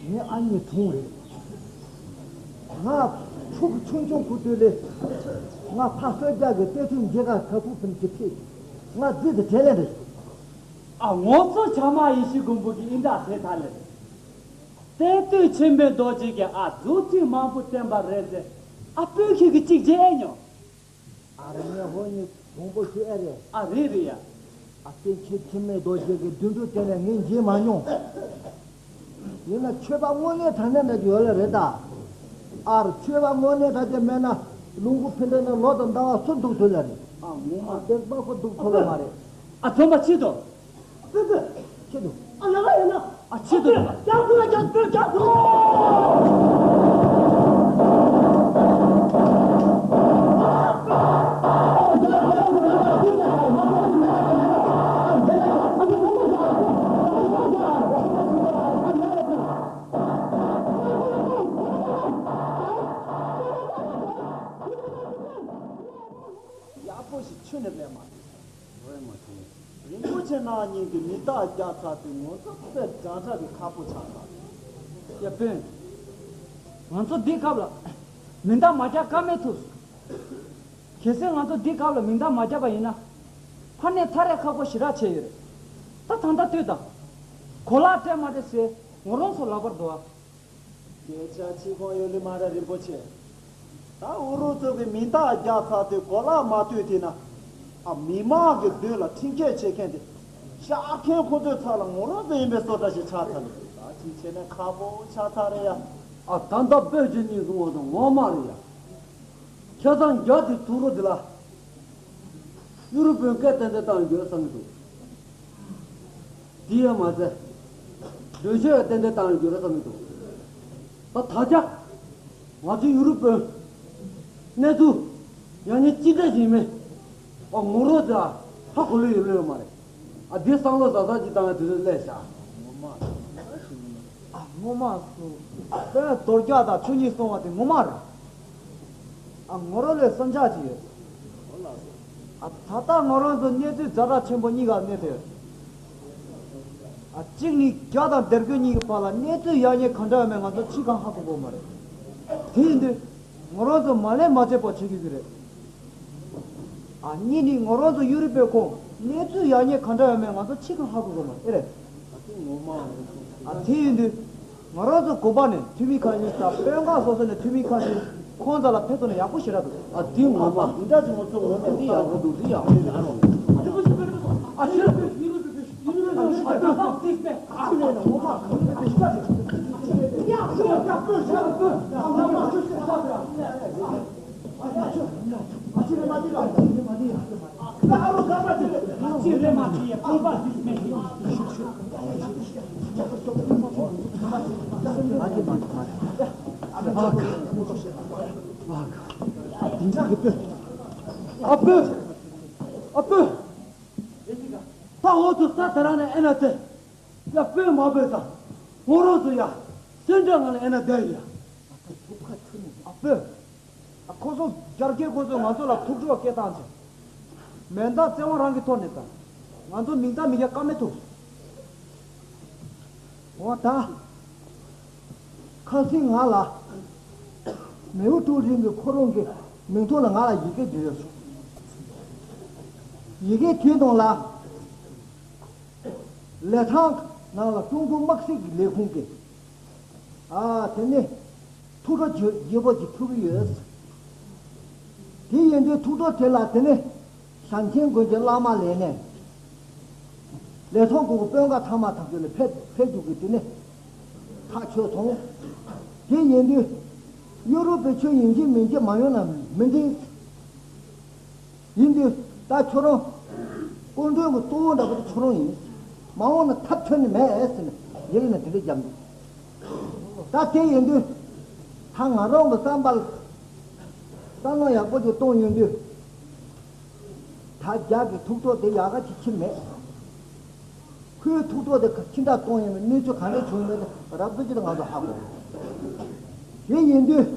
ངའི་ཨ་མྱེས་དྲུང་རེད། ང་ཕྲུ་གུ་ཆུང་ཆུང་ཁུ་དུས་ལས་ང་ཕ་གསོལ་ཇ་གི་གཏེར་སྟོན་མཇལ་ཁ་ག་ཕུག་ཕུན་གྱི་ཕེབས། ང་རྫི་དེ་དྲན་ལེ་རེད། ཨ་ངོ་ཚོ་བྱ་མ་ཡེ་ཤེས་མགོན་པོ་གི་ཨིན་དྲ་ཟེར་ཐ་ལེ། གཏེར་སྟོན་འཆི་མེད་རྡོ་རྗེ་གི་ཨ་རྫུ་འཕྲུལ་མང་པོ་བསྟན་པ་རེད་ཟེར། ཨ་སྤུན་ཁྱེད་ཀྱི་གཅིག་བརྗེད་ཨེ་མྱོང་། ཨ་རེ་ངའི་ཧོ་ཉི་བོང་པོ་ཁྱོད་ཨེ་རེད། ཨ་རེད་རེད་ཡ། ཨ་སྟེང་ཁྱེད་འཆི་མེད་རྡོ་རྗེ་གི་བདུད་འགྲོ་དེ་ལས་ངས་མཇལ་མ་མྱོང་། ཡིན་ན་ཆོས་པ་དངོས་གནས་དྲང་གནས་འདྲ་ཅིག་ཡོད་ལེ་རེད་ད། ཨ་རོ་ཆོས་པ་དངོས་གནས་དྲང་གནས་མེད་ན་ལུང་པ་ཕི་འདྲ་ན་ལོ་དང་ཟླ་བ་སུ་འདུག་ཐུབ་ལེ་རེད། ཨ་ངོ་མ། ཨ་དེ་པ་ཁོ་འདུག་ཐུབ་ལེ་མ་རེད། ཨ་ཚོང་པ་ཆེད་དུ། ཨ་ཕོ་ཕོ། ཆེད་དུ། ཨ་ལ་ལ་ཡིན་ན། ཨ་ཆེད་དུ། རྒྱག་དགོས་ལ་རྒྱག་དགོས་རྒྱག་དགོས། ཡག་པོ་ཞིག་ཁྱོན་ནས་སླེབས་མ་ཐུབ། རིན་པོ་ཆེ་ནང་ཉིད་ཀྱི་མིང་རྟགས་རྒྱག་ཚར་དུས་ངོ་ཚ་དཔེ་འདྲ་འདྲ་གི་ཁག་པོ་ཆགས་ཚར། ཡ་དཔོན། ང་ཚོ་འདི་སྐབས་ལ་མིང་རྟགས་མ་རྒྱག་ཀ་མེད་ཐུག་སོང་། གལ་སྲིད་ང་ཚོ་འདི་སྐབས་ལ་མིང་རྟགས་མ་རྒྱག་པ་ཡིན་ན། ཕ་ནས་ཐར་ཡ་ཁག་པོ་ཞེ་དྲག་ཆེ་ཡོད་རེད། ད་ད་ལྟ་ལྟོས་དང་། གོ་ལག་སྤྲད་མ་སྤྲད་ཟེར་ངོ་རང་ཚོ་ལག་པར་འདུག་ཨ། སྐད་ཆ་ཅི་གང་ཡོད་ལེ་མ་ར་རིན་པོ་ཆེ། ད་འུ་རུ་ཚོ་གི་མིང་རྟགས་རྒྱག་ཚར་དུས་གོ་ལག་མ་ལྟོས་དེ་ན། ཨ་མི་མང་གི་མདུན་ལ་ཁྲིམས་སྐད་བྱེད་མཁན་དེ། ཤ་མཁན་ཁོ་ཚོའི་ཚབ་ལ་ངོ་རང་ཚོ་ཡིན་པའི་བཟོ་འདྲ་ཞིག་ཆགས་ཚར་ལེ། ད་ཅི་བྱས་ན་ཁག་པོ་ཆགས་ཚར་རེད་ཡ། ཨ་ད་ལྟ་དཔོན་གྱིས་གཉིས་གསུང་བ་དང་ངོ་མ་རེད་ཡ། ཁ་སང་རྒྱ་དེ་ཐུག་རོགས་དེ་ལ། ཡུ་རོབ་པའི་སྐད་ཏན་ཏན་བཏང་ཡོད་བསམ་གྱི་འདུག་དེ་ཡང་མ་ཚད། འདོད་ཆོས་ཡང་ཏན་ཏན་བཏང་ཡོད་བསམ་གྱི་འདུག་ད་ད་ཆ། ང་ཚོ་ཡུ་རོབ་པའི་གནས་ཚུལ་ཡང་ནི་ཅི་འདྲ་ཞིག་མེད། ཨ་ངོ་རོགས་དེ་ཧ་གོ་ལོས་ཡོད་ལོས་ཡོད་མ་རེད། ཨ་འདི་བསམ་བློ་ཟ་ཟ་ཅིག་བཏང་ཡ་དུས་ཚོད་སླེབས་ཤག་ཨ་ངོ་མ་སུ། དཔོན་རྡོ་རྒྱག་དང་ཆུ་གཉིས་སོང་བ་དེ་ངོ་མ་རེད། ཨ་ངོ་རོ་ལས་བསམ་འཆར་ཅིག་ཡོད། ཨ་ད་ལྟ་ང་རང་ཚོ་གནས་ཚུལ་ཛ་དྲག་ཆེན་པོ་གཉིས་ཀ་གནས་ཚུལ་ཡོད། ཨ་གཅིག་ནི་རྒྱ་དང་སྡེ་དགོན་གཉིས་ཀྱི་བར་ལ་གནས་ཚུལ་ཡག་ཉེས་ག་འདྲ་ཡོད་མེད་ང་ཚོ་ཅི་གང་ཧ་གོ་གི་མ་རེད། དེ་ཡིན་དུས་ང་རང་ཚོ་མ་ལན་མ་བྱེད་པ་བྱེད་དགོས་ཀྱི་རེད། ཨ་གཉིས་ནི་ང་རང་ཚོ་ཡུ་རོབ་པའི་ཁོངས་གནས་ཚུལ་ཡག་ཉེས་ག་འདྲ་ཡོད་མེད་ང་ཚོ་ཅི་གང་ཧ་གོ་གི་མ་རེད། ཨ་དེ་ཡིན་དུས། ང་རང་ཚོ་དགོན་པ་ནས་འཐུས་མི་ཁ་ཤས་དང་དཔོན་ཁག་སོ་སོ་ནས་འཐུས་མི་ཁ་ཤས་ཁོང་རྩ་ལ་ཕེབས་ཐུབ་ན་ཡག་པོ་ཞེ་དྲག་འདུག་ཨ་དེ་ངོ་མ་འདི་འདྲ་ཅིག་ངོ་ཚོ་ངོ་མ་འདི་ཡག་པོ་འདུག་འདི་ཡག་པོ་རེད་ཨ་རོ། ཨ་ཁྱེད་ཨ་ཁྱེད་ཨ་ཁྱེད་ཨ་ཁྱེད་ངོ་མ་འདི་ཡག་པོ་ཡག་པོ་ཞེ་དྲག་འདུག་ཨ་ཁྱེད་ཨ་ཁྱེད། ཨ་ཕོ། ཨ་ཕོ། ད་འོ་ཚོ་ས་དེ་རང་ནས་ཨེ་ན་དེ། ཡ་དཔོན་མ་དཔོན་ད། ངོ་རོ་ཚོ་ཡ། སེམས་ཁྲལ་ང་ལ་ཨེ་ན་དེ་ཡ། ཨ་ཕོ། ཨ་ཁོ་ཚོ་རྒྱ་སྐད་ཁོ་ཚོས་ང་ཚོ་ལ་ཐུགས་ཁྲོ་སྐྱེ་སྟངས་ཆེ། མེ་མདའ་བཙན་དབང་རང་གི་ཐོག་ནས་ད། ང་ཚོ་མིང་རྟགས་མི་རྒྱ་ཀ་མེད་ཐུག་འོ་ད། ཁ་སང་ང་ལ། མེའུ་ཀྲུའུ་རིན་གྱི་ཁོ་རང་གི་མིང་ཐོག་ལ་ང་ལ་ཡི་གེ་བྲིས་ཡོད་སོང་། ཡི་གེ་དེའི་ནང་ལ། ལི་ཐང་ནང་ལ་ཀྲུང་གོ་དམག་སྲིད་ཀྱི་ལས་ཁུངས་ཀྱི། ཨ་དེ་ནི། ཐུགས་ཁྲོ་བརྗེ་བོ་ཅིག་ཐུག་གི་ཡོད། དེ་ཡིན་དུས་ཐུགས་ཁྲོ་དེ་ལ་དེ་ནི། ཞང་ཆེན་དགོན་གྱི་བླ་མ་ལས་ནས། ལས་ཐོག་གི་དཔོན་ཁག་ཚང་མ་ཐམས་ཅད་ལ་ཕེབས་ཕེབས་རྒྱུ་གི་དེ་ནི། ཐག་ཆོད་སོང་། དེ་ཡིན་དུས། ཡུ་རོབ་པའི་ཆོས་ཡིན་གཅིག་མིན་གཅིག་མ་ཡོང་ན་མི་འགྲིག་ཡིན་དུས་ད་ཁྱོད་རང་། སྐུ་མགྲོན་གྱི་གཙོ་བོ་འདྲ་པོ་དེ་ཁྱོད་རང་ཡིན། མ་འོངས་ན་ཐབས་ཁྱོན་ནས་མེད་ཟེར་ནས་ཡི་གེ་ནས་དེ་འདྲ་བརྒྱབ་འདུག་ད་དེ་ཡིན་དུས། ད་ང་རང་གི་བསམ་པ་ལ། བསམ་བློ་ཡག་པོ་ཅིག་གཏོང་ཡོང་དུས། ད་རྒྱ་གི་ཐུགས་ཁྲོ་དེ་ཡག་ག་ཅིག་ཕྱིན་མེད། ཁོའི་ཐུགས་ཁྲོ་དེ་ཕྱི་འདྲ་གཏོང་ཡོང་བའི་གནས་ཚུལ་ག་འདྲ་བྱུང་མེད་དེ་རབ་ཏུ་ཅི་ད་ང་ཚོ་ཧ་གོ་དེ་ཡིན་དུས།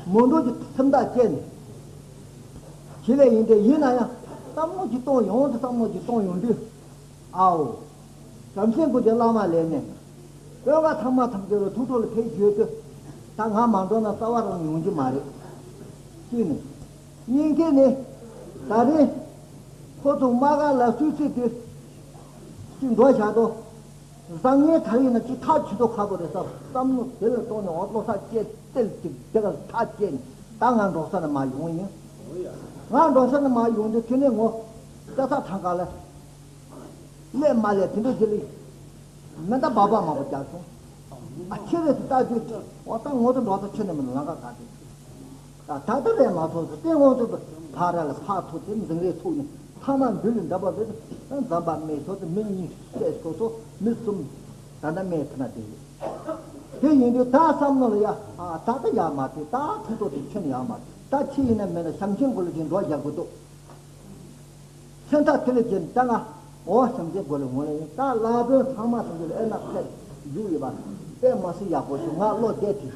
མོན་གྲོ་གི་སེམས་ཐག་བཅད་ནས། བྱེད་ལས་ཡིན་ཏེ་ཡིན་ན་ཡང་བསམ་བློ་ཅིག་གཏོང་ཡོང་དུས་བསམ་བློ་ཅིག་གཏོང་ཡོང་དུས། ཨའོ། བྱམས་ཆེན་དགོན་གྱི་བླ་མ་ལས་ནས། དཔོན་ཁག་ཚང་མ་ཐམས་ཅད་ལ་ཐུགས་ཁྲོ་ལ་ཕེབས་ཞུས་ཏེ། ད་ང་མ་འགྲོ་ན་རྩ་བ་རང་ཡོང་རྒྱུ་མ་རེད། གཅིག་ནས། གཉིས་ཀ་ནས། ད་རེས། ཁོ་ཚོ་དམག་སྒར་ལ་སུད་སི་དེ། གཅིག་འགྲོ་བཞག་དོ། བཟང་ངན་ག་ཡིན་ན་གཅིག་ཐག་ཆོད་དོ་ཁག་པོ་རེད་བསམ་བསམ་བློ་དེ་ལ་གཏོང་ནས་འོ་བློ་ཐག་བཅད་ཏེ་ཅིག་དེ་ག་ཐག་བཅད་ནས་ད་ང་འགྲོ་ས་ནས་མ་ཡོང་ཡིན། ང་འགྲོ་ས་ནས་མ་ཡོང་དུས་དེ་ནས་ངོ་ལྕགས་ཐག་ཐང་ག་ལ། སླེབས་མ་སླེབས་དེ་འདྲ་ཅིག་ལ། མེ་མདའ་སྦག་སྦག་མང་པོ་རྒྱག་སོང་། ཨ་ཁྱེད་རེད་ཟེར་ལྟ་དུས་འོ་ད་ངོ་ཚ་འགྲོ་ས་ཁྱོད་ནས་མིན་ལམ་ཁ་ག་དེ། ད་ད་ལྟ་ལས་མ་ཐོག་ཟེར་ཏེ་ངོ་ཚ་ཕར་ར་ལ་ཕར་ཐུག་དེ་འཛིང་རེས་ཐུག་ནས་ཐ་མ་འདི་ལས་འདྲ་པོ་རེད། ཨ་འཛམ་བུ་མེ་ཐོག་ཏུ་མི་གཉིས་བསད་སོ་སོ་མི་གསུམ། ད་ལྟ་མེ་ཐི་ན་དེ་རེད། དེ་ཡིན་དུས་ད་བསམ་བློ་ལ་ཡ་ཨ་ད་ད་ཡག་མ་རེད། ད་ཐུག་ཐོག་དེ་ཁྱོད་ནས་ཡག་མ་རེད། ད་ཁྱེད་ཡིན་ན་མེད་ན་བྱམས་ཆེན་དགོན་ལ་ཅིག་འགྲོ་རྒྱག་དགོས་འདུག་ཁྱོད་ད་དེ་ལས་ཀྱི་ད་ང་འོ་བྱམས་བརྩེ་དགོས་ལ་ངོ་ལ་ཡིན་ད་བླ་དཔོན་ཚང་མ་ཚང་གི་ལ་ཨེ་ན་ཕེབས་རྒྱུ་ཡོད་པ་དཔེ་མ་སྲིད་ཡག་པོ་བྱུང་ང་བློ་བདེ་དེ།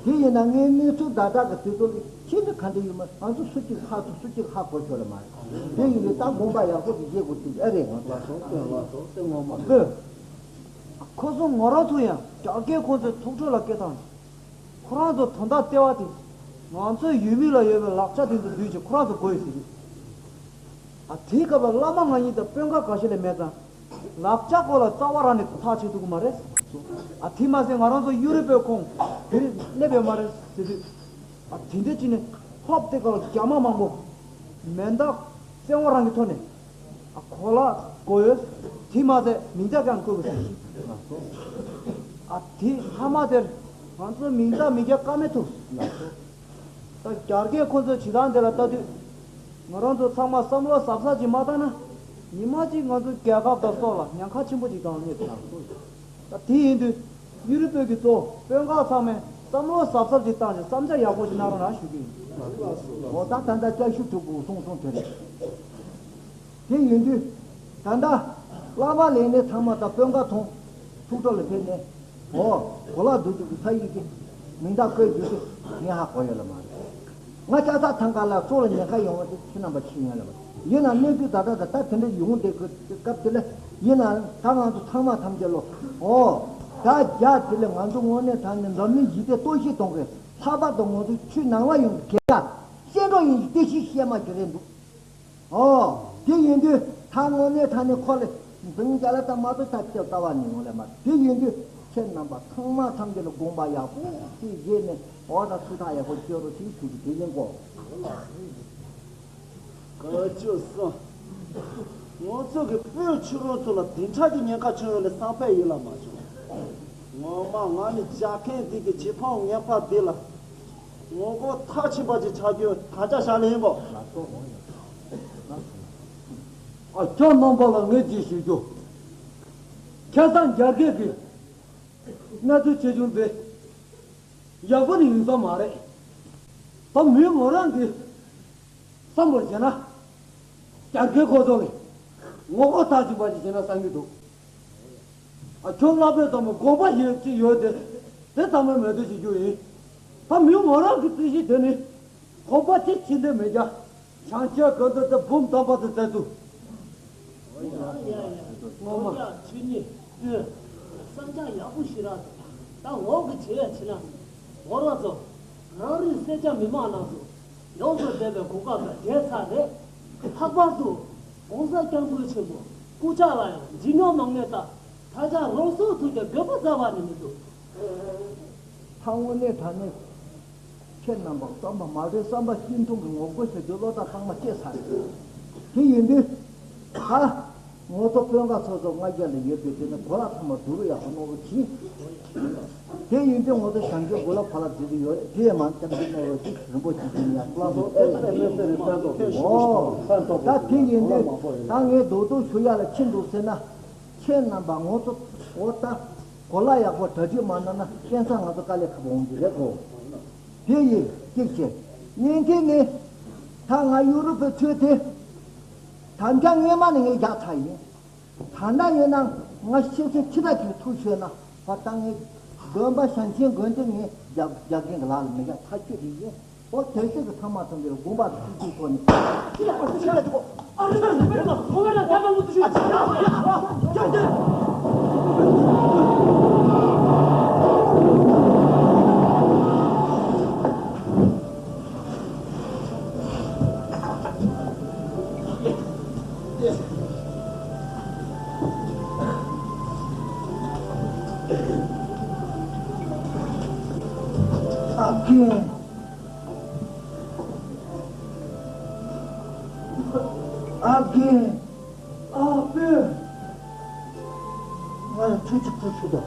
དེ་ཡིན་ན་ངའི་གནས་ཚུལ་ད་ལྟ་གི་དུས་ཚོད་ལ་ཁྱེད་ཚོ་ག་འདྲ་ཡོད་མ་ང་ཚོ་སུ་གཅིག་ཧ་ཐུག་སུ་གཅིག་ཧ་གོ་ཆོག་ལ་མ་རེད། དེ་ཡིན་དུས་ད་དགོངས་པ་ཡག་པོ་ཅིག་བཞེས་དགོས་དུས་ཨེ་རེད་ང་ཚོ་ལ་སོང་སྟོན་ལ་སོང་སྟོན་ངོ་མ་ལ་ཁོ་ཚོ་ངོ་རང་ཐུག་ཡང་རྒྱ་སྐད་ཁོ་ཚོའི་ཐུགས་ཁྲོ་ལ་སྐྱེ་སྟངས་ཅིག་ཁོ་རང་ཚོ་དོན་དག་ལྟེ་བ་དེ། ང་ཚོའི་ཡུལ་མི་ལ་ཡོད་པའི་ལག་ཆ་དེ་ཚོ་བསྡུས་ཀྱི་ཁོ་རང་ཚོ་དགོས་ཡོད་ཟེར་གྱི། ཨ་དེའི་སྐབས་ལ་བླ་མ་ང་གཉིས་དང་དཔོན་ཁག་འགའ་ཤས་ལས་མེད་ཙང་། ལག་ཆ་སྐོར་ལ་རྩ་བ་རང་ནས་ཐག་ཆོད་ཐུབ་ཀྱི་མ་རེད། ཨ་དེ་མ་ཟད་ང་རང་ཚོ་ཡུ་རོབ་པའི་ཁོངས་དེར་སླེབས་ཡོད་མ་རེད་ཟེར་དུས། ཨ་དེ་འདྲ་བྱས་ནས་ཧོབ་དེ་སྐབས་ལ་རྒྱ་དམག་མང་པོ། མེ་མདའ་བཙན་དབང་རང་གི་ཐོག་ནས། ཨ་གོ་ལ་གོ་ཡོད། དེ་མ་ཟད་མིང་རྟགས་ཀྱང་བཀོད་དགོས་ཟེར། ཨ་དེ་ཧ་མ་དེར་ང་ཚོ་མིང་རྟགས་མི་རྒྱག་ཀ་མེད་ཐུག་ད་རྒྱ་སྐད་ཁོ་ཚོའི་བྱེད་སྟངས་དེ་ལ་ལྟ་དུས། ང་རང་ཚོ་ཚང་མ་བསམ་བློ་གཟབ་གཟབ་ཅིག་མ་བཏང་ན། ཉི་མ་གཅིག་ང་ཚོའི་རྒྱལ་ཁབ་དང་སོགས་ལ་ཉེན་ཁ་ཆེན་པོ་ཅིག་བཏང་ངེས་ཐུག་ད་དེ་ཡིན་དུས། ཡུ་རོབ་པའི་གི་གཙོ་དཔོན་ཁག་ཚང་མས་བསམ་བློ་གཟབ་གཟབ་ཅིག་བཏང་ཞིང་བསམ་འཆར་ཡག་པོ་ཞིག་གནང་རོགས་གནང་ཞུ་གི་ཡིན། འོ་ད་ད་ལྟ་བསྐྱར་ཞུ་གྲུབ་དགོས་གསུངས་སོང་དེ་རེད། དེ་ཡིན་དུས། ད་ལྟ། བླ་མ་ལས་སྣེ་ཚང་མ་དང་དཔོན་ཁག་ཚོ། ཐུགས་སྤྲོ་ལ་ཕེབས་ནས། འོ། གོ་ལག་བསྡུ་རྒྱུ་གི་ས་ཡིག་གི་མིང་རྟགས་བཀོད་རྒྱུ་དེ་ངས་ཧ་གོ་ཡོད་ལ་མ་རེད། ང་ལྕགས་ཐག་ཐང་ག་ལ་སྲོག་ལ་ཉེན་ཁ་ཡོང་བ་དེ་ཁྱེད་རྣམ་པ་ཤེས་ཡོད་ལ་མ་རེད། ཡིན་ན་གནས་ཚུལ་ད་ལྟ་ད་ལྟ་དེ་འདྲ་ཡོང་བསྡད་དགོས་སྐབས་དེ་ལ་ཡིན་ན་ད་ང་ཚོ་ཚང་མ་ཐམས་ཅད་ལོ། འོ། ད་རྒྱ་དེ་ལ་ང་ཚོ་དངོས་གནས་དྲང་གནས་འཛམ་གླིང་ཞི་བདེ་གཏོར་བཤིག་གཏོང་མཁན་ལྷག་པར་དུ་ང་ཚོ་ཆུ་ནང་ལ་ཡོང་གི་གེ་ཀ་སྐྱེ་འགྲོ་ཡིན་གྱི་བདེ་སྐྱིད་བཤད་མ་རྒྱུ་རེད་འདུག་ཨོ། དེ་ཡིན་དུས་ད་དངོས་གནས་དྲང་གནས་ཁོ་ལ་འཛིང་རྒྱ་ལ་ད་མ་གཏོགས་ད་ལྟ་ལྟ་བ་ནི་ཡོང་ལས་མ་རེད། དེ་ཡིན་དུས་ཁྱེད་རྣམ་པ་ཚང་མ་ཐམས་ཅད་ལ་དགོངས་པ་ཡག་པོ་ཅིག་བཞེས་ནས་འོ་ད་ཐུགས་ཐག་ཡག་པོ་གཅོད་རོགས་ཞེས་ཞུ་རྒྱུ་དེ་ཡིན་གོ། ག་ཅོ་སོང་། ང་ཚོ་གི་བོད་ཕྱི་རོལ་ཚོ་ལ་དེ་འདྲ་གི་ཉེན་ཁ་བྱུང་ཡོད་ལ་བསམ་པ་ཡིད་ལ་མ་བྱུང་། ངོ་མ་ང་ནི་རྒྱ་ཁན་འདི་གི་བྱེད་ཕང་ངན་པ་འདི་ལ། ངོ་རྒོལ་མཐར་ཕྱིན་པ་ཅིག་ཆགས་རྒྱུའི་དམ་བཅའ་བཞག་ལེ་ཡིན་གོ། ཨ། ཁྱོད་རྣམ་པ་ལ་ངས་ཅིག་ཞུ་རྒྱུ། ཁ་སང་རྒྱ་སྐད་ཀྱི་གནས་ཚུལ་ཆེ་ཆུང་དེ་ཡག་པོ་ནི་ཡིན་ས་མ་རེད། ད་མི་ངོ་རང་གི་བསམ་པར་བྱས་ན། རྒྱ་སྐད་ཁོ་ཚོ་ལས་ངོ་རྒོལ་མཐར་ཕྱིན་པ་ཞིག་བྱས་ན་བསམ་གྱི་འདུག། ཨ། ཁྱོད་ལྷག་པའི་ཚང་མ་དགོངས་པ་ཞིག་ཅིག་ཡོད་དེ། དེ་ཚང་མས་མོས་མཐུན་བྱེད་རྒྱུ་ཡིན། ད་མི་ངོ་རང་གི་རྩོད་གཞི་དེ་ནི་ཁོམ་པ་དེ་ཕྱིན་དེ་མི་རྒྱ། བྱང་ཆེ་གོ་འདི་དེ་འབུམ་དམ་པ་དེ་བཙལ་ཚུལ། ཡ་ཡ་ཡ། ངོ་མ། ཆོས་ཉིད་ཨེ། བསམ་འཆར་ཡག་པོ་ཞིག་རག་འདུག། ད་འོག་གི་བྱེད་ཡ་ཕྱི་ན། ཧོར་བ་ཚོ། རང་རིགས་སེར་སྐྱ་མི་མང་རྣམས་སུ། ཡོངས་སུ་བསྡད་པའི་གོ་སྐབས་ལ་བརྗེད་ཚར་རེད། ལྷག་པར་དུ་༸གོང་ས་༸སྐྱབས་མགོན་ཆེན་པོ་སྐུ་ཕྱྭ་ལ་ཡང་འཇིགས་སྣང་མང་ནས་ད་ད་ཆ་རང་སྲོག་ཐུག་ཀྱང་འགྱོད་པ་ཟ་བ་ནི་མི་འདུག། ད་དངོས་གནས་དྲང་གནས་ཁྱེད་རྣམ་པ་བསམ་པ་མ་རེད། བསམ་པ་གཅིག་མཚུངས་ཀྱི་ངོ་རྒོལ་བྱ་རྒྱུ་བློ་ཐག་ཚང་མ་བཅད་ཚར་རེད། དེ་ཡིན་དུས་ད་ངོ་ཐོག་དཔོན་ཁག་ཚོ་ཚོ་ལྔ་བརྒྱ་ལ་ཡོད་པའི་དེ་ནི་གོ་ལ་ཚང་མ་བསྡུ་རུ་ཡག་པོ་གནང་རོགས་གྱིས། དེ་ཡིན་དུས་ང་ཚོ་བྱང་ཆུབ་སྒོ་ལ་ཕར་ལ་འཛུལ་གྱི་ཡོད་རེད། དེ་ཡང་མང་སྐྱབས་མགོན་གནང་རོགས་གྱིས། རིན་པོ་ཆེ་གིས་ཡང་བླ་སྲོག་ཨེ་ལ་ཨོ། ད་དེ་ཡིན་དུས་ད་ངས་རྡོག་རྡོག་ཞུ་ཡག་ལ་ཕྱིན་འདུག་ཟེར་ན། ཁྱེད་རྣམ་པ་ང་ཚོ་འོ་ད་གོ་ལ་ཡག་པོ་གྲ་སྒྲིག་མ་གནང་ན་སྐྱེན་ཚང་ང་ཚོ་དཀའ་ལས་ཁག་པོ་འོང་གི་རེད་གོ། དེ་ཡིན་གཅིག་བྱས། གཉིས་ཀྱི་ནི་ད་ང་ཡུ་རོབ་པའི་ཁྲོད་དེ་དམ་བཅའ་སྔོན་མ་ནས་ངས་བཞག་ཚར་ཡིན། ད་ལྟ་ཡིན་ན་ང་ཤེས་ཚད་ཁྱི་དག་གིས་ཐུག་ཤོད་ན་བ་ད་ངས་དགོན་པ་ཞང་ཆེན་དགོན་སྡེ་ངས་རྒྱག་རྒྱག་མཁན་གྱི་ལག་ལ་མི་རྒྱག་ཐག་ཆོད་དེ་ཡིན། ཨོ་དེ་ཚོ་གི་ཐ་མ་ཐམ་པའི་དགོངས་པ་ཐུགས་ཀྱི་ཐོག་ནས་ཅི་ལ་ཨ་ཙི་ཅི་ལ་འདུག་ཨ་ཙི་ཅི་ལ་འདུག་ཁོ་བོད་ལ་ཐ་མ་མུ་ཏུ་ཞུ་ཅི་ལ་ཡ་ཡ་ཡ། ཨ་ཀེ། ཨ་ཀེ། ཨ་ཕོ། ང་ལ་ཐུགས་རྗེ་ཆེ་ཞུ་དང་།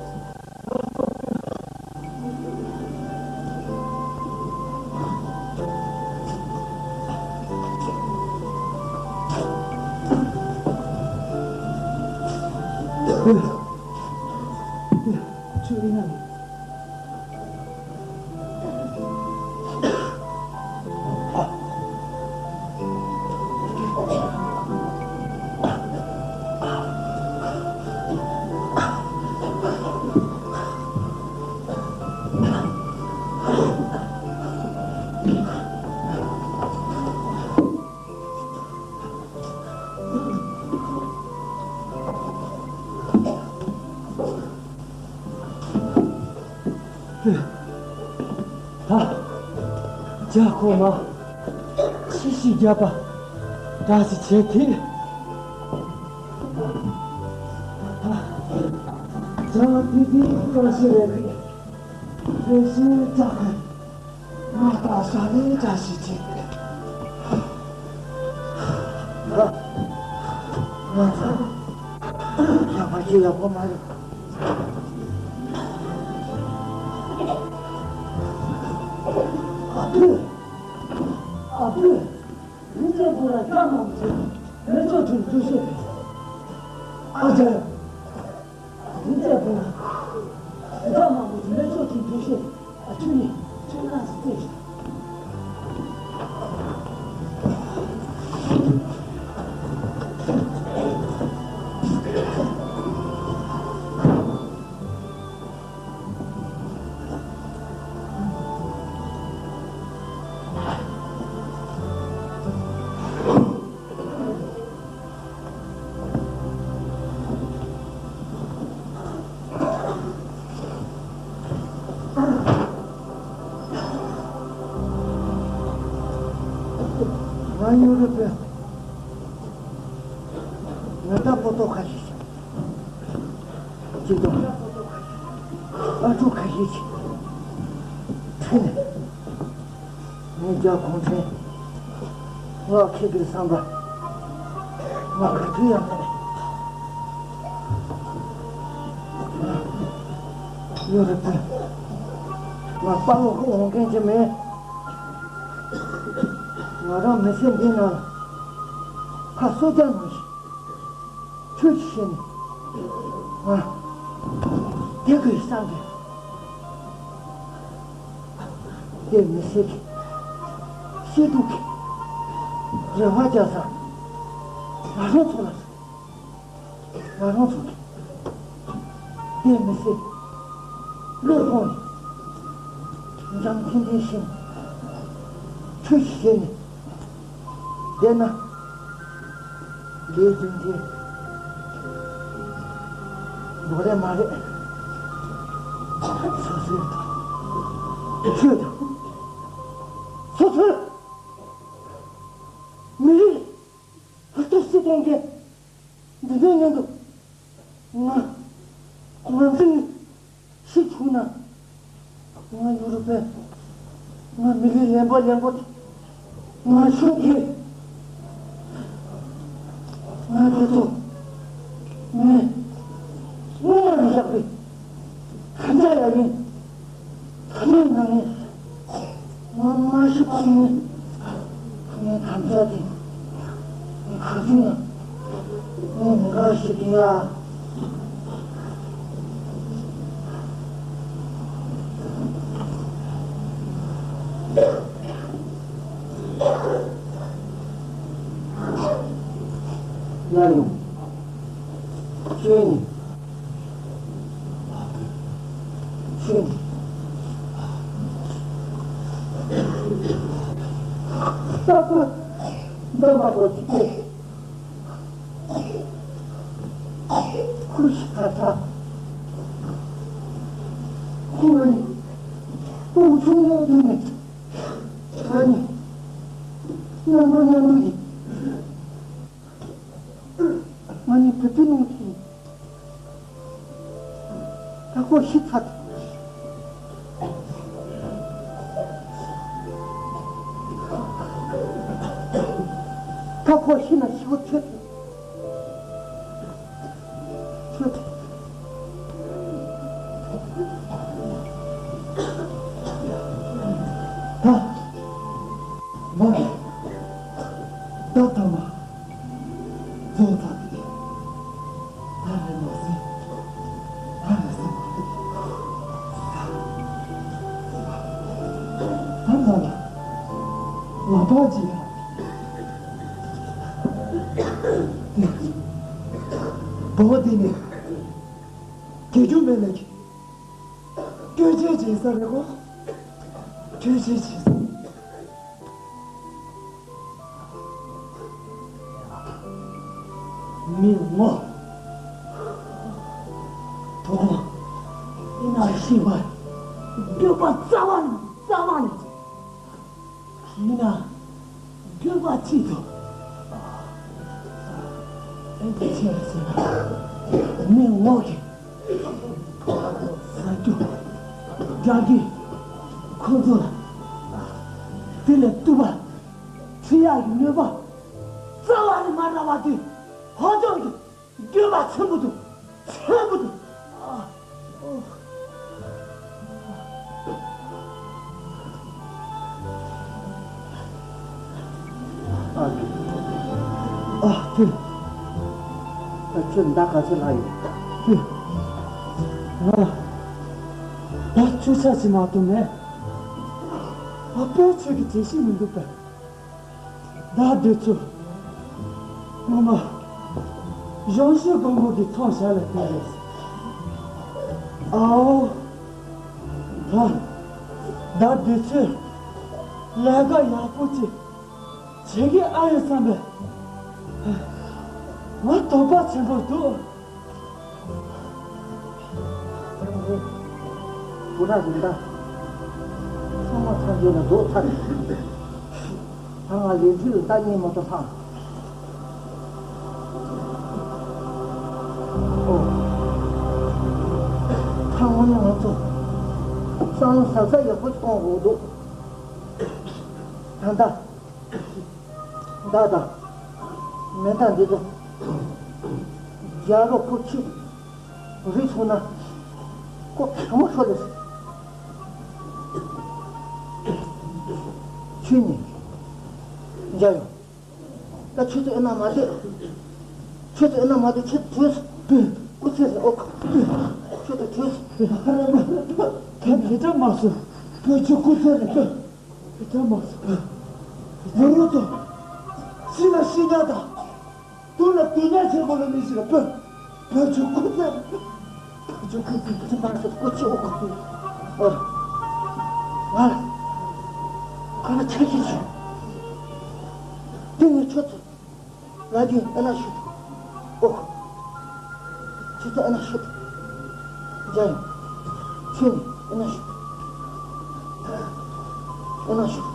ཆུ་ཡིན་ན། ད་རྒྱ་ཁོ་མ་ཁྱི་ཞིག་རྒྱབ་པ་འདྲ་ཞིག་བྱེད་དེ། ད་དེ་དེ་བཀྲ་ཤིས་རེད། བཀྲ་ཤིས་ཙག་གི་ང་ད་ས་ནས་བཀྲ་ཤིས་བྱེད་དེ། ང་ཚོ་ཡག་པོ་ཞིག་ཡག་པོ་མ་རེད། ཨ་ཕོ། ཨ་ཕོ། ཡིན་ཚད་པོ་ར་སྐྱབས་མང་པོ་བྱས་མེ་ཚོགས་ཁྲོད་འདུག་ཤོག་དེ། ཨ་ཅག་ཡིན་ཚད་པོ་ར་སྐྱབས་མང་པོ་བྱས་མེ་ཚོགས་ཁྲོད་འདུག་ཤོག་ཨ་ཁྱོད་ནི་ཁྱོད་ལ་སི་ཏེ། ང་ཡུ་རོབ་པའི་ཉི་ཟླ་པོ་ཏོ་ཁ་ཤས་ཤིག་ཅིག་དང་ཨ་ཕྲུག་ཁ་ཤས་ཤིག་ཁྲིད་ནས། ངས་རྒྱ་གུང་ཁྲན་ངག་འཁྱེར་གྱི་བསམ་པ་ང་ག་དུས་ཡང་མེད། ཡོད་རེད་དེ། ང་དཔའ་བོ་གི་འོང་མཁན་ཅིག་མིན། ང་རང་མི་ཚེ་འདི་ནང་ལ་ཁ་གསོ་རྒྱག་ནང་བཞིན་ཆོས་ཀྱི་ཞལ་ནས་ང་བདེ་དགོས་བསམ་གི། དེ་མི་ཚེ་གི་ཤེས་སྡུག་གི་རེ་བ་རྒྱག་ས་ང་རང་ཚོ་ལ། ང་རང་ཚོ་གི་དེ་མི་སྲིད། བློ་ཐོངས་ནས་འཇམ་ཐིང་ཐིང་ཞིང་ཆོས་ཤིག་བྱས་ནས་བསྡད་ན་ལས་རྒྱུ་འབྲས་འགྲོ་རེད་མ་རེད། སོ་སོའི་ཆོས་དང་སོ་སོའི་མི་རིགས་ཧུར་ཐག་སྲིད་གཏོང་མཁན། འདི་འདྲའི་སྔོན་དུ་ང་ང་འཛིན་ཞིག་བྱུང་ན། ང་ཡུ་རོབ་པའི་ང་མི་ལི་ལེན་པོ་ལེན་པོ་དེ་ང་ཤོད་དེ། ང་དེ་ཚོ་ངས་སྔོན་མ་ནས་བཞག་པའི་ཁ་འཇའ་ཡ་ཡིན། ད་ནི་ང་ནི་ང་མ་ཤི་ཁོང་ནི་ངའི་དམ་བཅའ་དེ་ངས་ག་དུས་ན་ངས་མི་དགའ་ཞིག་ཡིན་ལ། ཡར་ཡོང་། ཁྱོད་ནི། ཁྱོད་ནི། ད་ཁོ་འདི་མ་གཏོགས་ཅི་སྐད། ཁོ་ཞིག་ད་ད། ཁོ་ནི་སྤུ་གུ་ཆུང་ངུ་དེ་ནས་ང་ནི་མཉམ་དུ་མཉམ་དུ་ཡིན། ང་ནི་བུ་ཕྲུག་ནང་གི་ད་ཁོ་ཤི་ཚར། ད་ཁོ་ཤི་ན་ཤི་བོ་ཁྱོད་ཁྱོད། ད། མ། ད་ད་མ། རྫོགས་ཚར་ཏེ། ད་རེས་མ་ཟིན། ད་རེས་ཟིན་མ་ཐུབ། ད་ད་ལ། ལ་པ་ཅི་ཡ། དེ། བོ་དེ་ནི། དགེ་སྒྱུ་མེད་ལས་ཀྱི། སྐྱོན་ཅན་བྱེད་ས་རེད་གོ། སྐྱོན་ཅན་བྱེད་ས། མི་ངོ་། དོ་དགོང་། ཨི་ན་ཤི་བ། འགྱོད་པ་རྩ་བ་ནས་རྩ་བ་ནས། མི་ན་འགྱོད་པ་ཅི་འདུག་ཨེ་ཅི་ཆེ་རེད་ཟེར་ན། མི་ངོ་གི་ཟ་རྒྱུ་འདྲ་གི་ཁོ་ཚོ་ལ་དེ་ལས་བཏུབ་པ་ཁྲི་ཡག་གི་ནུས་པ་རྩ་བ་ནས་མ་རག་པ་དེ་ཧོ་ཅང་གི་འགྱོད་པ་ཆེན་པོ་འདུག་ཆེན་པོ་འདུག་ཨ། ཨོ། ཨ། ཨ། ཨ། ཁྱོད། ད་ཁྱོད་མདའ་ག་ཚོད་ལྷག་ཡོད། ཁྱོད། ང་ལ་མདའ་བཅུ་ཆ་ཞིག་མ་གཏོགས་མེད། ཨ་ཕའི་ཆོས་ཀྱི་བྱེད་ཤེས་མི་འདུག་པས། མདའ་འདི་ཚོ་སྔོན་མ་གཞུང་ཞིག་མགོན་པོ་གི་ཚོང་ཞག་ལ་བསྟན་རེད། ཨའོ། ད་མདའ་འདི་ཚོས་ལས་ཀ་ཡག་པོ་ཅིག་བྱེད་ཀྱི་ཨ་ཡོད་བསམ་པས་ང་དོགས་པ་ཆེན་པོ་འདུག་ཁྱེད་རང་ཚོ་སྤུ་ན་རིམ་པ་ཚང་མ་ཚར་རྗེས་ལ་རྫོགས་ཚར་རེད། ད་ང་ལས་འཕྲུལ་ལ་ལྟ་ཉན་མ་གཏོགས་ལྷག་ཨོ། ད་དངོས་གནས་ང་ཚོ་བསམ་བློ་གཟབ་གཟབ་ཡག་པོ་གཏོང་དགོས་འདུག་ད་ལྟ། མདའ་དང་མེ་མདའ་འདི་ཚོ་རྒྱག་རོགས་ཁོ་ཁྱི་རི་སོང་ན་ཁོ་གང་མོ་ཤོར་ལེ། ཁྱོད་ནི་ རྒྱ་ཡོང་། ད་ཁྱོད་ཚོ་ཨེ་ན་མ་བསྡད། ཁྱོད་ཚོ་ཨེ་ན་མ་བསྡད། ཁྱོད་ཚོ་བྲོས་སོང་། སྐུ་ཚེ་རིང་། ཨོ་ཁ། ཁྱོད་ཚོ་བྲོས་སོང་། ད་དེ་འདྲ་མ་སོང་། བོད་ཆོས་སྐུ་ཚེ་རིང་། དེ་འདྲ་མ་སོང་། མི་རུ་དང་། ཤི་ན་ཤི་ཉག་དང་། དུ་ལ་དུ་ཉག་ཆེན་པོ་ལ་མི་ཞིག་ལ་སྤོས། བོད་ཆོས་སྐུ་ཚེ། བོད་ཆོས་སྐུ་ཚེ། སྐུ་ཚེ་མ་སོང་། སྐུ་ཚེ། ཨོ་ཁ། ཨོ། ང་ལ་ཁ་ལ་ཆ་ཤས་ཤིག། དེ་ངས་ཁྱོད་ཚོ། ང་གིས་ཨ་ན་ཤོད། ཨོ། ཁྱོད་ཚོ་ཨ་ན་ཤོད། རྒྱ་ཡིན། ཁྱོད་ནི་ཨ་ན་ཤོད། ཨ་ན་ཤོད།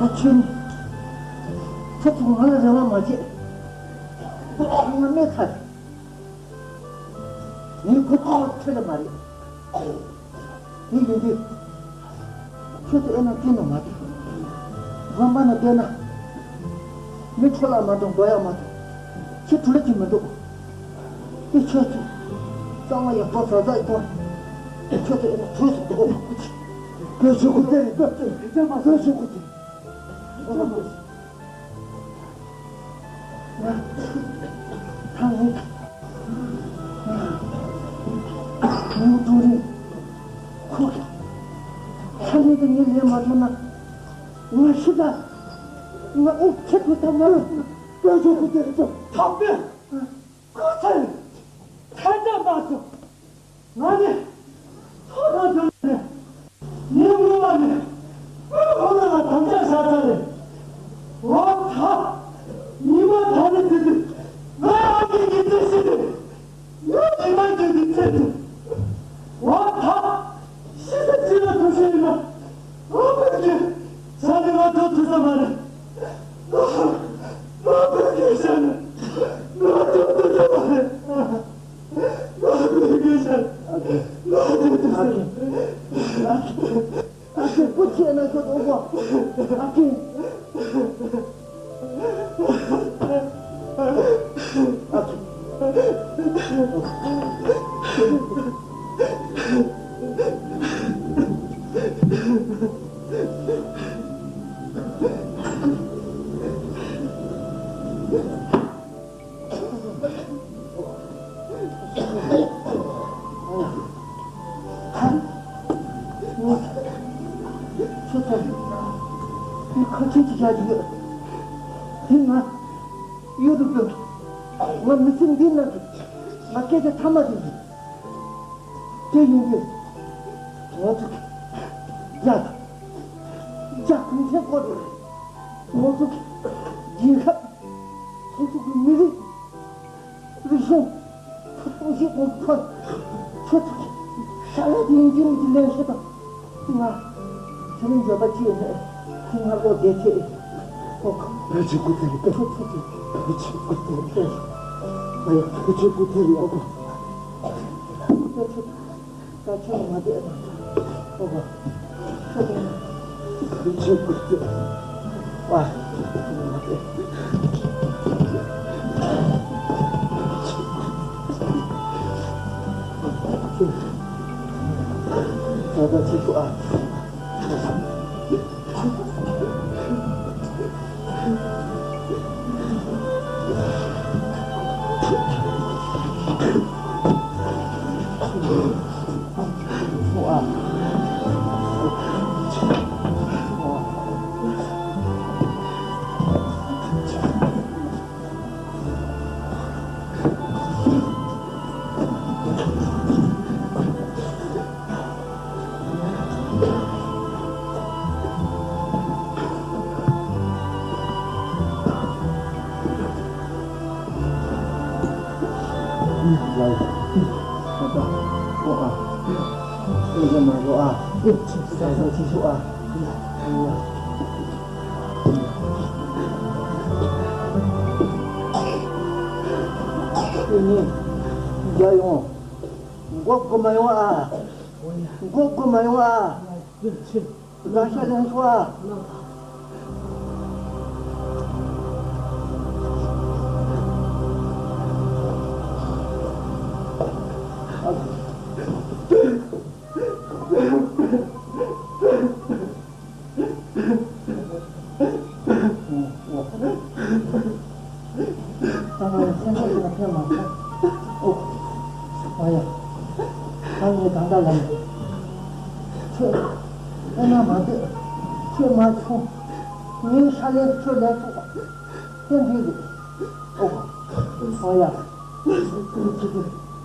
ད་ཁྱོད་ནི་ཁྱོད་ཚོ་ང་ལ་རེ་བ་མ་བྱེད། ང་མེད་ཚར། ངའི་ཁོ་ཐག་ཁྲེལ་ལ་མ་རེད། དེ་ཡིན་དུས། ཁྱོད་ཚོ་ཨེ་ན་སྐྱིད་ནོ་མ་རེད། དབང་པ་ན་བསྡད་ན། མི་འཕྲོ་བརླག་མ་གཏོང་། དགོས་ཡག་མ་གཏོང་། ཁྱི་དུ་ལ་གྱིས་མི་འདུག་དེ་ཁྱོད་ཚོས་གཙང་མ་ཡག་པོ་བཟོ་བཟོ་ཡི་ཐོག་ཁྱོད་ཚོ་ཨེ་ན་བྲོས་སུ་འདུག་བོད་ཆོས་སྐུ་ཚེ་རིང་། བོད་ཆོས་སྐུ་ཚེ་རིང་། ང་ཚང་མས་ངའི་ཀྲུའུ་རེན་ཁོ་ས་གནས་དུ་ངས་ལས་མ་ཐོན་ན། ང་ཤི་ད། ང་ཨེ་ཁྱེད་ཁོ་ད་མ་ལོ། བོད་ཆོས་སྐུ་ཚེ་རིང་། ཐག་པས་ཁོ་ཚེ་རིང་། ཐན་ད་མ་སོང་། ང་ནི་ཐོག་མཐའ་དོན་ནས་ཉིན་མོ་བ་ནས་དཔོན་ཁོ་ན་ལ་དམ་བཅའ་བཞག་ཚར་རེད། འོ་ད་ཉི་མ་ད་ནི་དེ་དུས་ང་ཨ་ཀི་ཉི་ཚེ་ཤི་དུས་ཡང་ཉི་མ་རྒྱུན་དུ་ཚེ་དུ། འོ་ད་ཤི་ཚེ་ཅི་ལ་ཐུག་ཤེས་ཡིན་ན། ཨ་ཕ་གི་ས་ནི་ང་ཐོག་ཐུག་ས་མ་རེད། ཨ་ཕ་གི་ས་ནི་ང་ཐོག་ཐུག་ས་མ་རེད། ཨ་ཕ་གི་ས་ནི་ང་ཐོག་ཐུག་ས་མ་རེད། ཨ་ཕ་གི། ཨ་ཁུ་སྐུ་ཆེ་ན་ཁྱོད་ཨོ་པ། ཨ་ཁུ། ཨ་ཁུ། ཁ་ཆེན་གྱི་ཞག་ཅིག་ཡོད། དེ་ང་གཡུ་རུ་དགོས། ང་མི་ཚེ་འདིའི་ནང་དུ་ང་སྐད་ཆ་མཐའ་མ་དེ་ཡིན། དེ་ཡིན་དུས་ང་ཚོ་གི་རྒྱ་རྒྱ་གུང་ཁྲན་སྐོར་དུ་ང་ཚོ་གི་རྒྱལ་ཁབ། སོ་སོ་གི་མི་རིགས། རིག་གཞུང་། ཐུབ་ཐང་ཞིག་གོང་དུ་འཕེལ། ཁྱོད་ཚོ་གི་ཤ་ཡ་དེ་ཡིན་གྱི་མིན་གྱི་ལན་ཤོད་དང་། ང་དེ་རིང་འགྱོད་པ་ཅི་ཡོད་མེད། ཁྱོད་ང་བློ་བདེ་ཐེ། ཨོ་ཁ། བོད་ཆོས་སྐུ་ཚེ་རིང་། ཁྱོད་ཚོ་གི། བོད་ཆོས་སྐུ་ཚེ་རིང་། ཨ་ཡ། བོད་ཆོས་སྐུ་ཚེ་རིང་། ཨོ་ཁ། ཁྱོད་ཚོ། ད་ཁྱོད་མ་བསྡད་དང་། ཨོ་བ། ཁྱོད་དང་། ཁྱོད་ཁྱོད་ཁྱོད། ཨ། ཁྱོད་མ་བསྡད། ད་ད་ཁྱོད་ཁྱོད། ཨ། མགོ་སྒུར་མ་ཡོང་ཨ། མགོ་སྒུར་མ་ཡོང་ཨ། རང་ཤ་ལེན་ཤོག་ཨ། ཨ་ང་ཡང་སེམས་ཁྲལ་བྱེད་ན་ཕན་མ་སོང་། ཨོ། ཨ་ཡ། ཨ་ངས་ད་ལྟ་ལ་ནི། ཁྱོད། ཨེ་ན་མ་བསྡད། ཁྱོད་མ་ཆུང་། ངའི་ཤ་ལས་ཁྱོད་ལས་ཆུང་། དེ་འདྲ་རེད། ཨོ། ཨ་ཡ། ཁོ་ན་དེ་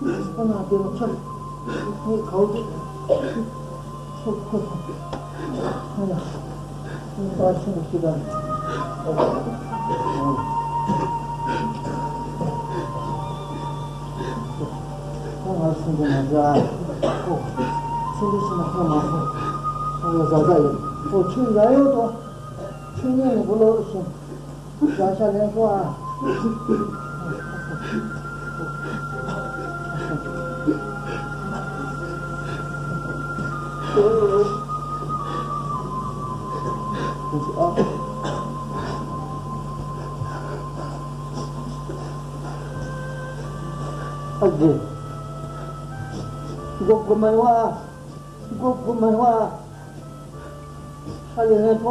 ནི་ཁྱོད། ངའི་གའུ་དེ། ཁྱོད་ཁོ་སོང་། ཨ་ཡ། ངའི་པར་ཆེན་པོ་ཞིག་དང་། ཨོ། ཁོ་ང་སེམས་པ་མ་འདྲ། ཨོ། ཚེ་འདི་ཕྱི་མ་ཁོ་མ་སོང་། ཨོ་ཡ་ཟ་ཟ་ཡོད། ཨོ་ཁྱོད་ཡ་ཡོད་དོ། ཁྱོད་ཉིད་ནས་བུ་ལོག་སོང་། བྱ་བྱ་ལེན་ཤོག་ཨ། ཨ་ཙི། མགོ་སྒུར་མ་ཡོང་ཨ། མགོ་སྒུར་མ་ཡོང་ཨ། ཧ་ལས་ངན་པ།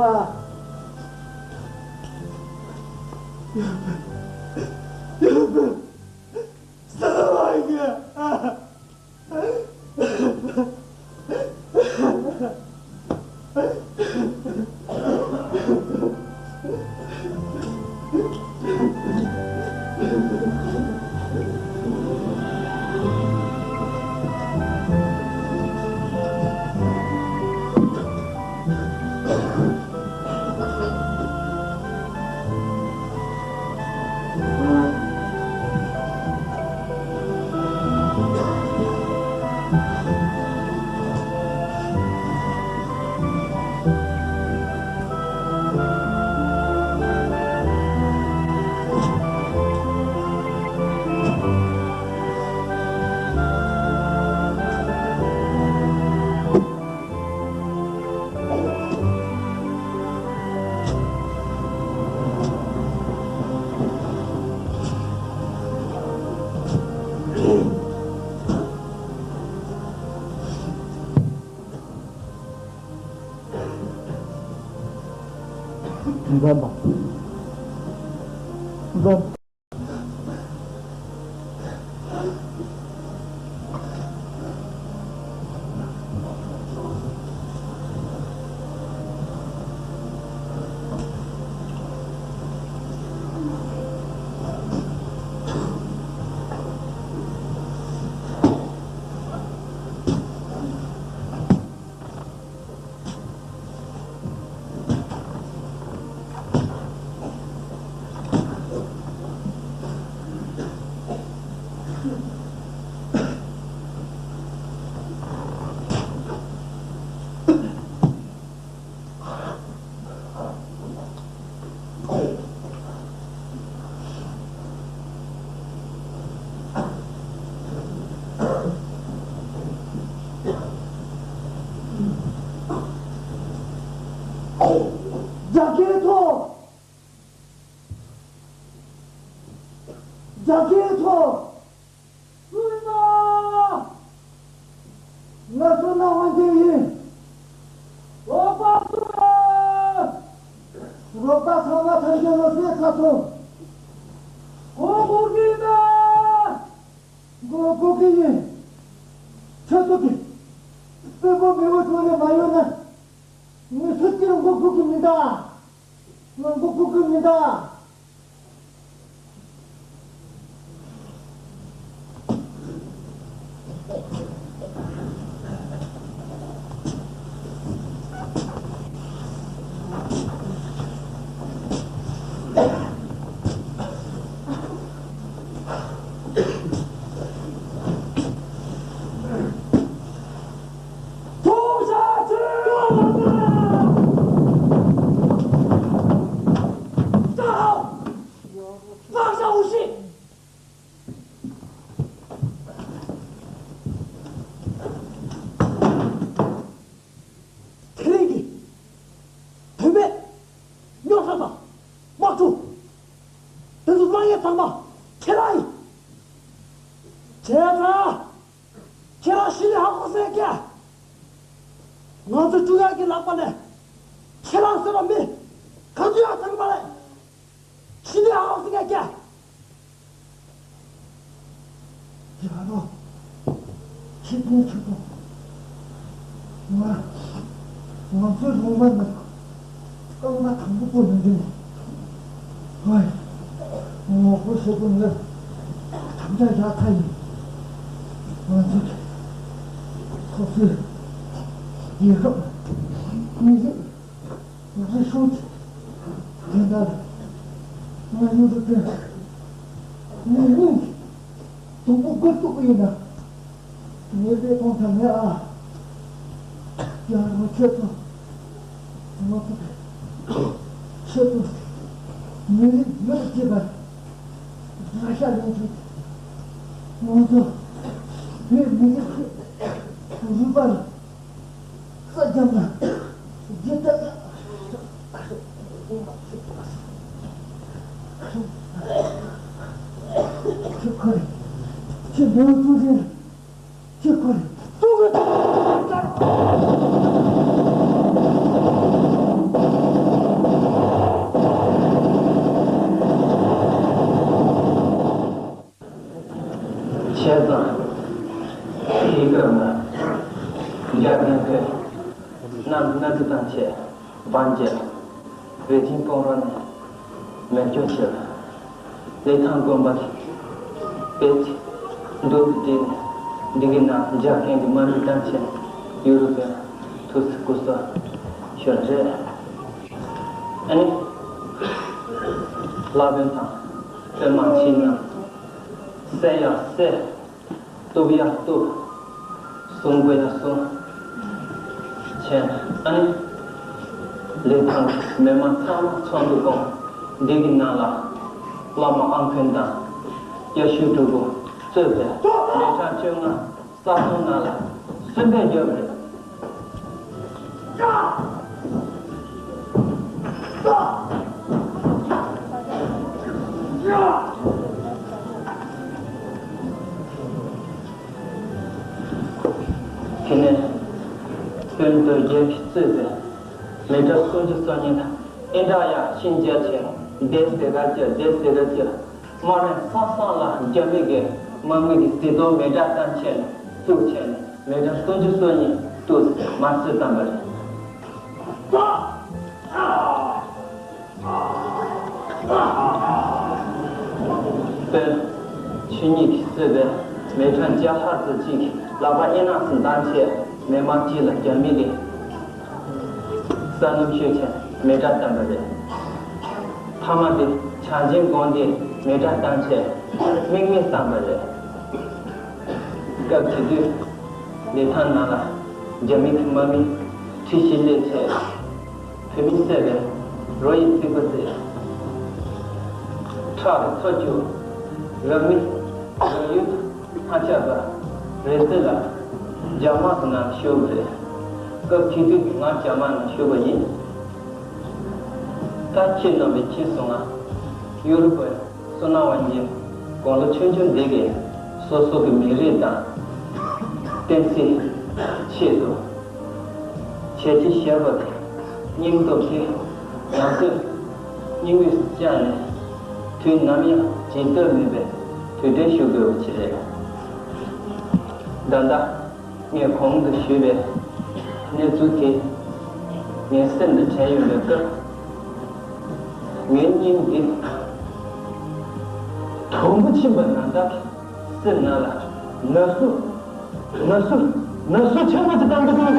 འཛོམས་པ། འཛོམས། རྒྱ་སྐད་ཐོག་རྒྱ་སྐད་ཐོག་བཙུན་མ། ང་ཚོ་ནང་དབང་ཆེན་ཡིན། རོགས་པ་བཙུན་མ། རོགས་པ་ཚང་མ་ཐམས་ཅད་ལ་བསད་ཚར་སོང་། མགོ་སྒུར་གྱི་མེད། མགོ་སྒུར་གྱི་ཡིན། ཁྱོད་ཚོ་གིས་དཔོན་པོ་མེས་པོ་ཚོ་ལས་མ་ཡོང་ན། ངས་སུ་གཅིག་མགོ་སྒུར་གྱི་མི་འདུག་ང་མགོ་སྒུར་གྱི་མི་འདུག་ཚང་མ་ཁྱེད་རང་ཡིན། བྱས་ཙང་། ཁྱེད་རང་ཤི་ནས་ཧ་གོ་སོང་ཀྱ། ང་ཚོ་ཀྲུང་དབྱང་གི་ལག་པ་ནས་ཁྱེད་རང་ཟེར་བ་མི་གང་ཚོད་ཡང་ཚང་མ་རེད། ཤི་ནས་ཧ་གོ་སོང་ཀྱ། ཡ་རོ། ཁྱེད་ཀྱིས་ཆུ་ཐོག་ང་ང་ཚོའི་ལུང་པ་ནས་རྐང་པ་དང་པོ་སྤོ་ཡོང་དུས། ཧོꯏ། ངོ་རྒོལ་བྱེད་དགོས་ནས་དམ་བཅའ་བཞག་ཚར་ཡིན། ང་ཚོ་སོ་སོའི་རྒྱལ་ཁབ་མི་རིགས་རིག་གཞུང་དེ་འདྲ་ང་ཡུལ་དུ་བསྟན་ངས་སྙིང་གི་སྡུག་པོ་དགོས་ཐུབ་ཀྱི་ཡིན་ན། ངས་ལས་གཏོང་ས་མེད་ཨ། ཡང་རང་ཆོས་དང་ང་ཚོ་ཆོས་དང་མི་རིགས་མི་རིགས་བཅས་པ་རང་ཤ་ལེན་ཚུལ་ང་ཚོ་བོད་མི་རིགས་ཀྱི་རུས་པ་ལ། ས་རྒྱབ་ན་རྒྱུ་ལྟར་ན། ཁྱོད་ཁོ་རེ། ཁྱོད་མེའུ་ཏུ་རེ། ཁྱོད་ཁོ་རེ། ཏུ་རེ། བྱས་ཙང་། དེའི་སྐབས་ན། རྒྱ་རྒན་ཁོས་གནམ་སྣ་དྲུག་དང་བཅས་བང་རྒྱལ། རི་ཆེན་སྤང་རོང་ནས་མེ་སྒྱོགས་བྱས་པ། ལི་ཐང་དགོན་པ་དཔེ་ཆ་འདུག་སྟེ། འདི་གི་ནང་རྒྱ་རྒན་གྱི་དམག་མི་བཏང་བྱས་ཡུ་རོབ་པའི་ཐུགས་སུ་སྐུ་སྲོག་ཤོར་རེད། ཨ་ནི། ལྷ་དཔོན་དང་དཔོན་དམག་ཕྱི་ནང་། བསད་ཡ་བསད། གཏུབ་ཡ་གཏུབ། བཟུང་དགོས་ཡ་བཟུང་། བྱས། ཨ་ནི། ལི་ཐང་མི་མང་ཚང་མ་ཚོགས་འདུ་བསྐོངས། འདི་གི་ནང་ལ་བླ་མ་ཨ་འཁོན་དང་སྐྱ་ཤོད་དྲུག་པོ་གཙོས་པའི་མི་གྲངས་བཅོ་ལྔ་ས་ཁོངས་ནང་ལ་སུན་པོ་བརྒྱབ་རེད། དེ་ནས་དཔོན་རྡོ་རྗེ་གིས་གཙོས་པའི་མི་གྲངས་སུམ་ཅུ་སོ་གཉིས་དང་ཨིན་དྲ་ཡ་ཤིན་རྒྱ་ཆེ་སྡེ་སྡེ་ག་ཅི་སྡེ་སྡེ་ག་ཅི། དམག་རིམ་ས་སང་ལ་རྒྱ་མི་གི་དམག་མི་གི་བཟི་དོ་མེ་དྲ་བཏང་བྱས་ནས་བཙུགས་བྱས་ནས་མེ་དྲ་སུམ་ཅུ་སོ་གཉིས་བཏུལ་དམར་གསོད་བཏང་བ་རེད། དཔོན་ཆོས་ཉིད་ཀྱིས་གཙོས་པའི་མི་གྲངས་བརྒྱ་ལྷག་ཙམ་ཅིག་ལག་པ་ཨེ་ནག་སུ་བཏང་བྱས་མི་མང་སྤྱི་ལ་རྒྱ་མི་གི་ས་སྣུམ་བཤོས་བྱས་མེ་དྲ་བཏང་བ་རེད། མཐའ་མ་དེ་བྱང་ཆེན་དགོན་དེ་མེ་དྲ་བཏང་བྱས་རྨེག་མེ་བཏང་བ་རེད། སྐབས་དེ་དུས་ལི་ཐང་ནང་ལ་རྒྱ་མི་གི་དམག་མི་ཁྲི་བཞི་སླེབས་བྱས་བོད་མི་བསད་པའི་རོ་ཡི་ཚིག་པ་བསྲེས། ཁྲག་གི་མཚོ་བསྐྱུགས། རང་མི་རང་ཡུལ་དུ་མ་ཆགས་པར་རི་རྩེ་ལ་རྒྱ་དམག་གི་ནང་ཞུགས་པ་རེད། སྐབས་དེ་དུས་ང་རྒྱ་དམག་ནང་ཞུགས་པ་ཡིན། ད་ཁྱེད་རྣམ་པས་མཁྱེན་སོང་ང་། ཡུ་རོབ་པའི་སོ་ནམ་པ་གཉིས་དགུང་ལོ་ཆུང་ཆུང་འདི་གས་སོ་སོ་གི་མི་རིགས་དང་བསྟན་སྲིད་ཆེད་དུ་བྱས་རྗེས་བཞག་པ་དེ་སྙིང་སྟོབས་ཆེ། ང་ཚོས་སྙིང་དབུས་སུ་བཅངས་ནས་དུས་ནམ་ཡང་བརྗེད་འདོད་མེད་པའི་དུས་དྲན་ཞུ་དགོས་པ་ཅིག་རེད། ད་ལྟ། ངས་གོང་དུ་ཞུས་པའི་གནས་ཚུལ་དེ་ངའི་སེམས་དང་བྲལ་ཡོང་བའི་སྐབས། ངའི་སྙིང་འདི་དུམ་བུ་ཕྱིན་པ་ནང་ལྟར་གྱི་སེམས་ནང་ལ་ན་ཟུག་ན་ཟུག་ན་ཟུག་ཆེན་པོ་ཅིག་བཏང་གི་འདུག